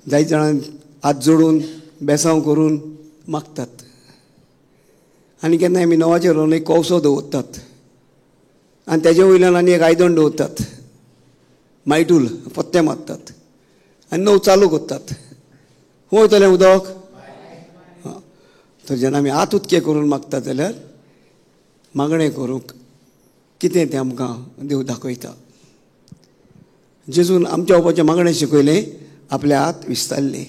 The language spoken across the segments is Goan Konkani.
जायत जाणां हात जोडून बेसांव करून मागतात आनी केन्नाय आमी नवाचेर व्हरून एक कवसो दवरतात आनी तेजे वयल्यान आनी एक आयदन दवरतात, मायटूल पत्ते मारतात आनी नव चालू करतात. खंय वयतलें उदक? तर जेन्ना आमी हात उदके करून मागतात जाल्यार मागणें करूंक कितें तें आमकां देव दाखयता. जेजून आमच्या बापाचें मागणें शिकयलें, आपले हात विस्तारले.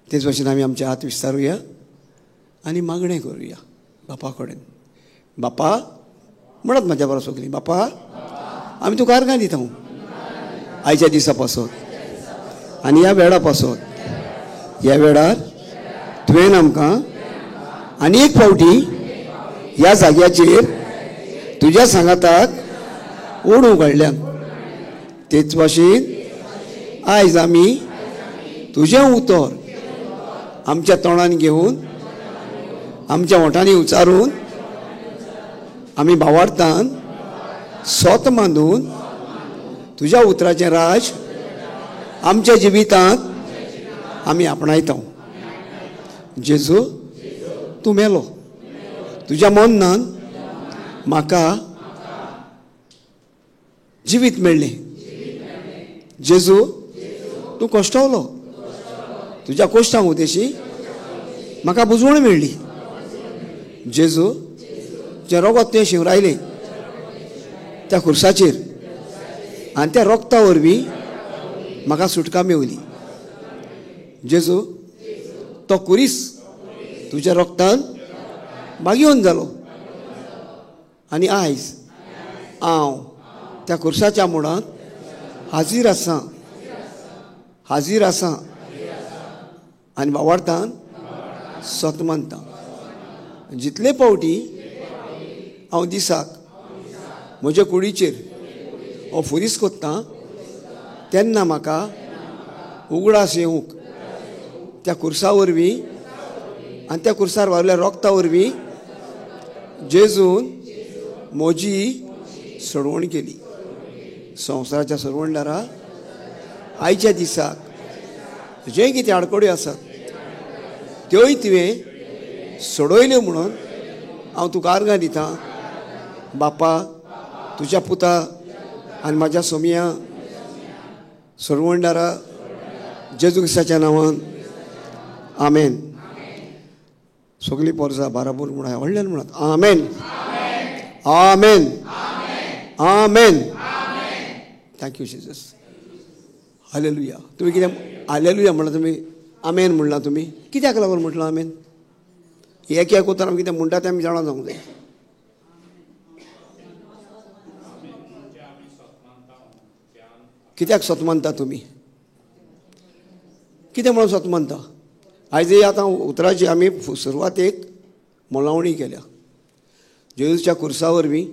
तेच भाशेन आमी आमचे हात विस्तारुया आनी मागणें करुया बापा कडेन. बापा म्हणत म्हाज्या बरोबर सगळीं, बापा आमी तुका अर्गां दिता आयच्या दिसा पासत आनी ह्या वेळा पासत. ह्या वेळार तुवें आमकां आनी एक फावटी ह्या जाग्याचेर तुज्या सांगाताक ओडूंक काडल्या. तेच भाशेन आयज आमी तुजें उतर आमच्या तोंडान घेवन, आमच्या ओंठांनी उच्चारून, आमी भावार्थान सोत मांदून तुज्या उतराचें राज आमच्या जिवितांत आमी आपणायता. जेजू तूं मेलो, तुज्या मरणान म्हाका जिवीत मेळ्ळें. जेजू तूं कश्टवलो, तुज्या कोश्टांक उदेशी म्हाका बुजवण मेळ्ळी. जेजू जें रोगत तुवें शिंवरायलें त्या खुर्साचेर आनी त्या रोगता वरवीं म्हाका सुटका मेवली. जेजू तो कुरीस तुज्या रोगतान बागयोवन जालो आनी आयज हांव त्या खुर्साच्या मुळांत हाजीर आसा, हाजीर आसा आनी भावार्थान सत मानता. जितले फावटी हांव दिसाक म्हज्या कुडीचेर हो फुरीस कोत्ता तेन्ना म्हाका उगडास येवंक त्या खुर्सा वरवीं आनी त्या खुर्सार वावरल्या रोगता वरवीं जेजून म्हजी सोडवण केली. संवसाराच्या सोडवणदारा, आयच्या दिसाक जे कितें आडखळ्यो आसात त्योय तुवें सोडयल्यो म्हणून हांव तुका अर्गां दितां. बापा, तुज्या पुता आनी म्हाज्या सोमया सोडवणदारा जेजू क्रिस्ताच्या नांवान आमेन. सगळीं पोरसां बाराबोर म्हणा, व्हडल्यान म्हणत आमेन, आमेन, आमेन. Thank you Jesus. Hallelujah. तुमी कितें हालेलुया म्हणलां? तुमी आमेन म्हणलां. तुमी कित्याक लागून म्हटलां आमेन? एक एक उतर आमी कितें म्हणटा तें आमी जाणा जावंक जाय. कित्याक सत मानता तुमी? कितें म्हणून सत मानता? आयज आतां उतराची आमी सुरवातेक मोलावणी केल्या. जेजूच्या खुर्सा वरवीं,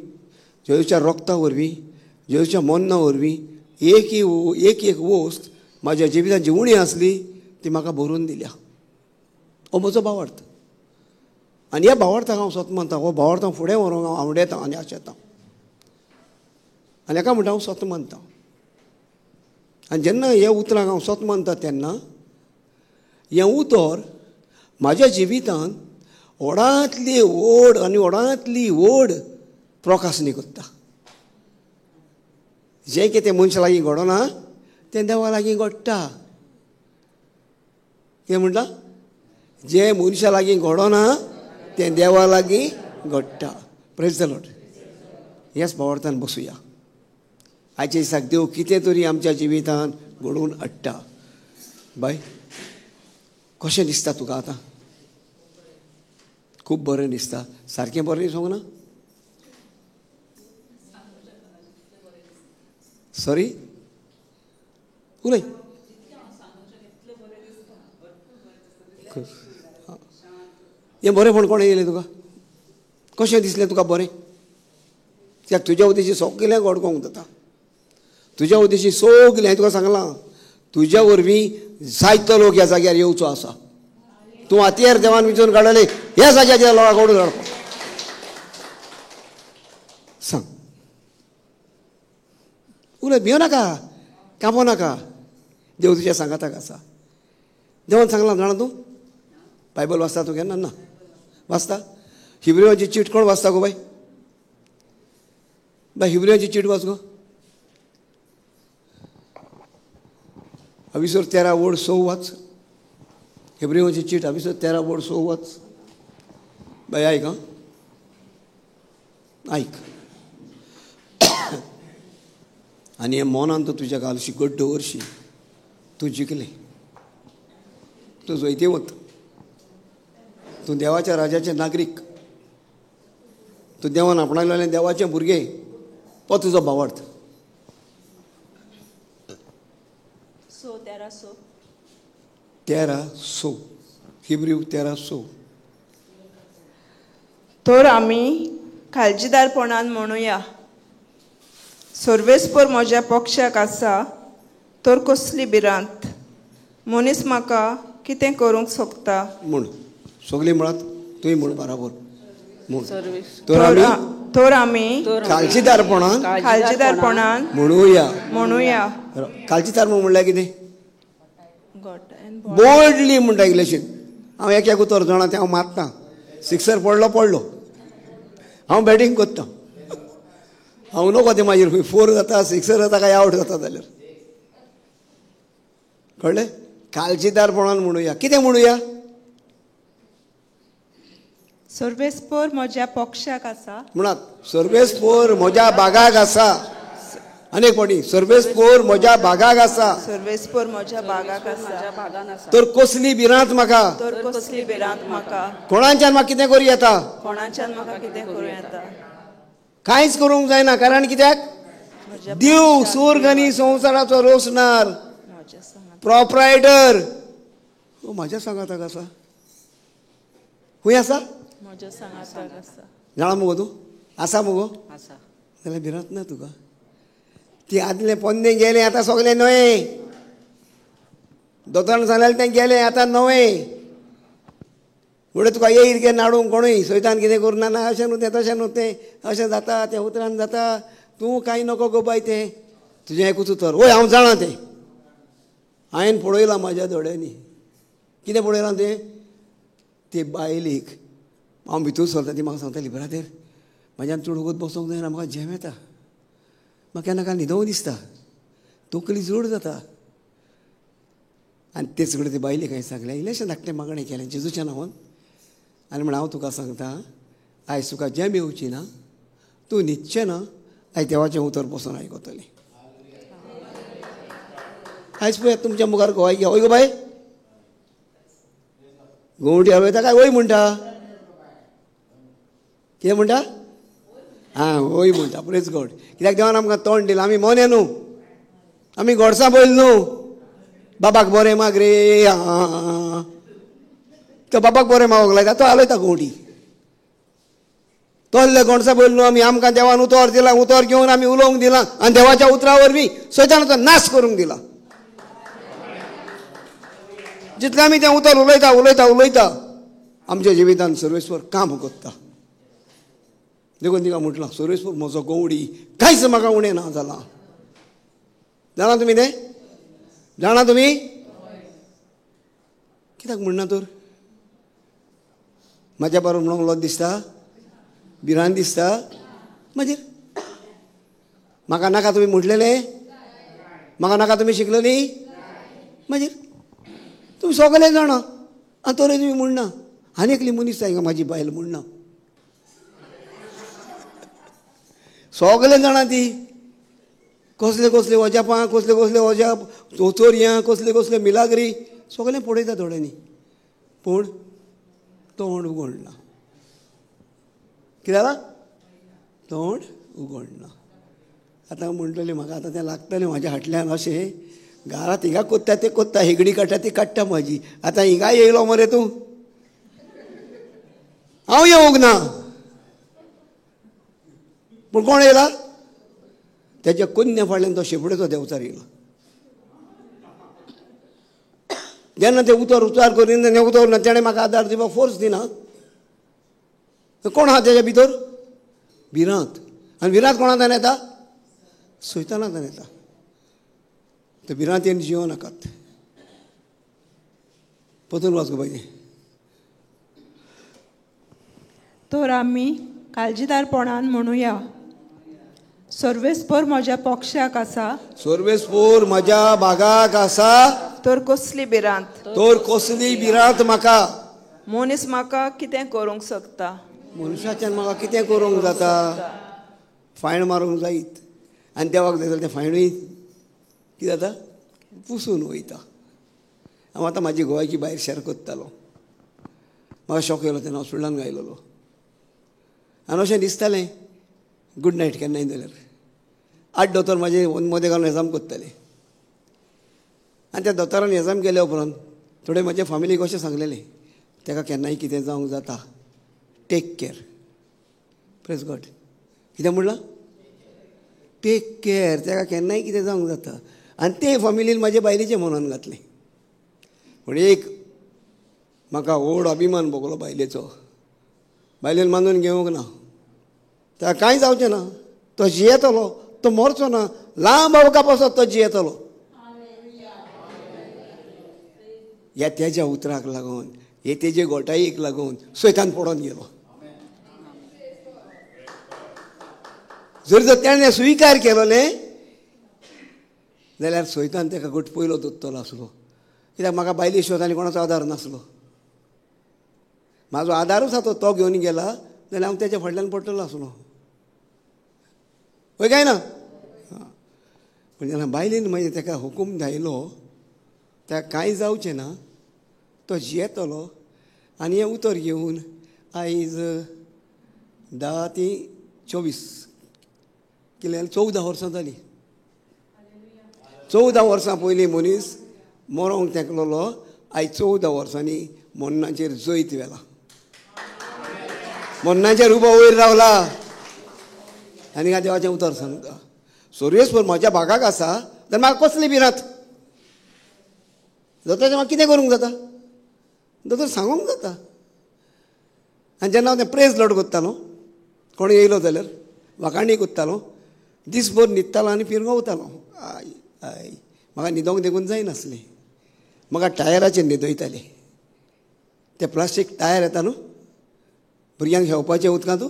जेजूच्या रोगता वरवीं, जेजूच्या मरणा वरवीं एक एक एक वस्त म्हाज्या जिवितांत जी उणी आसली ती म्हाका भरून दिल्या. हो म्हजो भावार्थ आनी ह्या भावार्थाक हांव सत मानता. हो भावार्थ हांव फुडें व्हरूंक हांव आवडेता आनी आशेता आनी हेका म्हणटा हांव सत मानता. आनी जेन्ना ह्या उतरांक हांव सत मानता तेन्ना हें उतर म्हाज्या जिवितांत व्हडांतली व्हड आनी व्हडांतली व्हड प्रकाशनी करता. जें कितें मनशा लागीं घडना तें देवा लागीं घडटा. कितें म्हणटा? जें मनशा लागीं घडना तें देवा लागीं घडटा. Praise the Lord. ह्याच भावार्थान बसुया. आयच्या दिसाक देव कितें तरी आमच्या जिवितांत घडोवन हाडटा. बाय, कशें दिसता तुका आतां? खूब बरें दिसता. सारकें बरें दिसूंक ना? सॉरी, उलय. हें बरेंपण कोणें येयलें तुका? कशें दिसलें तुका बरें? कित्याक तुज्या उद्देशी सगळें घडकोवंक जाता. तुज्या उद्देशी सगळें हांवें तुका सांगलां. तुज्या वरवीं जायतो लोक ह्या जाग्यार येवचो आसा. तूं हातयेर देवान विचून काडले ह्या जाग्याचेर लोकांक ओडून हाडपाक. सांग, उलय, भियो नाका, कांपो नाका. देव तुज्या सांगाताक आसा. देवान सांगलां जाणा तूं? बायबल वाचता तूं केन्ना? ना वाचता? हिब्रियांची चीट कोण वाचता गो बाय? बाय हिब्रियांची चीट वाच गो. अविसोर 13 ओळ 6 वाच. हिब्रियांची चीट अविसोर 13 ओळ 6 वाच. बाय आयक हां, आयक. आनी हे मनान तूं तुज्या घालशी गड्डो दवरशी, तूं जिखलें, तूं जैतिवंत, तूं देवाच्या राजाचें नागरीक, तूं देवान आपणायलें देवाचें भुरगें. हो तुजो भावार्थ. 13:6 हिब्रू 13:6. तर आमी काळजीदारपणान म्हणुया, सर्वेस्पर म्हज्या पक्षाक आसा, तर कसली भिरांत? मनीस म्हाका कितें करूंक शकता? म्हूण सगळीं म्हणात, तुवें म्हण बराबर म्हूण. तर आमी काळजीदारपणान काळजीदारपणान म्हणुया. म्हणुया. काळजीदारपण म्हणल्यार कितें? बोल्डली म्हणटा इंग्लिशीन. हांव एक एक उतर जाणा तें हांव मारता. सिक्सर पडलो पडलो, हांव बॅटींग करता. हांव नको तें मागीर 4 जाता, सिक्सर जाता काय आवट जाता जाल्यार. कळ्ळें? काळजीदारपणान म्हणुया. कितें म्हणुया? सर्वेस्पर म्हज्या पक्षाक आसा. म्हणात, सर्वेस्पर म्हज्या बागाक आसा. अनेक फावटी सर्वेस्पर म्हज्या बागाक आसा. सर्वेस्पर म्हज्या बागाक आसा. तर कसली भिरांत म्हाका? तर कसली भिरांत म्हाका? कोणाच्यान म्हाका कितें करूं येता? कोणाच्यान म्हाका कितें करूं येता? कांयच करूंक जायना. कारण कित्याक? देव स्वर्ग आनी संवसाराचो रोसणार, प्रोप्रायटर. म्हज्या सांगाताक आसा. खंय आसा? म्हज्या सांगाताक आसा. जाणा मुगो तूं? आसा मुगो? जाल्यार भिरांत ना तुका. ती आदलें पोन्नें गेलें, आतां सगळें नवें. दोतोरान सांगलें तें गेलें, आतां नवें. फुडें तुका येईल कितें नाडूंक कोणूय सैतान कितें करूं ना, ना अशें न्हू तें, तशें न्हू तें, अशें जाता तें उतरान जाता. तूं कांय नको गो बाय तें, तुजें एकूच उतर. वय हांव जाणा तें, हांवें पळयलां म्हाज्या दोळ्यांनी. कितें पळयलां तें? ते बायलेक हांव भितर सरता, ती म्हाका सांगताली, ब्रादर म्हाज्यान चड वगत बसोंक जायना, म्हाका झेम येता, म्हाका केन्ना कांय न्हिदोंक दिसता, तकली जड जाता. आनी तेच कडेन ते बायलेक हांवें सांगलें, इल्लेशें धाकटें मागणें केलें जेजूच्या नांवान. आनी म्हण हांव तुका सांगता, आयज तुका झेम येवची ना, तूं न्हिदचें ना, आयज देवाचें उतर बसून आयकतलें. आयज पळयात तुमच्या मुखार गोवाय घे. हय गो बाय, गोवटी हलयता काय वय म्हणटा? कितें म्हणटा? आं, वय म्हणटा. प्रेज गॉड. कित्याक देवान आमकां तोंड दिलां. आमी मोने न्हू, आमी गोडसां बैल न्हू. बाबाक बरें माग रे, आं, तो बाबाक बरें मागोंक लायता, तो हालयता गोवटी. तोल्ले गोडसां बैल न्हू आमी. आमकां देवान उतर दिलां, उतर घेवन आमी उलोवंक दिलां आनी देवाच्या उतरा वरवीं सैतानाचो नाश करूंक दिला. जितलें आमी तें उतर उलयता उलयता उलयता आमच्या जिवितान सर्वेस्पर काम करता. देखून तिका म्हटलां, सर्वेस्पर म्हजो गवडी, कांयच म्हाका उणें ना जालां. जाणा तुमी तें? जाणा तुमी? कित्याक म्हणना तर? म्हाज्या बरोबर म्हणूंक लज दिसता, भिरांत दिसता. मागीर म्हाका नाका तुमी म्हटलेलें, म्हाका नाका तुमी शिकलेली. मागीर तुमी सगळे जाणा आनी तरी तुमी म्हणना. आनी एकली मनीस जाय म्हाजी बायल म्हणना. सगळे जाणा ती कसले कसले वजापां, कसले कसले वजाप, चोरयां, कसले कसले मिलाग्री, सगळें पळयता थोड्यांनी, पूण तोंड उगडना. कितें जालां? तोंड उगडना. आतां म्हणटलें म्हाका आतां तें लागतलें म्हाज्या फाटल्यान अशें घरांत हिंगा कोत्ता तें कोत्ता, हेगडी काडटा ती काडटा म्हाजी. आतां हिंगा येयलो मरे तूं, हांव येवंक ना. पूण कोण येयला? तेच्या कुन्न्या फाटल्यान तो शेपडेचो देंवचार येयला. जेन्ना तें उतर उचार करीन तें उतर ना, तेणें म्हाका आदार दिवपाक फोर्स दिना. कोण आहा तेज्या भितर? भिरांत. आनी भिरांत कोणांतल्यान येता? सैतानांतल्यान येता. तर भिरांतेन जियो नाकात. परतून वाच गो बाय. तर आमी काळजीदारपणान म्हणुया, सर्वेस्पर म्हज्या पक्षाक आसा, सर्वेस्पर म्हज्या भागाक आसा, तर कसली भिरांत, तर कसली भिरांत म्हाका. मनीस म्हाका कितें करूंक शकता, मनशाच्यान म्हाका कितें करूंक जाता. फायन मारूंक जायत आनी देवाक जाय जाल्यार तें फायनूय कितें जाता, पुसून वयता. हांव आतां म्हाजी गोंयची भायर शेर करतालो, म्हाका शॉक येयलो तेन्ना हॉस्पिटलान गायलेलो आनी अशें दिसतालें गुड नायट केन्नाय जाल्यार. 8 दोतोर म्हाजे मदें घालून एजाम करताले आनी त्या दोतोरान एजाम केल्या उपरांत थोडे म्हजे फामिलीक अशें सांगलेलें, ताका केन्नाय कितें जावंक जाता, टेक केर. Praise God. कितें म्हणलां? टेक केर, ताका केन्नाय कितें जावंक जाता. आनी ते फामिलीन म्हाजे बायलेचें मनान घातलें. पूण एक म्हाका व्हड अभिमान भोगलो बायलेचो. बायलेन मानून घेवंक ना, ताका कांय जावचें ना, तो जियेतलो, तो मरचो ना, लांब अवका पासत तो जियेतलो. ह्या तेज्या उतराक लागून, हे तेजे गोटायेक लागून सैतान पडोन गेलो. जर जर तेणें स्विकार केलो न्ही जाल्यार सैतान ताका घट पयलो दोत्तलो आसलो. कित्याक म्हाका बायले शिवाय आनी कोणाचो आदार नासलो. म्हाजो आदारूच आसा तो घेवन गेला जाल्यार हांव तेच्या फाटल्यान पडटलो आसलो, हय काय ना? पूण जेन्ना बायलेन मागीर ताका हुकूम धायलो, ताका कांय जावचें ना, तो जियेतलो. आनी हें उतर घेवन आयज 10 ते 24 कितें 14 वर्सां जालीं. 14 वर्सां पयलीं मनीस मरोंक तेंकलेलो, आयज 14 वर्सांनी मरणाचेर जैत व्हेला, मरणाचेर उबो वयर रावला. आनी हांव देवाचें उतर सांगता, सर्वेस्पर म्हज्या भागाक आसा जाल्यार म्हाका कसली भिरांत. दोतोराचें म्हाका कितें करूंक जाता, दोतोर सांगूंक जाता. आनी जेन्ना हांव तें प्रेज लॉर्ड करतालो, कोण येयलो जाल्यार वाखाणी करतालो, दीसभर न्हिदतालो आनी फिरगवतालो. I I म्हाका न्हिदोंक देखून जायनासलें, म्हाका टायराचेर न्हिदयताले. ते प्लास्टीक टायर येता न्हू भुरग्यांक घेवपाचें उदकांत,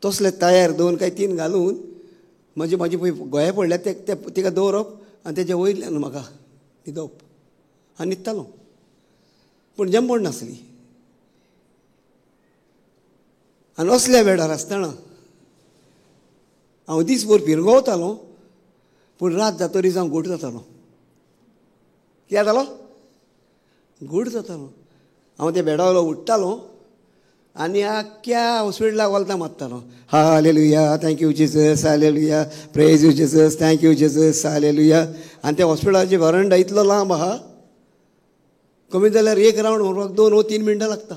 तसले टायर 2 काय 3 घालून म्हजे म्हजे पळय गोंये पडल्या ते तिका दवरप आनी तेजे वयल्यान म्हाका न्हिदप आनी न्हिदतालो. पूण जंबण नासली. आनी असल्या वेळार आसतना हांव दीसभर फिरगवतालो, पूण रात जातरीच हांव घोट जातालो. कितें जातालो? घोट जातालो. हांव त्या बेडावलो उठ्ठालो आनी आख्ख्या हॉस्पिटलाक वलतां मारतालो. Hallelujah, thank you Jesus, hallelujah, praise you Jesus, thank you Jesus, hallelujah. आनी त्या हॉस्पिटलाची वरंडा इतलो लांब आहा, कमी जाल्यार एक रावंड मारपाक 2 वा 3 मिनटां लागता.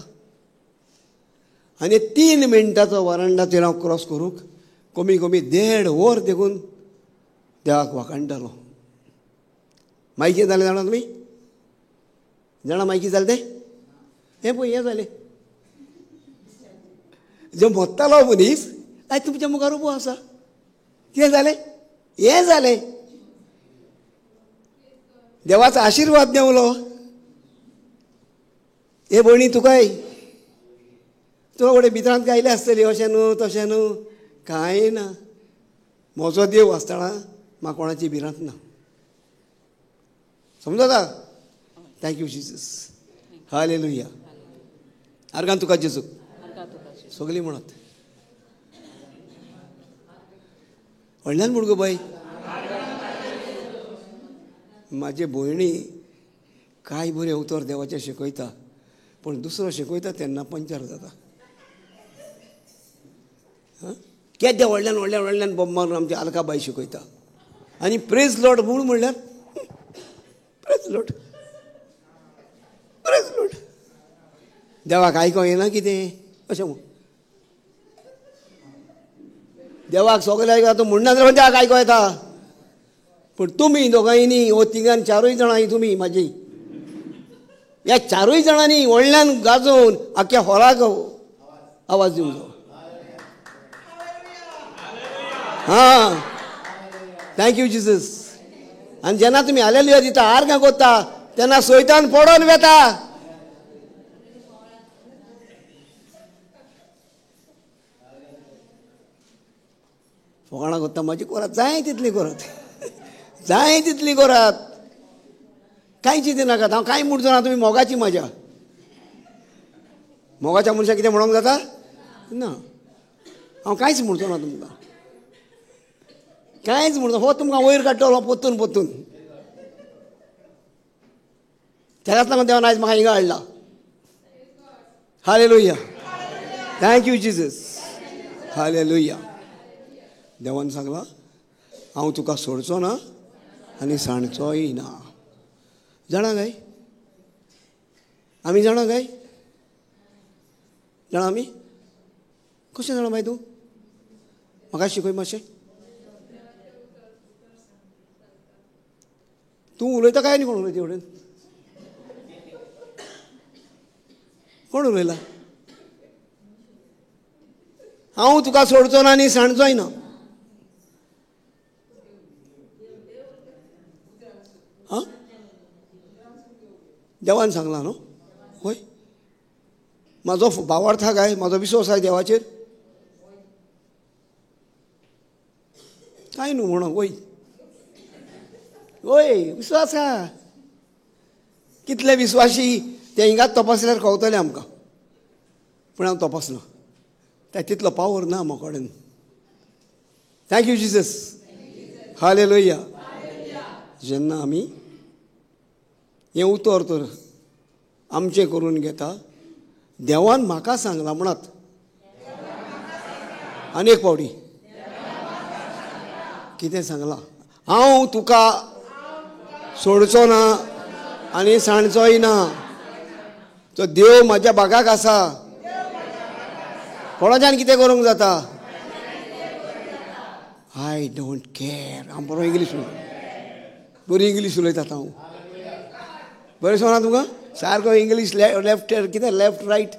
आनी 3 मिनटाचो वरंडाचेर हांव क्रॉस करूंक कमी कमी 1.5 वर देखून देवाक वाखाणटालो. मागीर कितें जालें जाणा तुमी? जाणा मागीर कितें जालें तें? हें पळय हें जालें. जो मोत्तालो मनीस आयज तुमच्या मुखार उबो आसा. कितें जालें? हें जालें. देवाचो आशिर्वाद देंवलो. हे भयणी तुकाय तुका फुडें भितरांत गायले आसतली अशें न्हू तशें न्हू, कांय ना. म्हजो देव आसतना म्हाका कोणाची भिरांत ना. समजता? Thank you Jesus, hallelujah. Argon तुका जेजू. सगळीं म्हणत व्हडल्यान म्हण गो बाय. म्हाजे भयणी कांय बरें उतर देवाचें शिकयता, पूण दुसरो शिकयता तेन्ना पंचर जाता. केद्या व्हडल्यान व्हडल्यान व्हडल्यान बॉम्ब मारून आमची आलका बाय शिकयता. आनी प्रेज लॉर्ड म्हूण म्हणल्यार प्रेज लॉर्ड, प्रेज लॉर्ड. देवाक आयकोंक येना कितें अशें म्हूण देवाक सगळें आयको आतां म्हणना जाल्यार देवाक आयको येता. पूण तुमी दोगांयनी वो तिगान 4 जाणां तुमी म्हाजी ह्या 4 जाणांनी व्हडल्यान गाजोवन आख्ख्या हॉलाक आवाज दिवंक जायो. हां, thank you Jesus. आनी जेन्ना तुमी हालेलुया दिता, आर्गां कोत्ता, तेन्ना सैतान पडोन वेता. फकाणां कोत्ता म्हाजी कोरात, जाय तितली कोरात, जाय तितली कोरात, कांय चिंती नाकात. हांव कांय म्हणचो ना, तुमी मोगाची मजा. मोगाच्या मनशाक कितें म्हणूंक जाता ना. हांव कांयच म्हणचो ना तुमकां, कांयच म्हणचो. हो तुमकां वयर काडटलो पोत्तून पोत्तून. तेकाच लागून देवान आयज म्हाका हिंगा हाडला. Hallelujah, thank you Jesus. Hallelujah. देवान सांगलां हांव तुका सोडचो ना आनी सांडचोय ना. जाणा काय आमी? जाणा काय? जाणा आमी? कशें जाणा बाय तूं? म्हाका शिकय मातशें. तूं उलयता काय आनी कोण उलयता? वटेन कोण उलयला? हांव तुका सोडचो ना आनी सांडचोय ना. आं, देवान सांगलां न्हू? हय. म्हाजो भावार्थ काय, म्हाजो विश्वास आसा देवाचेर. कांय न्हू म्हणून वय वय विश्वास आसा. कितले विश्वासी ते हिंगाच तपासल्यार कळटलें आमकां, पूण हांव तपासना, त्या तितलो पावर ना म्हाका कडेन. Thank you Jesus. Hallelujah. जेन्ना आमी हें उतर तर आमचें करून घेता, देवान म्हाका सांगलां म्हणात आनी एक पावटी कितें सांगलां? हांव तुका सोडचो ना आनी सांडचोय ना. तो देव म्हाज्या बागाक आसा. कोणाच्यान कितें करूंक जाता? I don't care. हांव बरो इंग्लीश उलयता, बरी इंग्लीश उलयतात हांव. बरें सोना तुमकां? सारको इंग्लीश लेफ्ट कितें लेफ्ट रायट,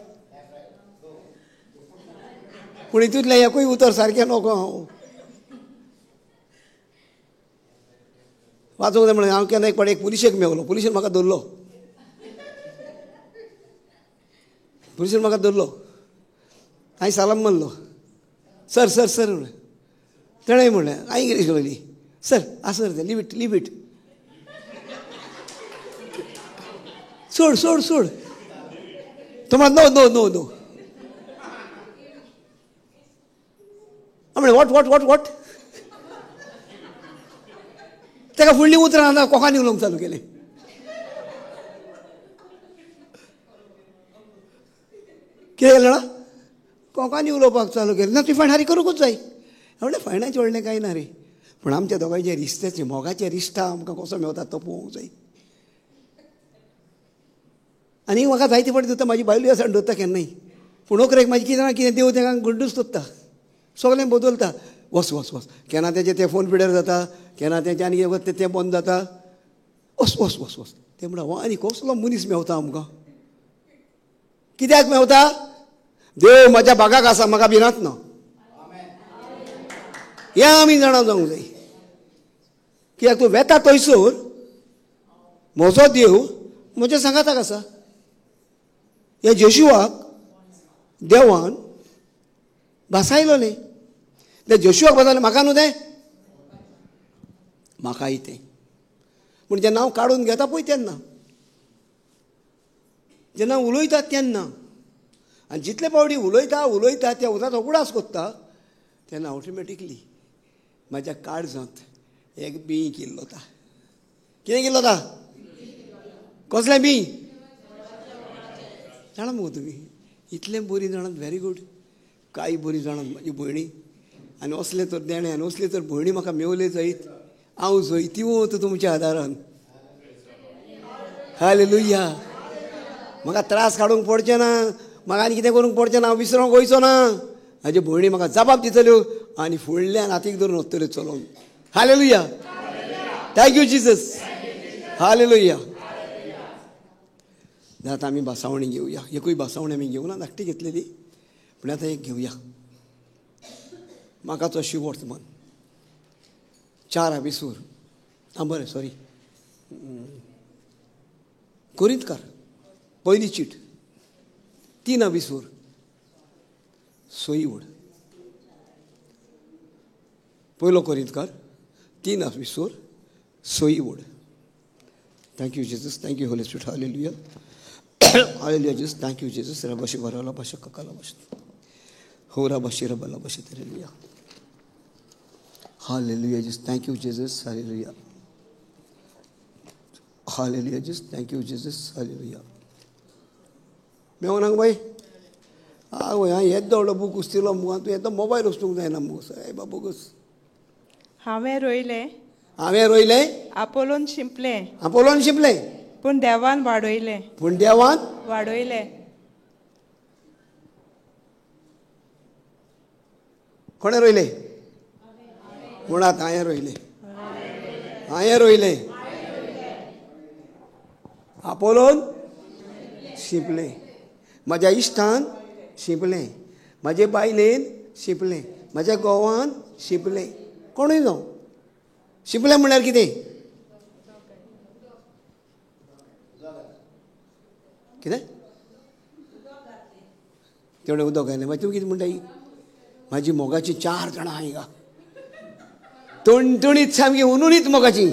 पूण हितूंतलें एकूय उतर सारकें नको. हांव वाचूंक जाय म्हणलें. हांव केन्ना एक पाटी एक पुलिशेक मेवलो. पुलिशेन म्हाका धरलो, पुलिशेन म्हाका धरलो. हांवें सालाम मारलो, सर सर सर म्हणलें. तेणें म्हणलें, हांवें इंग्लीश उलयली, सर आं सर तें लिव it live it, सोड सोड सोड. तो म्हणत नो नो नो नो. हांव म्हणलें what what what what. ताका फुडलीं उतरां आतां कोंकणी उलोवंक चालू केलें. कितें केलें जाणा? कोंकणी उलोवपाक चालू केलें. ना तुवें फायनारी करूंकूच जाय. हांव म्हणलें फायनाचें व्हडलें कांय ना रे, पूण आमच्या दोगांयचें रिश्त्याचें मोगाचें रिश्ता आमकां कसो मेवता तो पळोवंक जाय. आनी म्हाका जायते फावटी दोता, म्हाजी बायलूय आसा दोता केन्नाय, पूण ओकरेक म्हाजी कितें ना कितें देव तांकां गुड्डूच दोता, सगळें बदलता. वस वस वस, केन्ना तेजें तें फोन पिड्यार जाता, केन्ना तेजें आनी कितें तें बंद जाता. वस वस वस वस. तें म्हणटा हो आनी कसलो मनीस मेवता आमकां? कित्याक मेवता? देव म्हाज्या बागाक आसा, म्हाका भिरांत ना. हें आमी जाणा जावंक जाय. कित्याक तूं वेता थंयसर म्हजो देव म्हज्या सांगाताक आसा. ह्या जेशुआक देवान भासायलो न्ही. त्या जेशुआक भासायलें, म्हाका न्हू तें, म्हाकाय तें. पूण जेन्ना हांव काडून घेता पळय तेन्ना, जेन्ना उलयता तेन्ना, आनी जितले पावटी उलयता उलयता त्या उतराचो उगडास कोत्ता तेन्ना ऑटोमॅटिकली म्हाज्या काळजांत एक बीं किल्लता. कितें किल्लता? कसलें बीं? जाणा मुगो तुमी? इतलें बरीं जाणात, व्हेरी गूड. कांय बरीं जाणात म्हाजी भयणी. आनी असलें तर देणें आनी असलें तर भयणी म्हाका मेवले जायत, हांव जैतिवंत तुमच्या आदारान. हालेलुया. म्हाका त्रास काडूंक पडचें ना, म्हाका आनी कितें करूंक पडचें ना, हांव विसरोंक वयचो ना. म्हाज्यो भयणी म्हाका जबाब दितल्यो आनी फुडल्यान हातीक धरून वतल्यो चलोवन. Hallelujah. Thank you Jesus. Hallelujah. आतां आमी भासावणी घेवया. एकूय भासावणी आमी घेवना, धाकटी घेतलेली, पूण आतां एक घेवया. म्हाका तो शिवर्तमान 4 आबिसूर आं बरें, सॉरी, कोरिंतकार पयली चीट 3:20 सोयी वड. पयलो कोरिंतकार 3:20 सोयी वड. Thank you Jesus, thank you Holy Spirit. Hallelujah, hallelujah Jesus, thank you Jesus. रबाशी Barala भाषा ककाला भाषा हो रबाशी रबाला भाषा. Hallelujah, hallelujah Jesus, thank you Jesus. Hallelujah, hallelujah Jesus, thank you Jesus. Hallelujah. मेवनाक बाई आवय, हांवें येदो व्हडलो बूक उस्तिलो मुगो, तूं येदो मोबायल उस्तूंक जायना मुगो सायबा बोगस. हांवें रोयलें, हांवें रोयलें, आपोलोन शिंपलें, आपोलोन शिंपलें, पूण देवान वाडयलें, पूण देवान वाडयलें. कोणें रोयलें? म्हणात हांवें रोयलें, हांवें रोयलें, आपोलोन शिंपलें, म्हज्या इश्टान शिंपलें, म्हजे बायलेन शिंपलें, म्हज्या घोवान शिंपलें, कोणूय जावं. शिंपलें म्हणल्यार कितें? कितें तेवढें उदक घातलें. मागीर तूं कितें म्हणटा? म्हाजी मोगाची 4 जाणां आहाय गा, टणटणीत सामकी हुनहुनीत मोगाची.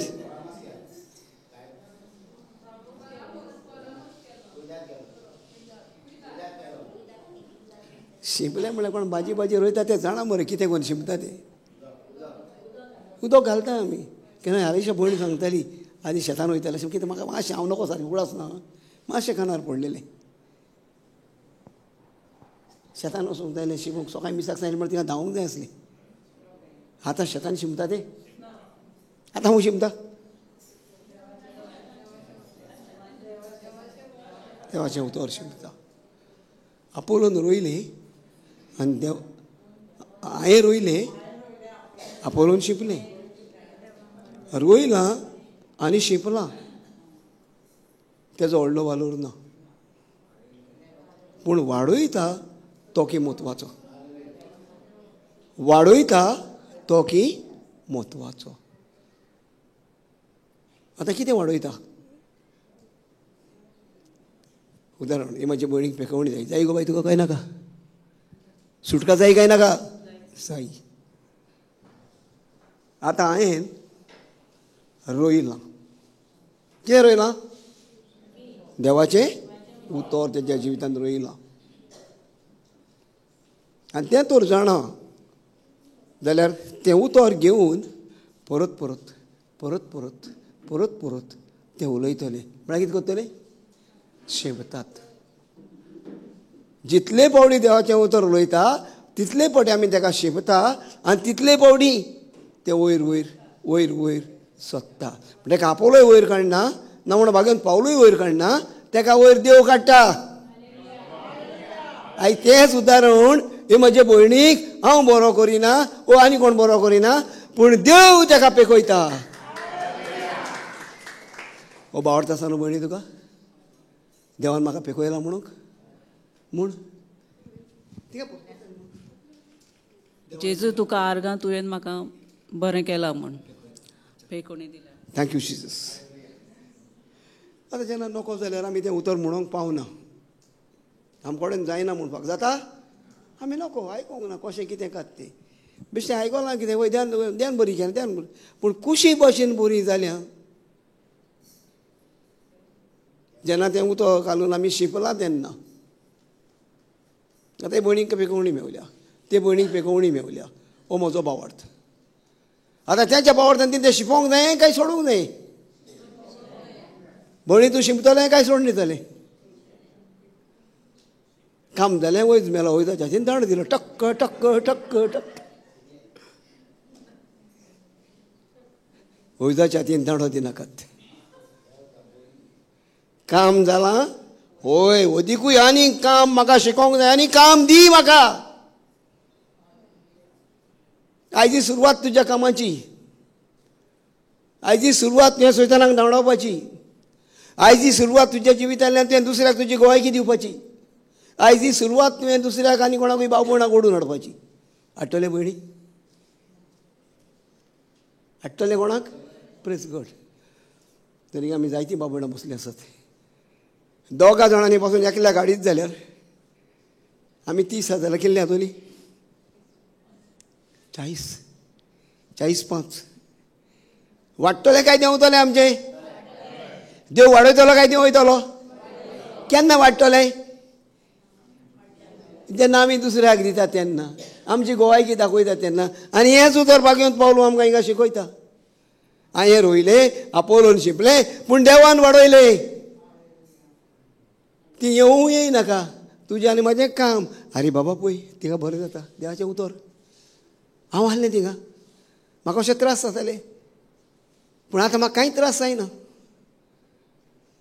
शिंपलें म्हणल्यार कोण भाजी भाजी रोयता ते जाणा मरे कितें कोण शिंपता ते. उदक घालता आमी. केन्ना हालींच्या भयण सांगताली आनी शेतान वयताले अशें कितें म्हाका मातशें हांव नको सारकें उगडास ना, मातशें कानार पडलेलें. शेतान वचूंक जाय शिंपूंक, सकाळीं मिसाक सांगलें म्हणल्यार थिंगा धांवूंक जाय आसलें. आतां शेतान शिंपता ते, आतां हांव शिंपता देवाचें उतर शिंपता. आपोलोन रोयलें आनी देव हांवें रोयलें, आपोलोन शिंपलें. रोयलां आनी शिंपलां तेजो व्हडलो वालोर ना, पूण वाडयता तो की म्हत्वाचो, वाडयता तो की म्हत्वाचो. आतां कितें वाडयता? उदाहरण, हे म्हजे भयणीक पेकोवणी जाय, जाय गो बाय तुका काय नाका? सुटका जाय काय नाका? जाय. आतां हांवें रोयलां, कितें रोयलां? देवाचें उतर तेज्या जिवितांत रोयलां. आनी तें तर जाणा जाल्यार तें उतर घेवन परत परत परत परत परत परत तें उलयतलें. म्हळ्यार कितें करतलें? शिंपतात. जितले पावटी देवाचें उतर उलयता तितले पावटी आमी ताका शिंपता आनी तितले पावटी तें वयर वयर वयर वयर सोदता. ताका आपोलोय वयर काडना ना, म्हण भाग्यान पावलूय वयर काडना, ताका वयर देव काडटा. आयज तेंच उदाहरण हे म्हजे भयणीक हांव बरो करिना वो आनी कोण बरो करिना, पूण देव ताका पेकयता. हो बावडता आसा न्हू भयणी तुका, देवान म्हाका पेकयला म्हणूंक म्हूण. जेजू तुका आर्गां तुवें म्हाका बरें केलां म्हूण पेकोणी दिल्या. Thank you Jesus. आतां जेन्ना नको जाल्यार आमी तें उतर म्हणूंक पावना, आम कडेन जायना म्हणपाक जाता. आमी नको आयकोंक ना कशें कितें कात तें बेश्टें आयकोलां कितें वय ध्यान ध्यान बरी केलें ध्यान बरी, पूण कुशी भाशेन बरी जाल्या. जेन्ना तें उदक घालून आमी शिंपलां तेन्ना आतां ते भयणीक पेकोवणी मेवल्या, ते भयणीक पेकोवणी मेवल्या. हो म्हजो भावार्थ. आतां तेंच्या भावार्थान तें शिंपोंक जाय काय सोडूंक जाय? भयणी तूं शिंपतलें काय सोडून दितलें? काम जालें वयच मेलो, वयता जातीन दांड दिलो टक्क टक्क टक्क टक्क. वयजाच्या हातीन दांडो दिनाकात. काम जालां होय, वदिकूय आनी काम म्हाका शिकोवंक जाय आनी काम दी म्हाका. आयजी सुरवात तुज्या कामाची, आयजी सुरवात तुवें सैतानाक धांवडावपाची, आयजी सुरवात तुज्या जिवितांतल्यान तुवें दुसऱ्याक तुजी गोवायकी दिवपाची, आयजी सुरवात तुवें दुसऱ्याक आनी कोणाकूय भाव भयणाक ओडून हाडपाची. हाडटलें भयणी? हाडटलें कोणाक? प्रेस गॉड. तरी आमी जायतीं बाबडां बसलीं आसात. 2 जाणांनी पासून एकल्या गाडीत जाल्यार आमी 30 जाल्यार कितली जातली? 40, 45. वाडटलें काय देंवतलें आमचें? देव वाडयतलो काय देंवयतलो? केन्ना वाडटलें? जेन्ना आमी दुसऱ्याक दिता तेन्ना, आमची गोवायकी दाखयता तेन्ना. आनी हेंच उतर बागेंत पावलो आमकां हिंगा शिकयता. हांवें रोयलें, आपोलोन शिंपलें, पूण देवान वाडयलें. ती येवूं येयनाका, तुजें आनी म्हाजें काम. आरे बाबा पळय तिका बरें जाता, देवाचें उतर. हांव आहलें थिंगा, म्हाका अशें त्रास जाताले, पूण आतां म्हाका कांय त्रास जायना.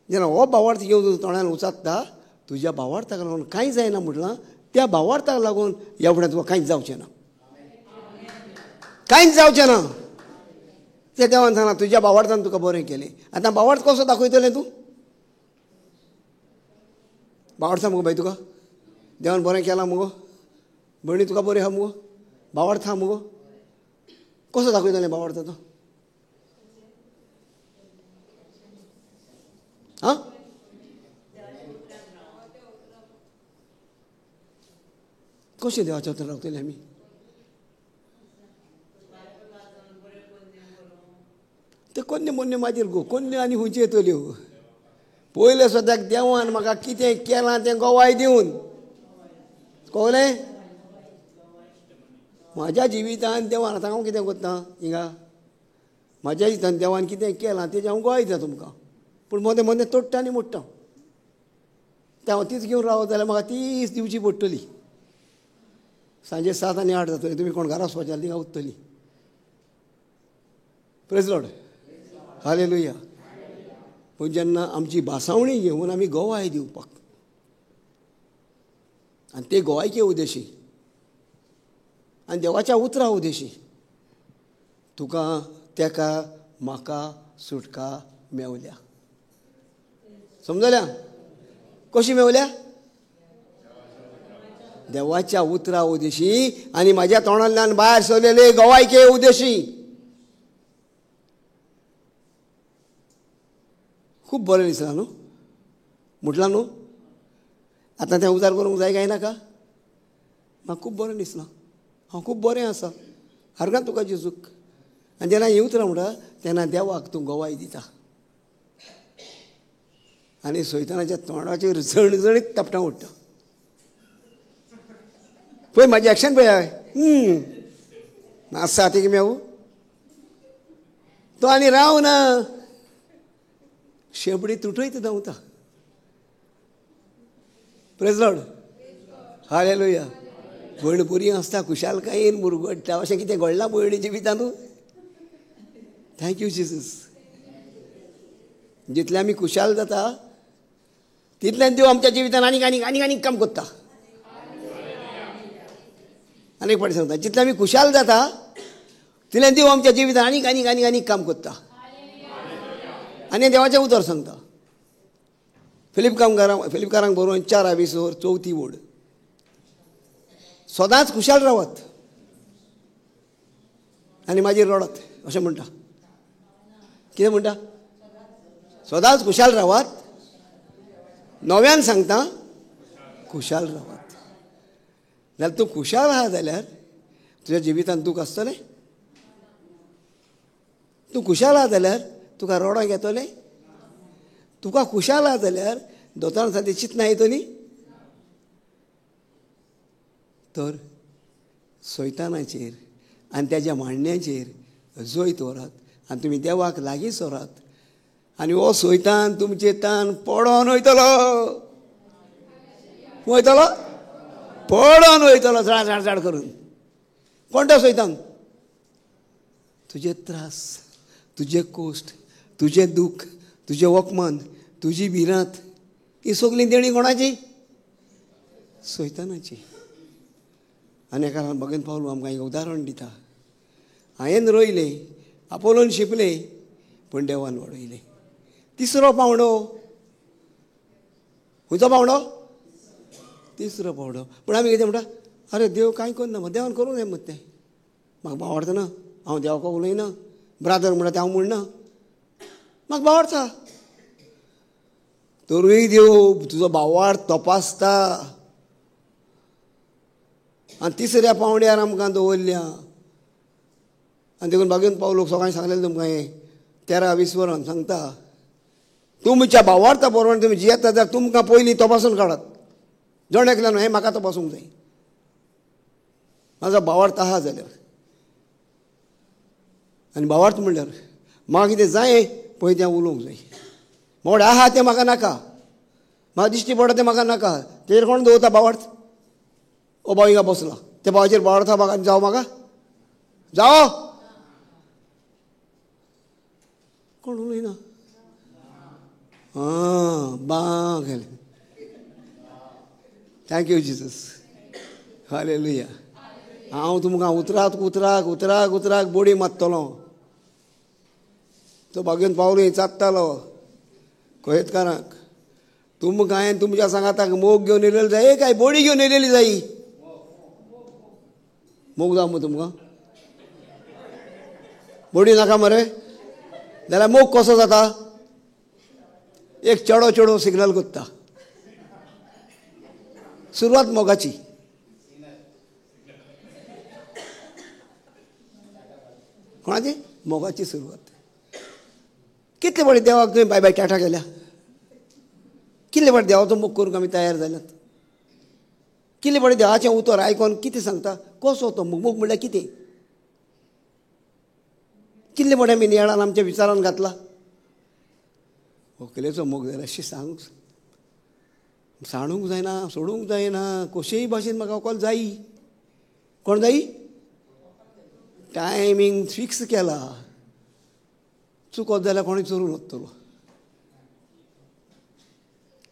जेन्ना हो भावार्थ घेवन तूं तोंडान उचारता, तुज्या भावार्थाक लागून कांय जायना म्हटलां, त्या भावार्थाक लागून ह्या फुडें तुका कांयच जावचें ना, कांयच जावचें ना. त्या देवान सांगलां तुज्या भावार्थान तुका बरें केलें. आतां भावार्थ कसो दाखयतलें तूं? भावार्थ मुगो बाय तुका देवान बरें केलां मुगो, भयणी तुका बरें आहा मुगो, भावार्थ आहा मुगो, कसो दाखयतलें भावार्थ तो? आं, कशें देवाच्या उतरान रावतले आमी? ते कोन्ने मोन्ने मागीर गो, कोन्ने आनी खंयच्यो येतल्यो? पयलें सद्याक देवान म्हाका कितें केलां तें गवाय दिवन कळ्ळें? म्हाज्या जिवितान देवान, आतां हांव कितें करता हिंगा, म्हाज्या जिवितान देवान कितें केलां तेजें हांव गवाय दिता तुमकां. पूण मदें मदें तोडटा आनी मोडटा. तें हांव तीच घेवन रावत जाल्यार म्हाका तीच दिवची पडटली. सांजे 7 आनी 8 जातली, तुमी कोण घरा वचपाचें जाल्यार थिंगा उत्तली. Praise Lord, hallelujah. पूण जेन्ना आमची भासावणी घेवन आमी गवाय दिवपाक, आनी ते गोवायके उद्देशी आनी देवाच्या उतरा उद्देशी तुका तेका म्हाका सुटका मेवल्या. समजल्या? कशी मेवल्या? देवाच्या उतरा उद्देशी आनी म्हाज्या तोंडांतल्यान भायर सरलेले गोवायके उद्देशी. खूब बरें दिसलां न्हू? म्हटलां न्हू? आतां तें उजार करूंक जाय काय नाका? म्हाका खूब बरें दिसलां, हांव खूब बरें आसा, हरगां तुका जेजूक. आनी जेन्ना हीं उतरां म्हणटा तेन्ना देवाक तूं गवाय दिता आनी सैतानाच्या तोंडाचेर झणझणीत थापटां उडटा. पळय म्हाजी एक्शन पळय, आसा ती मेवू तो आनी राव ना, शेंपडी तुटयत धांवता. Praise Lord, hallelujah. भयण बरी आसता, खुशालकायेन मुरगट्टा. अशें कितें घडलां भयणी जिवितांत? Thank you Jesus. जितलें आमी खुशाल जाता तितल्यान देव आमच्या जिवितान आनीक आनीक आनीक आनीक काम करता. आनीक फावटी सांगता, जितलें आमी खुशाल जाता तितल्यान देव आमच्या जिवितान आनीक आनीक आनीक आनीक काम करता. आनी देवाचें उतर सांगता फिलिपकारांक बरोवन 4:20 चवथी ओड, सदांच खुशाल रावत आनी मागीर रडत अशें म्हणटा. कितें म्हणटा? सदांच खुशाल रावात, नव्यान सांगता खुशाल रावात. जाल्यार तूं खुशाल आहा जाल्यार तुज्या जिवितान दूख आसतलें? तूं खुशाल आहा जाल्यार तुका रडोंक येतलें? तुका खुशाल आहा जाल्यार दोतोरान सारकी चिंतना येतली? तर सैतानाचेर आनी त्याच्या मांडण्याचेर जैत व्हरात आनी तुमी देवाक लागीं सरात आनी हो सैतान तुमचे तान पडोन वयतलो, वयतलो, पडोन वयतलो, झाड झाड झाड करून. कोण तो सैतान? तुजे त्रास, तुजे कोश्ट, तुजें दूख, तुजें वखमान, तुजी भिरांत, ही सगळीं देणी कोणाची? सैतानाची. आनी एका भगीन पावलो आमकां एक उदाहरण दिता. हांवें रोयलें, आपोलोन शिंपलें, पूण देवान वाडयलें. तिसरो पावंडो. खंयचो पावंडो? तिसरो पावंडो. पूण आमी कितें म्हणटा? अरे देव कांय करना, देवान करूं जाय मत तें, म्हाका आवडतना, हांव देवाक उलयना, ब्रादर म्हणटा तें हांव म्हणना. म्हाका भावार्थ. तरूय देव तुजो भावार्थ तपासता. आनी तिसऱ्या पावंड्यार आमकां दवरल्या. आनी देखून बागेन पावलोक सगळ्यांक सांगलें तुमकां हें 13-20 वरान सांगता, तुमच्या भावार्था बरोबर तुमी जियेता जाल्यार तुमकां पयलीं तपासून काडात. जण एकल्यान हें म्हाका तपासूंक जाय, म्हाजो भावार्थ आहा जाल्यार. आनी भावार्थ म्हणल्यार म्हाका कितें जाय पळय तें उलोवंक जाय. मोड आहा तें म्हाका नाका, म्हाका दिश्टी पडटा तें म्हाका नाका. तेजेर कोण दवरता भावार्थ? ओ भाव हिंगा बसला, त्या भावाचेर भावार्थ म्हाका जावं, म्हाका जावं. कोण उलयना? आं बा गेलें. Thank you Jesus, hallelujah. हांव तुमकां उतराक उतराक उतराक उतराक बोडी मारतलो. तो बागेन पावलो विचारतालो कोयतकारांक, तुमकां हांवें तुमच्या सांगाताक मोग घेवन येयलेली जाय काय बोडी घेवन येयलेली जाय? मोग जावं मग तुमकां? बोडी नाका मरे? जाल्यार मोग कसो जाता? एक चेडो चेडो सिग्नल कोत्ता, सुरवात मोगाची. कोणाची? मोगाची सुरवात. कितले फावटी देवाक तुवें बाय बाय टाटा केल्या? कितले फावटी देवाचो मोग करूंक आमी तयार जाल्यात? कितले फावटी देवाचें उतर आयकोन कितें सांगता? कसो तो मोग? मोग म्हणल्यार कितें? कितले फावटी आमी नियाळान आमच्या विचारान घातला? व्हंकलेचो मोग जाल्यार अशें सांगूंक सांडूंक जायना, सोडूंक जायना, कशेय भाशेन म्हाका व्हंकल जायी. कोण जायी? टायमींग फिक्स केला. चुकत जाल्यार कोणूय चोरून वतलो.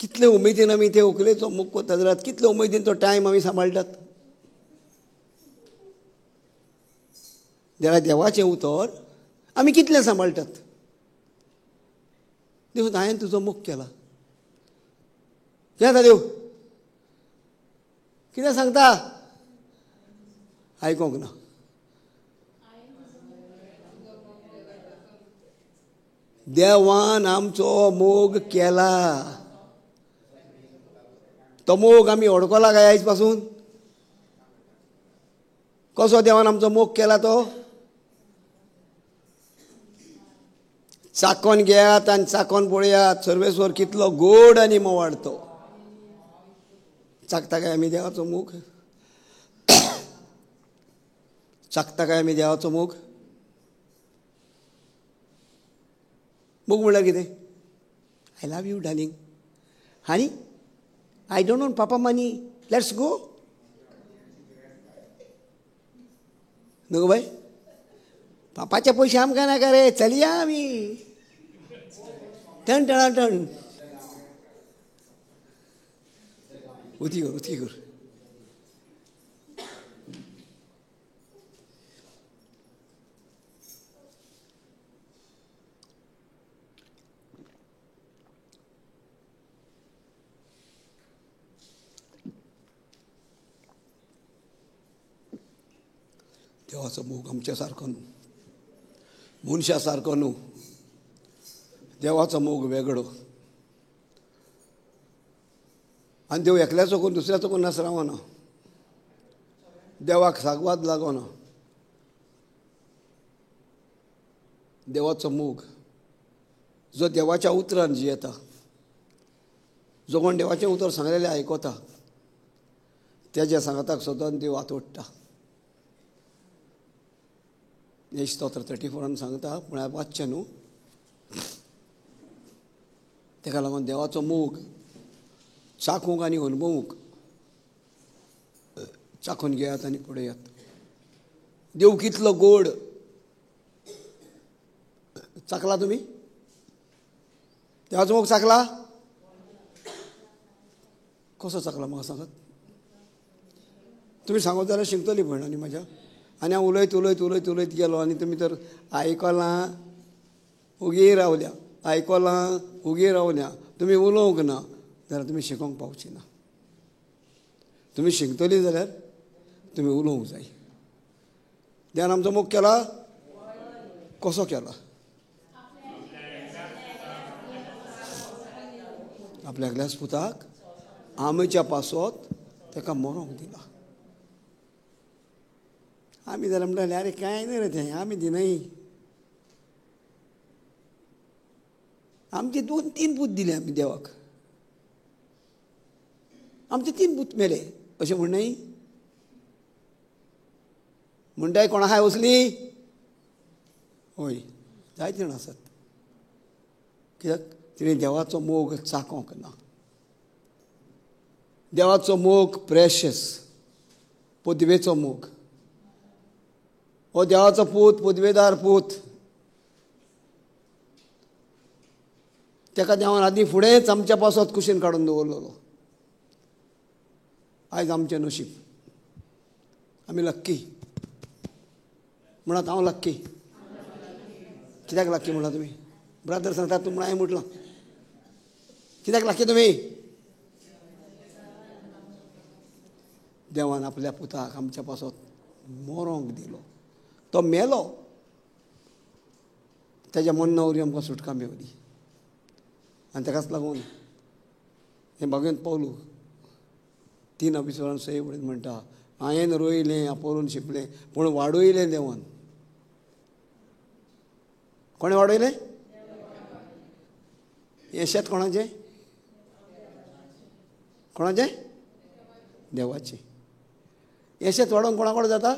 कितले उमेदीन आमी ते व्हंकलेचो मोग करता जाल्यार कितले उमेदीन तो टायम आमी सांबाळटात. जाल्यार देवाचें उतर आमी कितलें सांबाळटात? देव हांवें तुजो मोग केला. कितें जाता देव? कितें सांगता? आयकोंक ना. देवान आमचो मोग केला. तो मोग आमी अडकला काय आयज पासून? कसो देवान आमचो मोग केला तो? चाकोन घेयात आनी चाकोन पळयात सर्वेस्वर कितलो गोड आनी मोवाड तो. चाकता काय आमी देवाचो मोग? चाकता काय आमी देवाचो मोग? मोग म्हणल्यार कितें? I love you darling, honey I don't want papa money, let's go. न्हू बाय, पापाचे पयशे आमकां नाका रे, चलया आमी टण टणा टण. उती कर, उती कर. देवाचो मोग आमच्या सारको न्हू, मनशा सारको न्हू. देवाचो मोग वेगळो. आनी देव एकल्याचो कोण दुसऱ्याचो कोण नास रावना. देवाक सागवाद लागना. देवाचो मोग जो देवाच्या उतरान जियेता, जो कोण देवाचें उतर सांगलेलें आयकता, तेज्या सांगाताक सदांच देव आतोडटा. हे स्तोत्र 34 सांगता, म्हळ्यार वाचचें न्हू. तेका लागून देवाचो मोग चाखूंक आनी अनुभवूंक चाखून घेयात आनी पळयात देव कितलो गोड. चाखला तुमी देवाचो मोग? चाखला? कसो चाखला म्हाका सांगात? तुमी सांगत जाल्यार शिकतली भयण आनी म्हाज्या. आनी हांव उलयत उलयत उलयत उलयत गेलो आनी तुमी तर आयकलां ओगी रावल्या, आयकलां ओगी रावल्या, तुमी उलोवंक ना जाल्यार तुमी शिकोवंक पावची ना. तुमी शिकतली जाल्यार तुमी उलोवंक जाय. देवान आमचो मोग केला? कसो केला? आपल्या एकल्याच पुताक आमच्या पासत ताका मरोंक दिला. आमी जाल्यार म्हणटाले आरे कांय न्हय रे तें, आमी दिनाय. आमचे 2-3 पूत दिले आमी देवाक, आमचे 3 पूत मेले अशें म्हणनाय. म्हणटाय कोणा हाय वसली? हय, जायते जाण आसात. कित्याक तिणें देवाचो मोग चाकोंक ना. देवाचो मोग प्रेशस, पदवेचो मोग. हो देवाचो पूत, पदवेदार पूत, ताका देवान आदीं फुडेंच आमच्या पासत कुशीन काडून दवरलेलो. आयज आमचें नशीब, आमी लक्की म्हणात. हांव लक्की. कित्याक लक्की म्हणला तुमी? ब्रादर सांगतात तूं म्हणून हांवें म्हटलां. कित्याक लक्की तुमी? देवान आपल्या पुताक आमच्या पासत मरोंक दिलो, तो मेलो, ताच्या मन्ना वरवीं आमकां सुटका मेवली. आनी ताकाच लागून हें बागेंत पावलू 3 अभिसरान सय वडील म्हणटा, हांवें रोयलें, आपोरून शिंपलें, पूण वाडयलें देवान. कोणें वाडयलें? हें शेत कोणाचें? कोणाचें? देवाचें. हें शेत वाडोवंक कोणा कडेन जाता?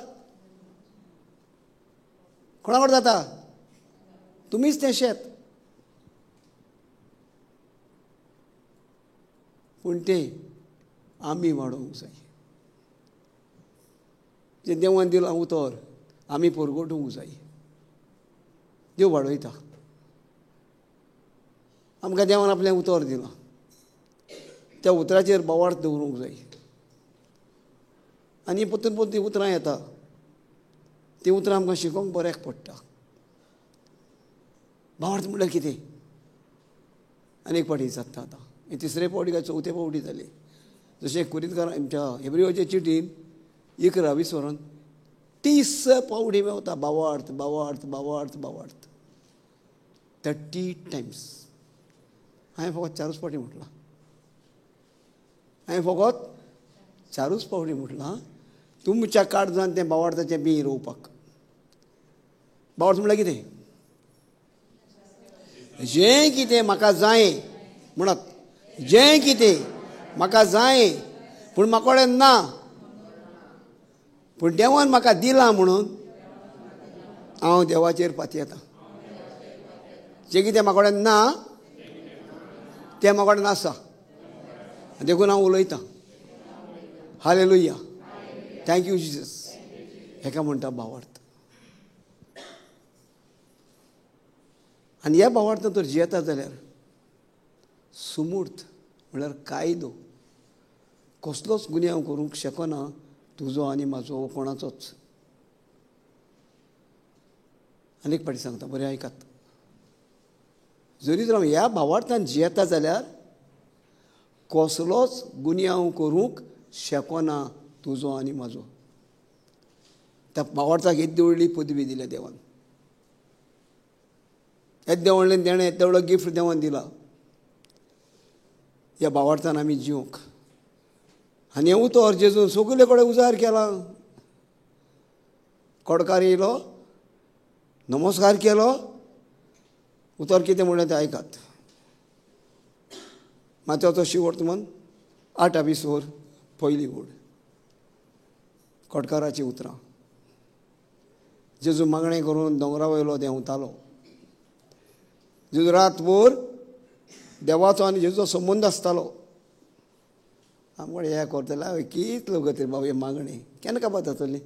कोणा कडेन जाता? तुमीच तें शेत. पूण तें आमी वाडोवंक जाय. जें देवान दिलां उतर आमी परगटूंक जाय. देव वाडयता आमकां. देवान आपलें उतर दिलां, त्या उतराचेर बोवाळ दवरूंक जाय. आनी परतून परतून तीं उतरां येता, तीं उतरां आमकां शिकोवंक बऱ्याक पडटा. भावार्थ म्हणल्यार कितें? आनी एक फावटी जाता आतां हे तिसरे फावटी काय चवथे फावटी जाली. जशें कुरितकार आमच्या हेब्रियोचे चिटीन 11 विसरून 30 फावटी मेवता भावार्थ भावार्थ भावार्थ भावार्थ, 30 टायम्स. हांवें फकत 4 फावटी म्हटलां. हांवें फकत 4 फावटी म्हटलां तुमच्या काळजान तें भावार्थाचें बीं रोवपाक. भावार्थ म्हणल्यार कितें? जें कितें म्हाका जाय म्हणत, जें कितें म्हाका जाय पूण म्हाका कडेन ना, पूण देवान म्हाका दिलां म्हणून हांव देवाचेर पातयेतां. जें कितें म्हाका कडेन ना तें म्हाका कडेन आसा, देखून हांव उलयतां. Hallelujah, thank you Jesus. हेका म्हणटा भावार्थ. आनी ह्या भावार्थान तर जियेता जाल्यार सुमूर्त म्हणल्यार कायदो कसलोच गुन्यांव करूंक शकना तुजो आनी म्हाजो, कोणाचोच. आनी एक फावटी सांगता, बरें आयकात. जरी तर हांव ह्या भावार्थान जियेता जाल्यार कसलोच गुन्यांव करूंक शकना तुजो आनी म्हाजो. त्या भावार्थाक येद्दी व्हडली पदवी दिल्या देवान, येद्दें व्हडलें देणें, येद्दें व्हडलो गिफ्ट देवान दिला. ह्या भावार्थान आमी जिवंक. आनी हें उतर जेजून सगळे कडेन उजार केला. कोडकार येयलो, नमस्कार केलो, उतर कितें म्हणलें तें आयकात. मात्याचो शिवर्तमान 8 पयली ओड, कोटकाराचीं उतरां. जेजू मागणें करून दोंगरा वयलो देंवतालो. जेजू रातभर देवाचो आनी जेजूचो संबंद आसतालो. आमकां हें करतले हांवें कितलो गती बाबा हें मागणें केन्ना काबार जातली?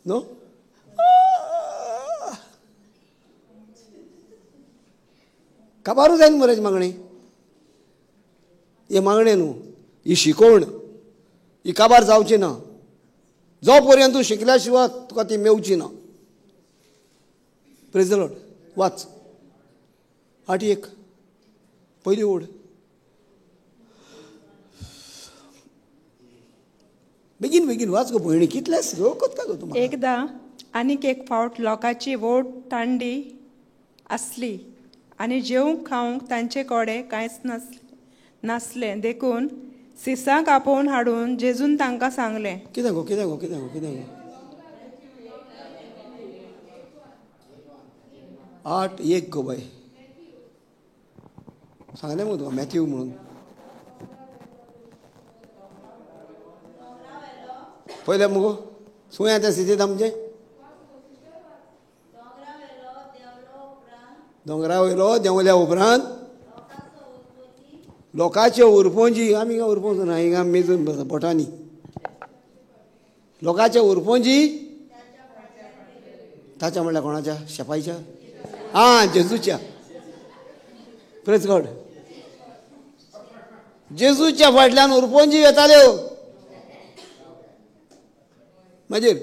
न्हू काबारूच जायना मरे मागणें. हें मागणें न्हू, ही शिकवण, ही काबार जावची ना जो पर्यंत तूं शिकल्या शिवाय तुका ती मेवची ना. Praise the Lord. वाच 8:1 पयली ओड. बेगीन बेगीन वाच गो भयणी, कितले स्लो कोत्ता गो तूं. एकदां आनीक एक फावट लोकांची व्हड तांडी आसली आनी जेवंक खावंक तांचे कडेन कांयच नासलें देखून सिसांक आपोवन हाडून जेजून तांकां सांगलें. कितें गो कितें गो कितें गो कितें गो 8:1 गो बाय सांगलें मगो तुका मॅथ्यू म्हणून पयलें मुगो सुंय आतां स्थितींत आमचें दोंगरा वयलो देंवल्या उपरांत लोकांच्यो उरपोंजी आमी हिंगा उरपोंच ना हिंगा मेजून बोटांनी लोकांच्यो उरपोंजी ताच्या म्हणल्यार कोणाच्या शेपायच्या आं जेजूच्या. प्रेज गॉड. जेजूच्या फाटल्यान उरपोंजी येताल्यो. मागीर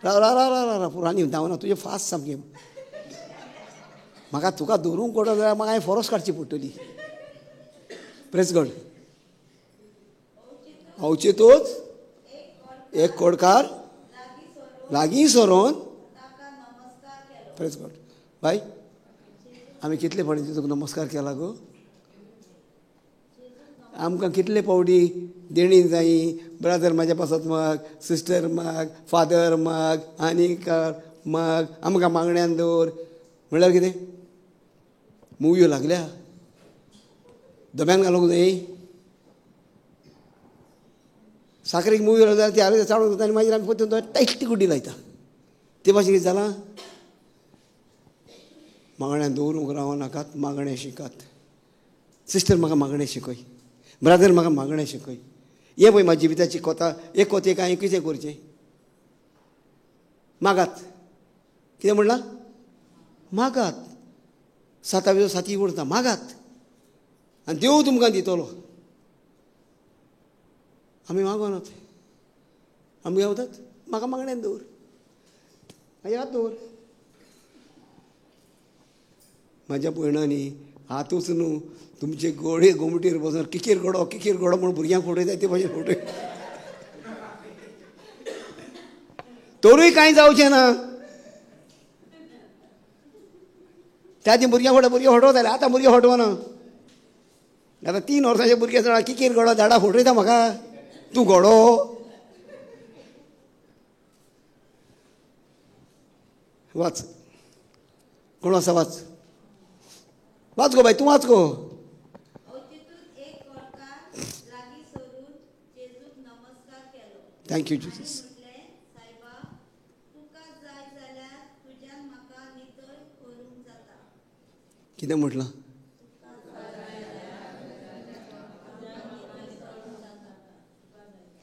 राव राव राव राव राव पुरानी धांवना तुजें फास्ट सामकें म्हाका तुका धरूंक कोडो जाल्यार म्हाका हांवें फोरोस काडची पडटली. प्रेज गॉड. अवचितूच एक कोडकार लागीं सरोन. Praise God. बाय आमी कितले फावटी तुका नमस्कार केला गो? आमकां कितले फावटी देणी जायी ब्रादर म्हाज्या पासत माग, सिस्टर माग, फादर माग, आनी माग, आमकां मागण्यान दवर म्हणल्यार कितें मुवयो लागल्या दम्यान घालूंक जाय साकरेक मुवयो लागल्या ती आरे चाळून जाता आनी मागीर आमी परतून टायटली गुड्डी लायता. ते भाशेन कितें जालां मागण्यान दवरूंक रावनाकात, मागणें शिकात. सिस्टर म्हाका मागणें शिकय, ब्रादर म्हाका मागणें शिकय. हें पळय म्हाज्या जिविताची कोता एक कोतेक हांवें कितें करचें मागात. कितें म्हणलां? मागात. सातावेचो साती उरता मागात आनी देव तुमकां दितलो. आमी मागोनात, आमी गावतात म्हाका मागण्यान दवर, म्हाज्या हात दवर. म्हाज्या भयणांनी हातूच न्हू तुमचे गोडे गोमटेर बसून किकेर गोडो किकेर गोडो म्हूण भुरग्यांक फटयता ते भाशेन फटय तरूय कांय जावचें ना. त्या ती भुरग्यां फट भुरगें फटवताले, आतां भुरगें फटवना. आतां 3 वर्सांचे भुरगे जाणा किकेर गोडो झाडां फटयता म्हाका तूं गोडो. वाच कोण आसा वाच वाच गो बाय तूं वाच गो. Thank you Jesus. कितें म्हटलां?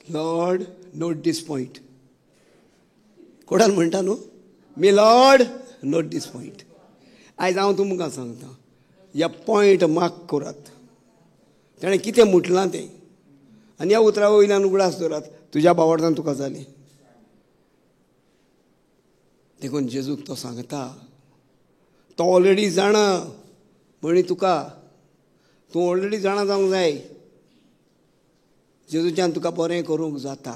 लॉर्ड नोट दीस पॉयंट. कोणाक म्हणटा न्हू मी लॉर्ड नोट दीस पॉयंट. आयज हांव तुमकां सांगता ह्या पॉयंट मार्क करात. ताणें कितें म्हटलां तें आनी ह्या उतरा वयल्यान उगडास दवरात तुज्या बावडतान तुका जालें. देखून जेजूक तो सांगता तो ऑलरेडी जाणा म्हणी तुका तूं ऑलरेडी जाणा जावंक जाय जेजूच्यान तुका बरें करूंक जाता.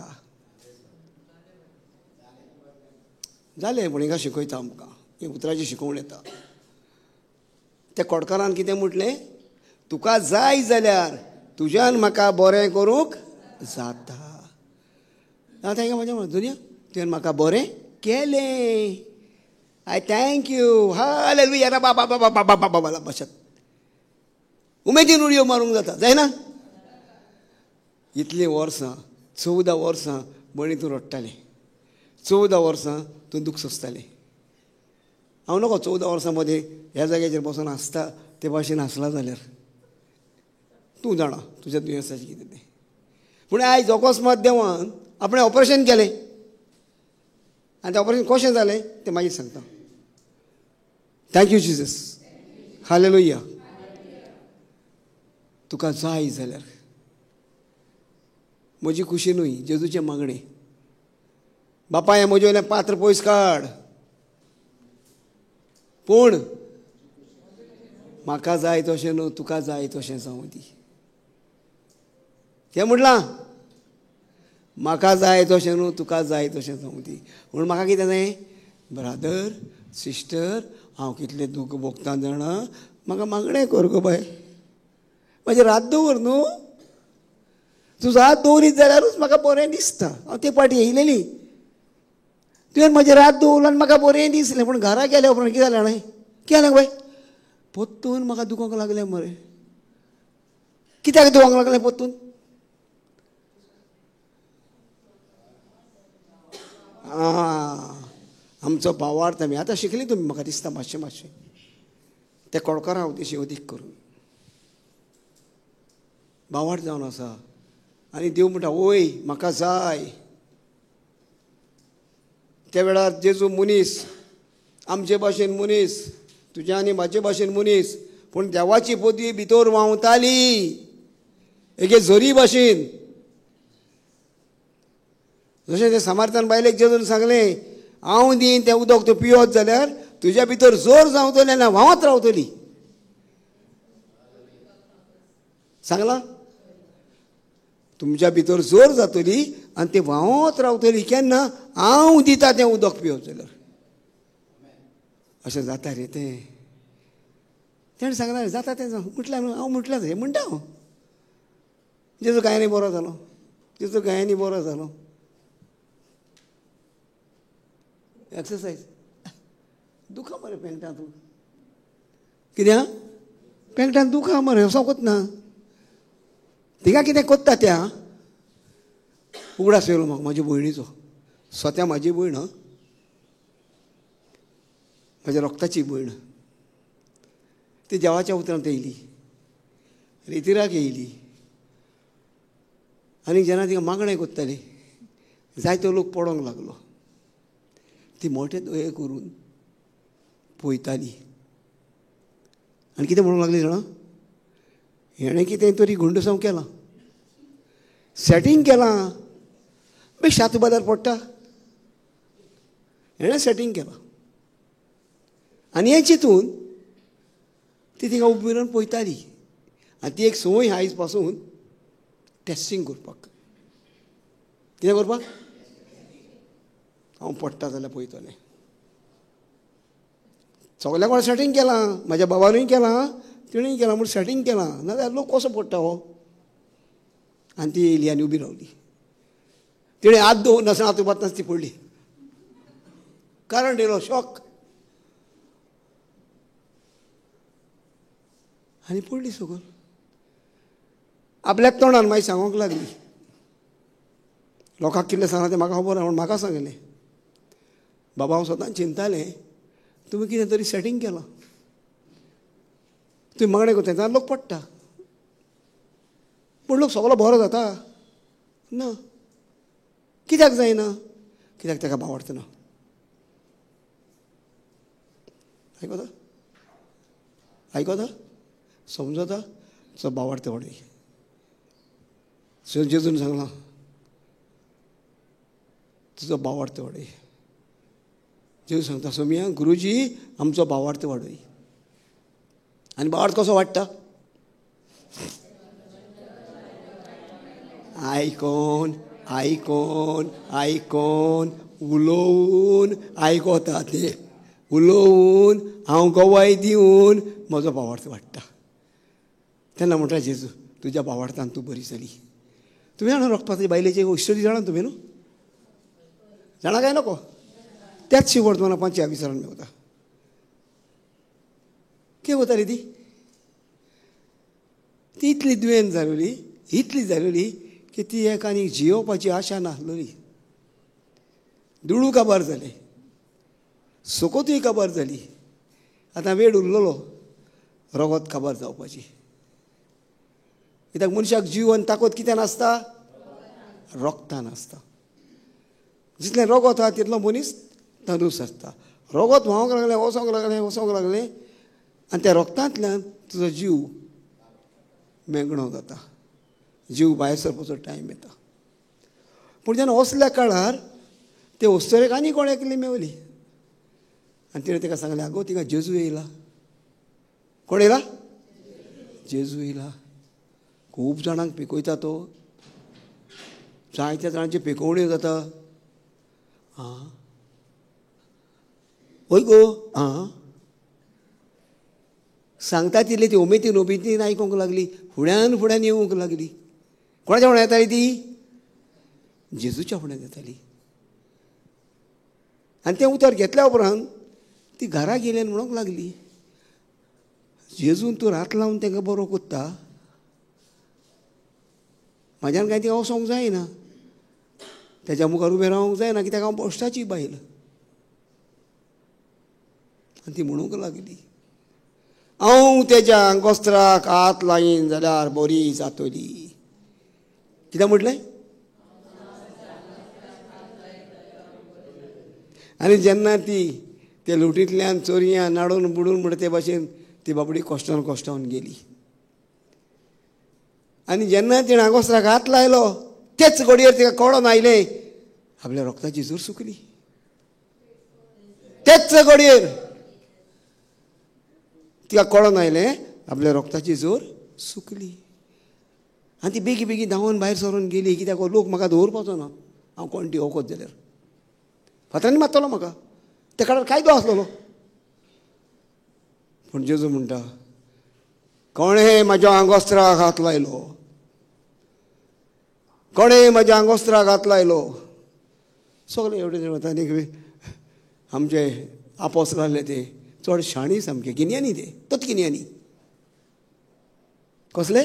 जालें पूण हिंगा शिकयता आमकां ही उतराची शिकोवण येता. त्या कोडकारान कितें म्हटलें? तुका जाय जाल्यार तुज्यान म्हाका बरें करूंक जाता. आतां हिंगा म्हज्या दुनिया तुवें म्हाका बरें केलें, I thank you, hallelujah बाबा बाबा बाबा बाबा भाशेन उमेदीन उडयो मारूंक जाता जायना. इतलीं वर्सां 14 वर्सां बणी तूं रडटालें, 14 वर्सां तूं दूख सोंसतालें. हांव नको 14 वर्सां मदीं ह्या जाग्याचेर बसून हांसता ते भाशेन हांसला जाल्यार तूं जाणा तुज्या दुयेंसाचें कितें तें. पूण आयज अकस्मात देवान आपणें ऑपरेशन केलें आनी तें ऑपरेशन कशें जालें तें मागीर सांगता. Thank you Jesus. Hallelujah. तुका जाय जाल्यार म्हजी खुशी न्हय जेजूचें मागणें. बापाय म्हजे वयलें पात्र पयस काड पूण म्हाका जाय तशें न्हू तुका जाय तशें जावं दी. तें म्हटलां म्हाका जाय तशें न्हू, तुका जाय तशें जावं दी. म्हणून म्हाका कितें जाय ब्रादर सिस्टर, हांव कितलें दुःख भोगता जाणा, म्हाका मागणें कर गो बाय, म्हाजेर हात दवर न्हू, तुजो हात दवरीत जाल्यारूच म्हाका बरें दिसता. हांव ते पाटी येयलेली, तुवें म्हजेर हात दवरलो आनी म्हाका बरें दिसलें, पूण घरा गेल्या उपरांत कितें जालें जाणा, कितें जालें बाय, पोत्तून म्हाका दुखोंक लागलें मरे. कित्याक दुखोंक लागलें पोत्तून? आमचो भावार्थ आमी आतां शिकली तुमी, म्हाका दिसता मातशें मातशें ते कोडकारा उद्देशी अदीक करून भावार्थ जावन आसा. आनी देव म्हणटा ओय म्हाका जाय. त्या वेळार जेजू मनीस, आमचे भाशेन मनीस, तुज्या आनी म्हाजे भाशेन मनीस, पूण देवाची पदवी भितर व्हांवताली एके झरी भाशेन. जशें ते समार्थान बायलेक जेजून सांगलें, हांव दीन तें उदक तूं पियत जाल्यार तुज्या भितर जोर जावतली आनी व्हांवत रावतली. सांगलां, तुमच्या भितर जोर जातली आनी ती व्हांवत रावतली. केन्ना? हांव दिता तें उदक पियत जाल्यार. अशें जाता रे तें. तेणें सांगलां जाता तें म्हटल्यार हांव म्हटल्यार हें म्हणटा हांव. जेजू गायांनी बरो जालो, जेजू गायांनी बरो जालो. एक्सरसायज दुखा मरे पेंटां तूं, कित्याक पेंटान दुखा मरे, वचोंकूच ना. तिका कितें कोत्ता त्या उगडास येयलो म्हाका म्हाजे भयणीचो. स्वता म्हाजी भयण, म्हाज्या रोगताची भयण, ती देवाच्या उतरांत येयली, रेतिराक येयली आनी जेन्ना तिका मागणें कोत्ताली जायतो लोक पडोंक लागलो. ती मोठे दोळे करून पळयताली आनी कितें म्हणूंक लागली जाणा, हेणें कितें तरी गुंडसांव केलां, सेटींग केलां, मागीर शातू बाजार पडटा, हेणें सेटींग केलां. आनी हें चिंतून ती थिंगा उबी रावन पळयताली. आनी ती एक संवय आयज पासून टेस्टींग करपाक. कितें करपाक? हांव पडटा जाल्यार पळयतलें. सगल्या कोणें सेटींग केलां, म्हाज्या बाबानूय केलां, तिणेंय केलां, म्हूण सेटींग केलां, नाजाल्यार लोक कसो पडटा हो. आनी ती येयली आनी उबी रावली. तिणें हात दवरून नासतना हात उबारतना ती पडली. कारण येयलो शॉक आनी पडली सगळं. आपल्याक तोंडान मागीर सांगूंक लागली. लोकांक कितलें सांगलां तें म्हाका खबर ना, पूण म्हाका सांगलें, बाबा हांव सदांच चिंतालें तुमी कितें तरी सेटींग केलां, तुमी मागणें करता तेन्ना लोक पडटा, पूण लोक सगलो बरो जाता ना. कित्याक जायना? कित्याक ताका भावार्थ ना. आयकता आयकता समजता? तो भावार्थ वाडय. जेजून सांगलां तुजो भावार्थ वाडय. जेजू सांगता सोमिया गुरुजी आमचो भावार्थ वाडय. आनी भावार्थ कसो वाडटा? आयकोन आयकोन आयकोन उलोवन आयकोता ते उलोवन हांव गवाय दिवन म्हजो भावार्थ वाडटा. तेन्ना म्हणटा जेजू तुज्या भावार्थान तूं बरी जाली. तुमी जाणा रोखपाची बायलेची इश्टरी जाणा तुमी न्हू? जाणा काय नको? त्याच शिवर्तमाना पांचव्या विचारान मेवता. कितें वताली ती? ती इतली दुयेंत जालोली, इतली जालोली की ती एक आनी जियोवपाची आशा नासलोली. दुडू काबार जाले, सोकोतूय काबार जाली, आतां वेळ उरलेलो रोगोत काबार जावपाची. कित्याक मनशाक जीव आनी ताकद कितें नासता? रोगतान आसता. जितलें रोगत आसा तितलो मनीस तंदुरुस्त आसता. रोगत व्हांवंक लागलें, वचोंक लागलें, वचोंक लागलें आनी त्या रोगतांतल्यान तुजो जीव मेगणो जाता, जीव भायर सरपाचो टायम येता. पूण जेन्ना असल्या काळार ते अस्तुरेक आनी कोण एकली मेवली आनी तिणें ताका सांगलें, आगो तिका जेजू येयला. कोण येयला? जेजू येयला. खूब जाणांक पिकयता तो, जायत्या जाणांची पेकोवण्यो जाता. आं हय गो, आं सांगता तितली ती उमेदीन उमेदीन आयकूंक लागली, फुड्यान फुड्यान येवंक लागली. कोणाच्या फुड्यान येताली ती? जेजूच्या फुड्यान येताली. आनी तें उतर घेतल्या उपरांत ती घरा गेली आनी म्हणूंक लागली, जेजून तूं रात लावन तांकां बरो कोत्ता, म्हाज्यान कांय तिका वचोंक जायना, तेज्या मुखार उबें रावंक जायना, कित्याक हांव भश्टाची बायल. आनी ती म्हणूंक लागली, हांव तेज्या आंगोस्त्राक हात लायन जाल्यार बरी जातली. कितें म्हटलें? आनी जेन्ना ती ते लुटींतल्यान चोरयां नाडून बुडून म्हणटा ते भाशेन ती बाबडी कश्टान कश्टावन गेली. आनी जेन्ना तिणें आंगोस्त्राक हात लायलो तेच घडयेर तिका कळोन आयलें आपल्या रोगताची जोर सुकली. तेच घडयेर तिका कळोन आयलें आपल्या रोगताची जोर सुकली. आनी ती बेगी बेगीन धांवन भायर सरून गेली, कित्याक लोक म्हाका दवरपाचो ना, हांव कोण ती वखद जाल्यार फातरांनी मारतलो म्हाका. त्या काळार कायदो आसलेलो. पूण जेजू म्हणटा, कोणें म्हाज्या आंगोस्त्राक हात लायलो, कोणें म्हाज्या आंगोस्त्राक हात लायलो. सगळे एवढे वता आनी आमचे आपोस आसले ते चड शाणी सामके, गिन्यानी ते, तत्गिन्यानी. कसले?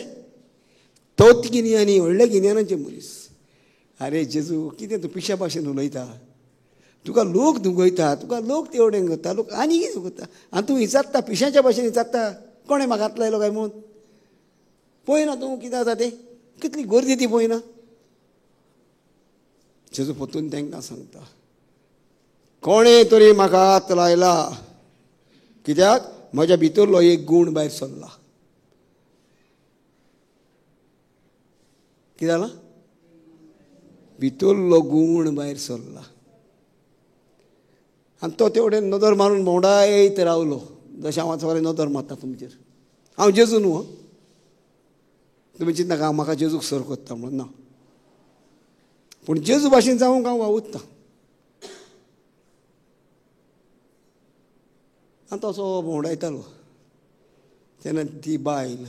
तत्गिन्यानी, व्हडले गिन्यानाचे मनीस. आरे जेजू कितें तूं पिश्या भाशेन उलयता, तुका लोक दुगयता, तुका लोक तेवडेन करता, लोक आनी कितें करता, आनी तूं विचारता पिश्याच्या भाशेन विचारता कोणें म्हाका हात लायलो काय म्हणून. पळयना तूं कितें जाता तें, कितली गर्दी ती पळयना. जेजू परतून तांकां सांगता, कोणें तरी म्हाका हात लायला, कित्याक म्हज्या भितरलो एक गूण भायर सरला. कितें जाला? भितरलो गूण भायर सरला. आनी तो तेवटेन नदर मारून भोंवडायत रावलो, जशें हांव आतां नदर मारता तुमचेर. हांव जेजू न्हू, तुमी चिंतनाका हांव म्हाका जेजूक सर कोत्ता म्हणून, ना, पूण जेजू भाशेन जावंक हांव वावुरता. आनी तसो भोंवडायतालो. तेन्ना ती बायल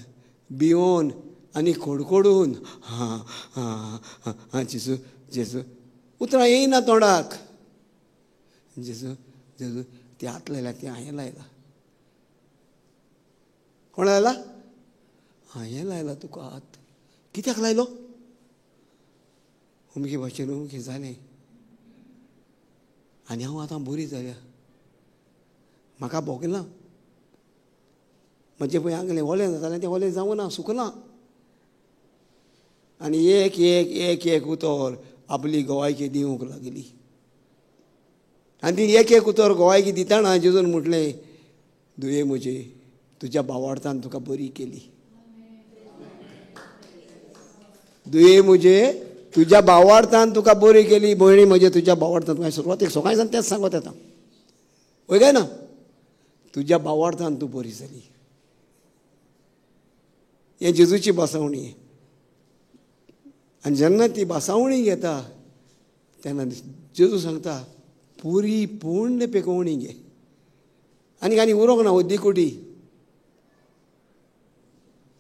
भियोन आनी खोडखोडून हां हां हां जेजू जेजू, उतरां येयना तोंडाक, जेजू जेजू ती हात लायला, ती हांयें लायला. कोण लायला? हांयें लायला तुका हात. कित्याक लायलो? अमके भाशेन अमकें जालें आनी हांव आतां बरी जाल्या, म्हाका भोगलां, म्हजें पळय आंगलें ओलें जातालें तें ओलें जावं ना, सुकलां. आनी एक एक एक एक उतर आपली गवायकी दिवंक लागली. आनी ती एक एक उतर गवायकी दितना जेजून म्हटलें, दुये म्हजे तुज्या भावार्थान तुका बरी केली. दुये म्हजे तुज्या भावार्थान तुका बरी केली, भयणी म्हजे तुज्या भावार्थान. तुका सुरवातेक सकाळी सावन तेंच सांगत येता, हय काय ना? तुज्या भावार्थान तूं बरी जाली. हें जेजूची भासावणी. आनी जेन्ना ती भासावणी घेता तेन्ना जेजू सांगता, पुरी पूर्ण पेकोवणी घे, आनी आनी उरोंक ना अद्दी कोटी.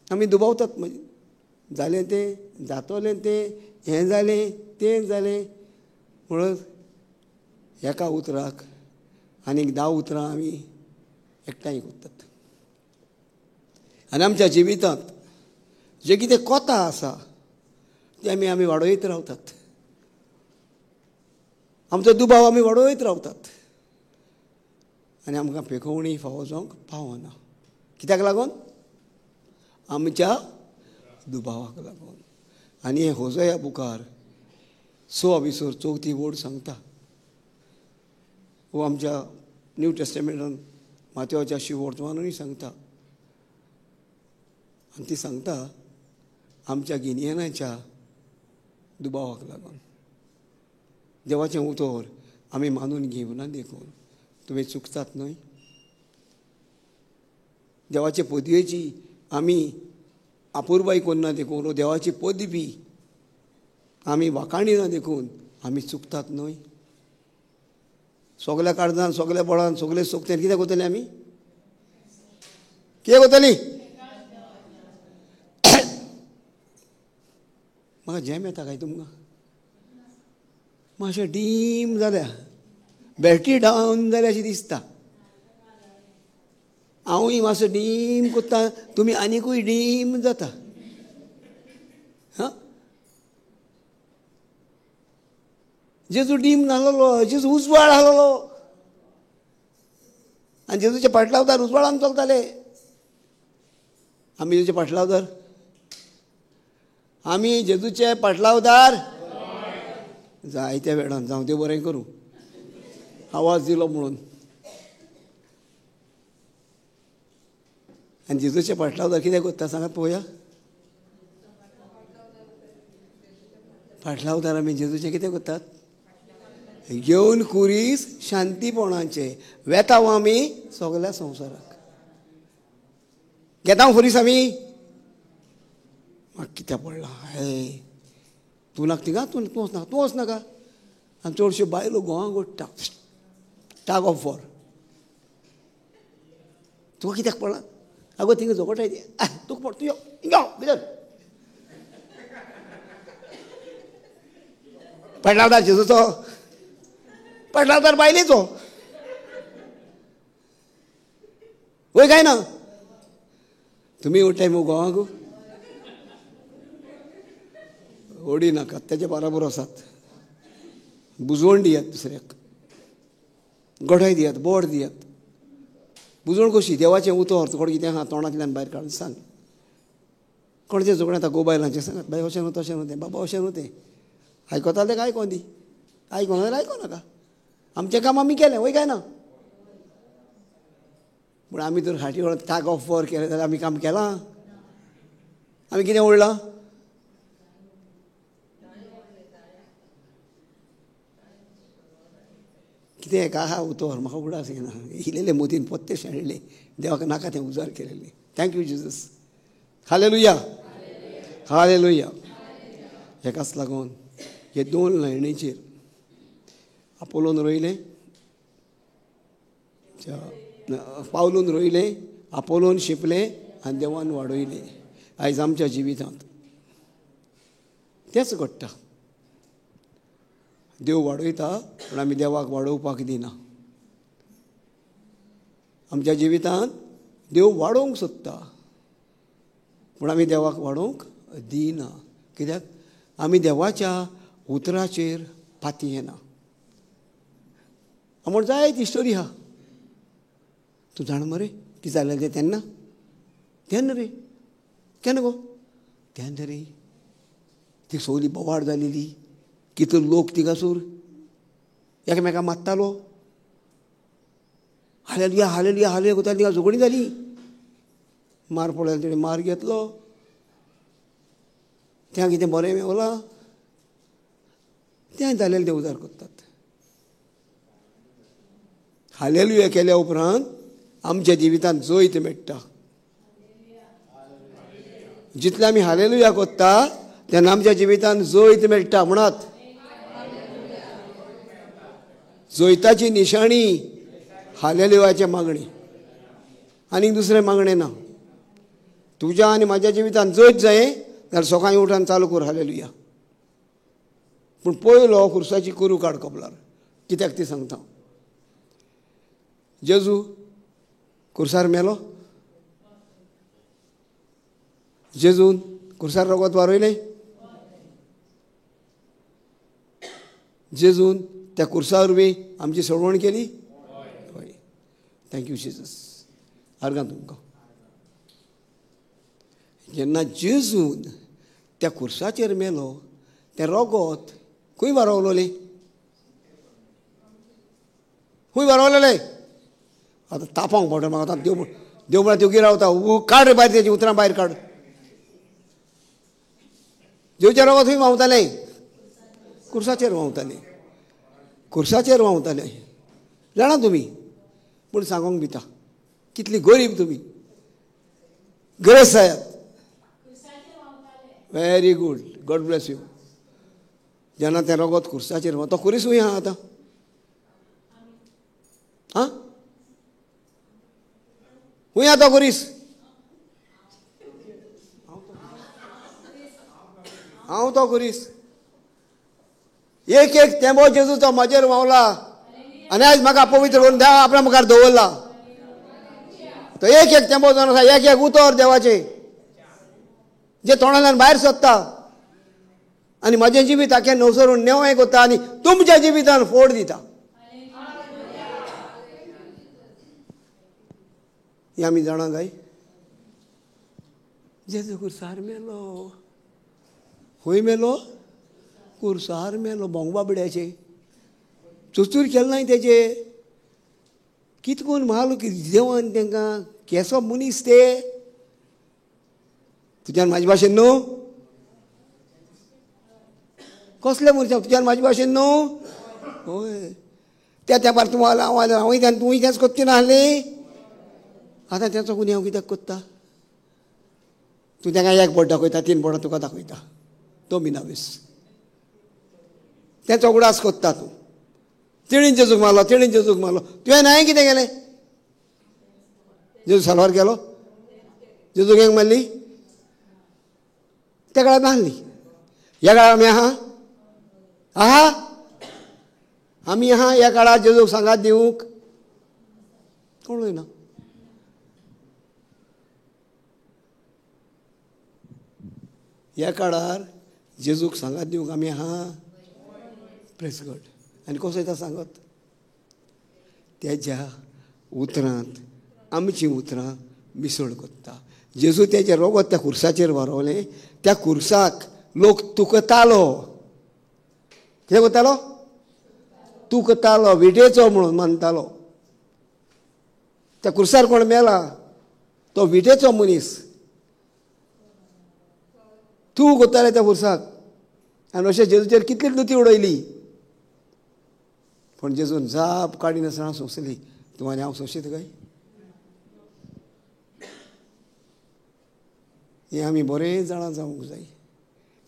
आमी दुबावतात, मागीर जालें तें, जातलें तें, हें जालें तें जालें म्हणून एका उतराक आनीक 10 उतरां आमी एकठांय करतात. आनी आमच्या जिवितांत जें कितें कोता आसा तें आमी आमी वाडयत रावतात, आमचो दुबाव आमी वाडयत रावतात आनी आमकां पेकोवणी फावो जावंक पावना. कित्याक लागून? आमच्या दुबावाक लागून. आनी हें होजया बुकार 6 अभिसर 4 वोड सांगता. वो आमच्या न्यू टेस्टमेंटान माथ्याच्या शिवर्तमानूय सांगता. आनी ती सांगता आमच्या गिन्यानाच्या दुबावाक लागून देवाचें उतर आमी मानून घेवना देखून तुमी चुकतात न्हय. देवाचे पदवेची आमी अपुरबाय करना देखून देवाची पदवी आमी वाखाणी ना देखून आमी चुकतात न्हय. सगल्या काळजान, सगल्या बळान, सगळे सोगते कितें करतली आमी? कितें करतली? म्हाका जॅम येता काय तुमकां? मातशें डीम जाल्या, बॅटरी डावन जाल्या अशी दिसता. हांवूय मातसो डीम करता, तुमी आनिकूय डीम जाता. हां, जेजू डीम नासलो, जेजू उजवाड आसलो आनी जेजूचे पाटलावदार उजवाडान चलताले. आमी जेजूचे पाटलावदार, आमी जेजूचे पाटलावदार जायत्या वेळान जावं देव बरें करूं आवाज दिलो म्हणून. आनी जेजूचे पाटलावदार कितें करता सांगात पळोवया. पाटलावदार आमी जेजूचे कितें करतात? घेवन कुरीस शांतीपणाचे वेता आमी सगल्या संवसाराक. घेता खुरीस आमी. म्हाका कित्याक पडला हे तूं नाका थिंगा, तूं तूं वचनाका, तूं वचनाका. आनी चडश्यो बायलो गोवा गोडटा टाग ऑफ वॉर. तुका कित्याक पडला? आगो थिंगा झगडटाय ती, तुका पड, तूं यो यो भितर. पाटलावदार जेजूचो, पाटलावदार बायलेचो, वय काय ना? तुमी उठ्ठाय मगो गोवाक? ओडी नाकात, तेजे बराबर आसात. बुजवण दियात दुसऱ्याक, गडाय दियात, बोड दियात. बुजवण कशी? देवाचें उतर तुका कितें आहा तोंडांतल्यान भायर काडून सांग. कोणाचें झगडें आतां गो बायलांचें सांगात, बाय अशें न्हू तशें न्हू तें, बाबा अशें न्हू तें. आयकता तें आयकों दी, आयकोना जाल्यार आयको नाका. आमचें काम आमी केलें, वय काय ना? पूण आमी जर फाटी ताक ऑफ वॉर केलें जाल्यार आमी काम केलां? आमी कितें ओडलां? कितें एका आहा उतर म्हाका उगडास येना. इल्लें मोतीन पोत्ते शेणलें, देवाक नाका तें उजार केलेलें. Thank you Jesus. Hallelujah, hallelujah. हेकाच लागून हे दोन लायणीचेर आपोलोन रोयलें, पावलून रोयलें, आपोलोन शिंपलें आनी देवान वाडयलें. आयज आमच्या जिवितांत तेंच घडटा. देव वाडयता पूण आमी देवाक वाडोवपाक दिना. आमच्या जिवितांत देव वाडोवंक सोदता पूण आमी देवाक वाडोवंक दिना. कित्याक? आमी देवाच्या उतराचेर पाती येना. म्हण जाय ती स्टोरी आहा. तूं जाण मरे कितें जालें तें तेन्ना? तेन्ना रे, केन्ना गो? तेन्ना रे ती सगळी बोवाळ जालेली, कितलो लोक थिंगासूर एकामेका मारतालो. हालेलुया हालेलुया हालेलुया करताले. थिंगा झगडीं जाली, मार पडलो, तेणें मार घेतलो. त्या कितें बरें मेवलां तें जालेलें ते उजार करतात. हालेलुया केल्या उपरांत आमच्या जिवितांत जैत मेळटा. जितलें आमी हालेलुया करता तेन्ना आमच्या जिवितांत जैत मेळटा. म्हणात जैताची निशाणी हालेलुयाची मागणी, आनीक दुसरें मागणें ना. तुज्या आनी म्हाज्या जिवितांत जैत जाय जाल्यार सकाळीं उठान चालू कर हालेलुया. पूण पयलो खुर्साची कुरू काड कबलार. कित्याक ती सांगता. जेजू खुर्सार मेलो, जेजून खुर्सार रगत वारयलें, जेजून त्या खुर्सा वरवीं आमची सोडवण केली. हय, thank you Jesus. आर्गां तुमकां. जेन्ना जेजून त्या खुर्साचेर मेलो तें रगत खंय वारवलोलें? खंय वारवलेलें? आतां तापोंक पडटा म्हाका. आतां देव देव म्हळ्यार देवगीर रावता, काड रे भायर तेजी उतरां भायर काड. जेवचें रगत खंय व्हांवतालें? खुर्साचेर व्हांवतालें, खुर्साचेर व्हांवतालें. जाणा तुमी, पूण सांगूंक भिता कितली गरीब तुमी, ग्रेस आयात. Very good, God bless you. जेन्ना तें रगत खुर्साचेर, तो खुरीस खंय आहा आतां? आं, खंय आहा तो खुरीस? हांव तो खुरीस. एक एक तेंबो जेजूचो म्हजेर व्हांवला आनी आयज म्हाका पवित्र करून देवा आपल्या मुखार दवरला. तो एक एक तेंबो जावन आसा, एक एक उतर देवाचें जे तोंडांतल्यान भायर सोदता आनी म्हजें जिवीत आख्खें नवसरून नेवय करता आनी तुमच्या जिवितान फोड दिता. हें आमी जाणा काय? जेजू खुर्सार मेलो. खंय मेलो? खुर्सार मेलो. भोंग बाबड्याचे चुचूर केलें नाय तेजे. कितकून म्हाल देवान तांकां केसो मनीस ते. तुज्यान म्हाजे भाशेन न्हू? कसले मनशां तुज्यान म्हाजे भाशेन न्हू? हय, त्या तेंपार तूं हांव हांवूय तुवूय तेंच कोत्ती नासली. आतां तेचो गुन्यांव कित्याक कोत्ता? तूं तांकां एक बोट दाखयता, 3 बोटां तुका दाखयता. तो मिनावीस तेचो उगडास कोत्ता तूं. तेणीन जेजूक मारलो, तेणीन जेजूक मारलो. तुवें हांवें कितें केलें? जेजू साल्वार केलो? जेजूक एक मारली? त्या काळार नासली. ह्या काळार आमी आहा आहा आमी आहा. ह्या काळार जेजूक सांगात दिवंक कोण ना. ह्या काळार जेजूक सांगात दिवंक आमी आहा. Praise God. आनी कसो येता सांगत? तेज्या उतरांत आमचीं उतरां मिसळ कोत्ता. जेजू तेजें रोगत त्या खुर्साचेर वारोवलें. त्या खुर्साक लोक तुकतालो. कितें करतालो? तुकतालो, विटेचो म्हणून मानतालो. त्या खुर्सार कोण मेला तो विटेचो मनीस. तूं कोत्ताले त्या खुर्साक. आनी अशें जेजूचेर कितली लुती उडयली. पूण जेजून जाप काडिनासतना सोंसली. तूं आनी हांव सोंशीत काय? हें आमी बरें जाणां जावंक जाय.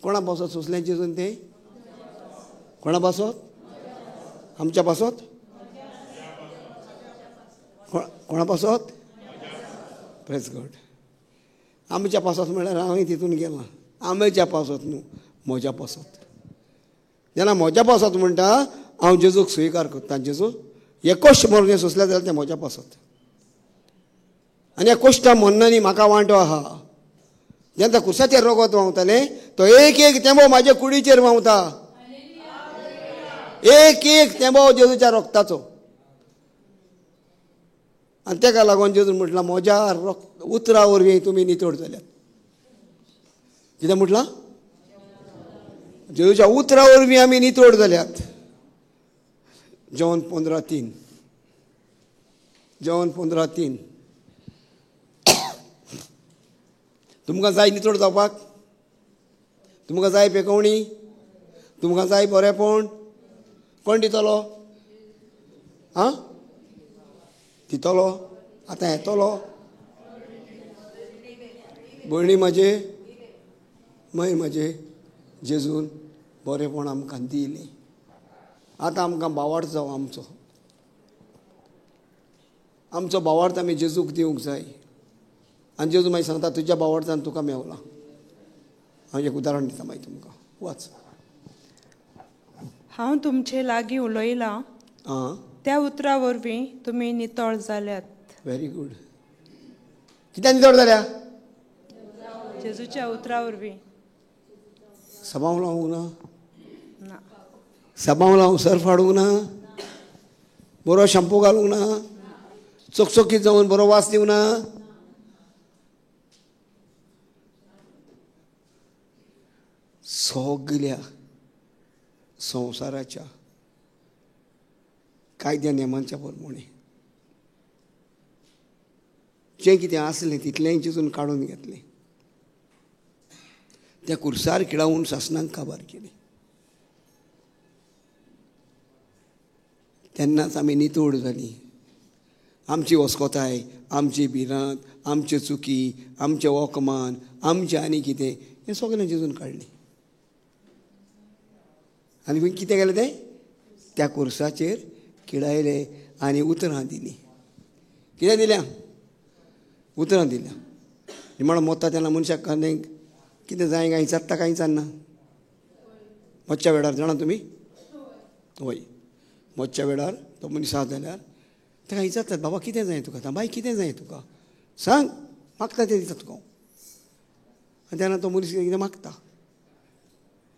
कोणा पासत सोंसलें जेजून तें? कोणा पासत? आमच्या पासत? कोणा पासत? Praise God. आमच्या पासत म्हणल्यार हांवूय तितून गेलां. आमच्या पासत न्हू, म्हज्या पासत. जेन्ना म्हज्या पासत म्हणटा हांव जेजूक स्विकार करता. जेजू हे कश्ट मरून सोंसले जाल्यार तें म्हज्या पासत. आनी ह्या कश्टा मरणांनी म्हाका वांटो आहा. जेन्ना खुर्साचेर रगत व्हांवतालें तो एक एक तेंबो म्हाजे कुडीचेर व्हांवता. एक एक तेंबो जेजूच्या रक्ताचो. आनी तेका लागून जेजून म्हटलां म्हज्या उतरा वरवीं तुमी नितळ जाल्यात. कितें म्हटलां? जेजूच्या उतरा वरवीं आमी नितळ जाल्यात. जॉन 15:3. जॉन 15:3. तुमकां जाय नितळ जावपाक? तुमकां जाय पेकोवणी? तुमकां जाय बरेंपण? कोण दितलो? आं, दितलो? आतां येतलो? भयणी म्हजे, मय म्हजे, जेजून बरेंपण आमकां दिलें. आतां आमकां बावार्थ जावं आमचो. आमचो बावार्थ आमी जेजूक दिवंक जाय. आनी जेजू मागीर सांगता तुज्या बावार्थान तुका मेवला. हांव एक उदाहरण दिता मागीर तुमकां. वाच. हांव तुमचे लागीं उलयलां त्या उतरा वरवीं तुमी नितळ जाल्यात. Very good. कित्याक नितळ जाल्या? जेजूच्या उतरा वरवीं. सबाव लावंक ना, सबाव लावंक सर्फ हाडूंक ना, बरो शॅम्पू घालूंक ना, चकचकीत जावन बरो वास दिवंक ना. सगल्या संवसाराच्या कायद्या नेमांच्या प्रमाणे जें कितें आसलें तितलेंय जेजून काडून घेतलें. त्या कुर्सार खिळावन सासणाक काबार केली. तेन्नाच आमी नितळ जालीं. आमची वस्कोताय, आमची भिरांत, आमच्यो चुकी, आमचें अपमान, आमचें आनी कितें हें सगळें जेजून काडलें. आनी कितें केलें तें त्या कुर्साचेर किडायलें आनी उतरां दिलीं. कितें दिल्या? उतरां दिल्या. निमाणो मोत्ता तेन्ना मनशाक कितें जाय काय विचारता कांय विचारना. मोच्या वेळार जाणा तुमी? हय, मोच्या वेळार तो मनीस आसा जाल्यार ताका विचारतात, बाबा कितें जाय तुका, बाय कितें जाय तुका, सांग, मागता तें दिता तुका. आनी तेन्ना तो मनीस कितें मागता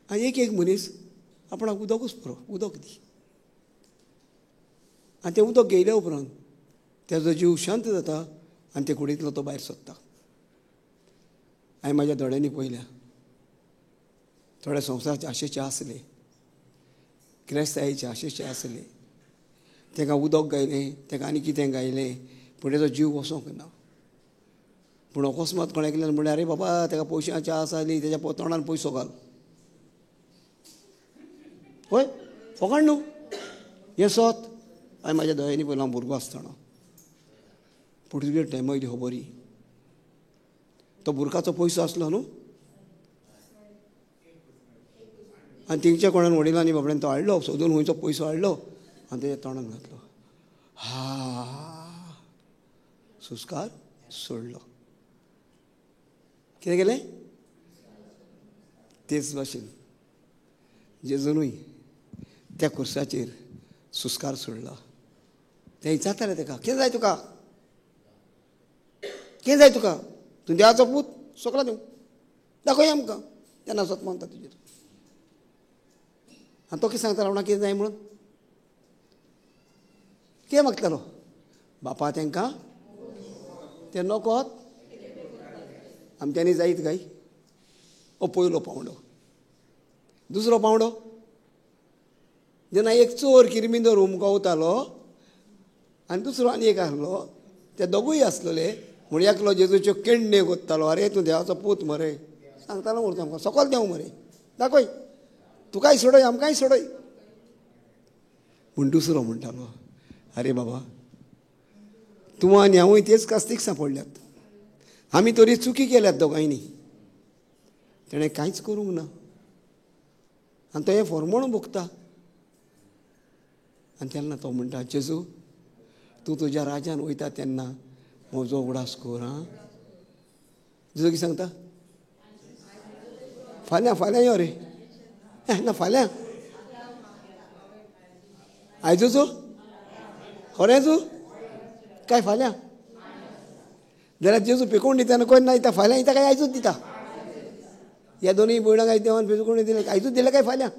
आनी एक एक मनीस आपणाक उदकूच पुरो, उदक दी. आनी तें उदक घेयल्या उपरांत तेजो जीव शांत जाता आनी ते कुडींतलो तो भायर सोदता. हांवें म्हाज्या दोळ्यांनी पळयल्या थोड्या संवसाराचे आशेचे आसले, क्रेस्तायेचे आशेचे आसले, ताका उदक गायलें, ताका आनी कितें गायलें, पूण तेजो जीव वचोंक ना. पूण अकस्मात कोण एकल्यान म्हणलें, अरे बाबा ताका पयशांची आस आसली, तेज्या तोंडान पयसो घाल. हय, फोकाण न्हू हें सत. हांवें म्हाज्या दोळ्यांनी पयलो हांव भुरगो आसतना. पुर्तुगेज टायमा वयली खबरी. तो बुरकाचो पयसो आसलो न्हू, आनी तेंच्या कोणान वडिलांनी बाबड्यान तो हाडलो, सोदून खंयचो पयसो हाडलो आनी तेज्या तोंडान घातलो. हा, सुस्कार सोडलो. कितें केलें? तेच भाशेन जेजूनूय त्या कुर्साचेर सुस्कार सोडला. तें विचारतालें ताका, कितें जाय तुका, कितें जाय तुका, तूं देवाचो पूत, सोकला दिवं दाखोवया आमकां. तेन्ना सत मानता तुजेर. आनी तो कितें सांगतालो आपणाक कितें जाय म्हणून? कितें मागतालो? बापा तांकां तें नकोत आमच्यांनी जायत काय? हो पयलो पावंडो. दुसरो पावंडो, जेन्ना एक चोर किरमिंदर हुमकवतालो आनी दुसरो आनी एक आसलो, ते दोगूय आसलेले. म्हण एकलो जेजूच्यो केंडे कोत्तालो, अरे तूं देवाचो पूत मरे, सांगतालो मरे आमकां, सकल देंव मरे, दाखय, तुकाय सोडय आमकांय सोडय. पूण दुसरो म्हणटालो, अरे बाबा तूं आनी हांवूय तेच कास्तीक सांपडल्यात, आमी तरी चुकी केल्यात दोगांयनी, तेणें कांयच करूंक ना आनी तो हें फॉर्मोण भोगता. आनी तेन्ना तो म्हणटा, जेजू तूं तुज्या राजान वयता तेन्ना म्हजो उगडास कर. आं, जेजू कितें सांगता? फाल्यां फाल्यां यो रे, ना फाल्यां, आयजूच खरेंच काय फाल्यां? जाल्यार जेजू पेकोवन दिता कोण ना दिता, फाल्यां दिता काय आयजूच दिता? ह्या दोनूय भयणांक आयज देवान पेकोवन दिलें, आयजूच दिलें काय फाल्यां?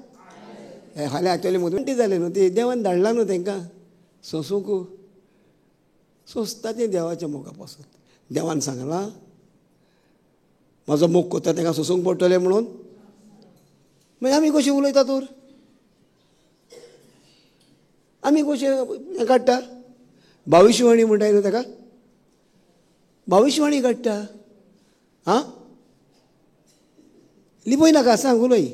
फाल्यां एक्चुअली मोदी जालें न्हू, ते देवान धाडलां न्हू तांकां सोंसूंक. सोंसता तें देवाच्या मोगा पासून. देवान सांगलां म्हजो मोग करता तांकां सोंसूंक पडटलें म्हणून. मागीर आमी कशें उलयता तर? आमी कशें काडटा? भविश्यवाणी म्हणटा न्हू ताका, भविश्यवाणी काडटा. आं, लिपय नाका, सांग, उलय.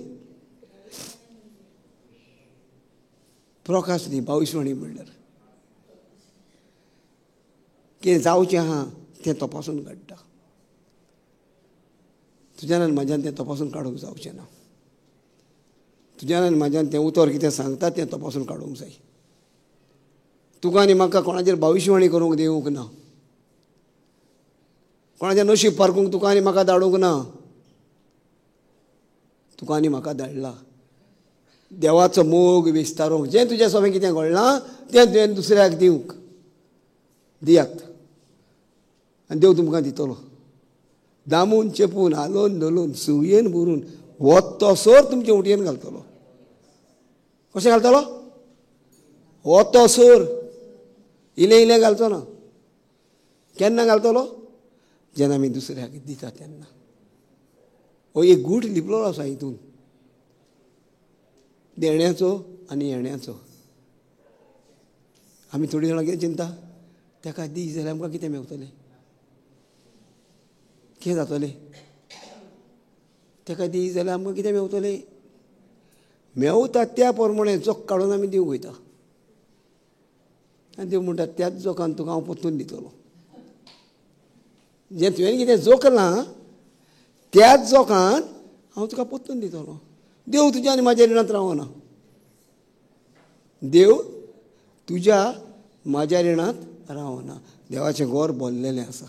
प्रकाश न्ही, भविश्यवाणी म्हणल्यार कितें जावचें आहा तें तपासून काडटा. तुज्यान आनी म्हाज्यान तें तपासून काडूंक जावचें ना. तुज्यान आनी म्हाज्यान तें उतर कितें सांगता तें तपासून काडूंक जाय. तुका आनी म्हाका कोणाचेर भविश्यवाणी करूंक दिवंक ना, कोणाचें नशीब पारखूंक तुका आनी म्हाका धाडूंक ना. तुका आनी म्हाका धाडला देवाचो मोग विस्तारूंक. जें तुज्या सोबें कितें घडलां तें तुवें दुसऱ्याक दिवंक दियात आनी देव तुमकां दितलो. दामून चेपून हालोवन धोलून सुयेन भरून वतसर तुमचे उटयेन घालतलो. कशें घालतलो? वतसर, इलें इलें घालचो ना. केन्ना घालतलो? जेन्ना आमी दुसऱ्याक दिता तेन्ना. हो एक गूट लिपलो आसा हितून, देण्याचो आनी येण्याचो. आमी थोडीं जाणां कितें चिंता, ताका दी जाल्यार आमकां कितें मेवतलें, कितें जातलें, ताका दी जाल्यार आमकां कितें मेवतलें. मेवता त्या प्रमाणे जोक काडून आमी दिवंक वयता आनी देव म्हणटा त्याच जोकान तुका हांव परतून दितलो. जें तुवें कितें जोकलां त्याच जोकान हांव तुका परतून दितलो. देव तुज्या आनी म्हाज्या रिणांत रावना. देव तुज्या म्हाज्या रिणांत रावना. देवाचें गोर बोल्लेलें आसा,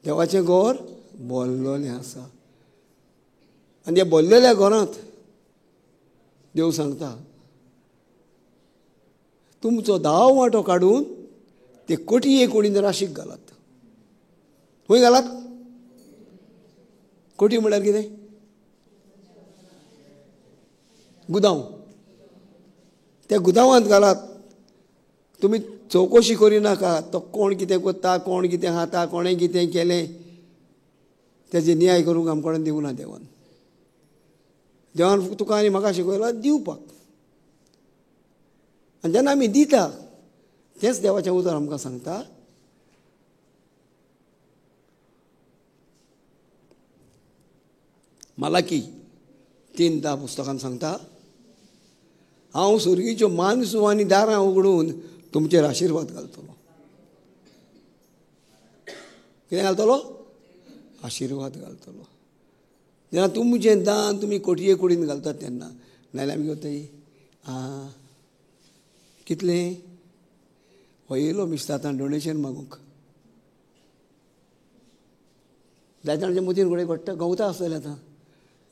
देवाचें गोर बोल्लोलें आसा. आनी त्या बोल्लेल्या घरांत देव सांगता तुमचो 10 वांटो काडून ते कोटये कोडीन राशीक घालात. खंय घालात? कोटी म्हळ्यार कितें? गुदांव. त्या गुदांवांत घालात. तुमी चवकशी करिनाका तो कोण कितें करता, कोण कितें खाता, कोणें कितें केलें, तेजे न्याय करूंक आमकां कोणें दिवना देवान. देवान तुका आनी म्हाका शिकयला दिवपाक. आनी जेन्ना आमी दिता तेंच देवाचें उतर आमकां सांगता मालाकी 3:10 पुस्तकान सांगता हांव सुर्गीच्यो मानसू आनी दारां उगडून तुमचेर आशिर्वाद घालतलो. कितें घालतलो? आशिर्वाद घालतलो. जेन्ना तुमचें दान तुमी कोटये कुडीन घालतात तेन्ना, नाजाल्यार आमी करताय आं कितलें हो येयलो मिस्ता आतां डोनेशन मागूंक. जायते जाणांच्या मतीन घडये घडटा गवता आसतलें आतां,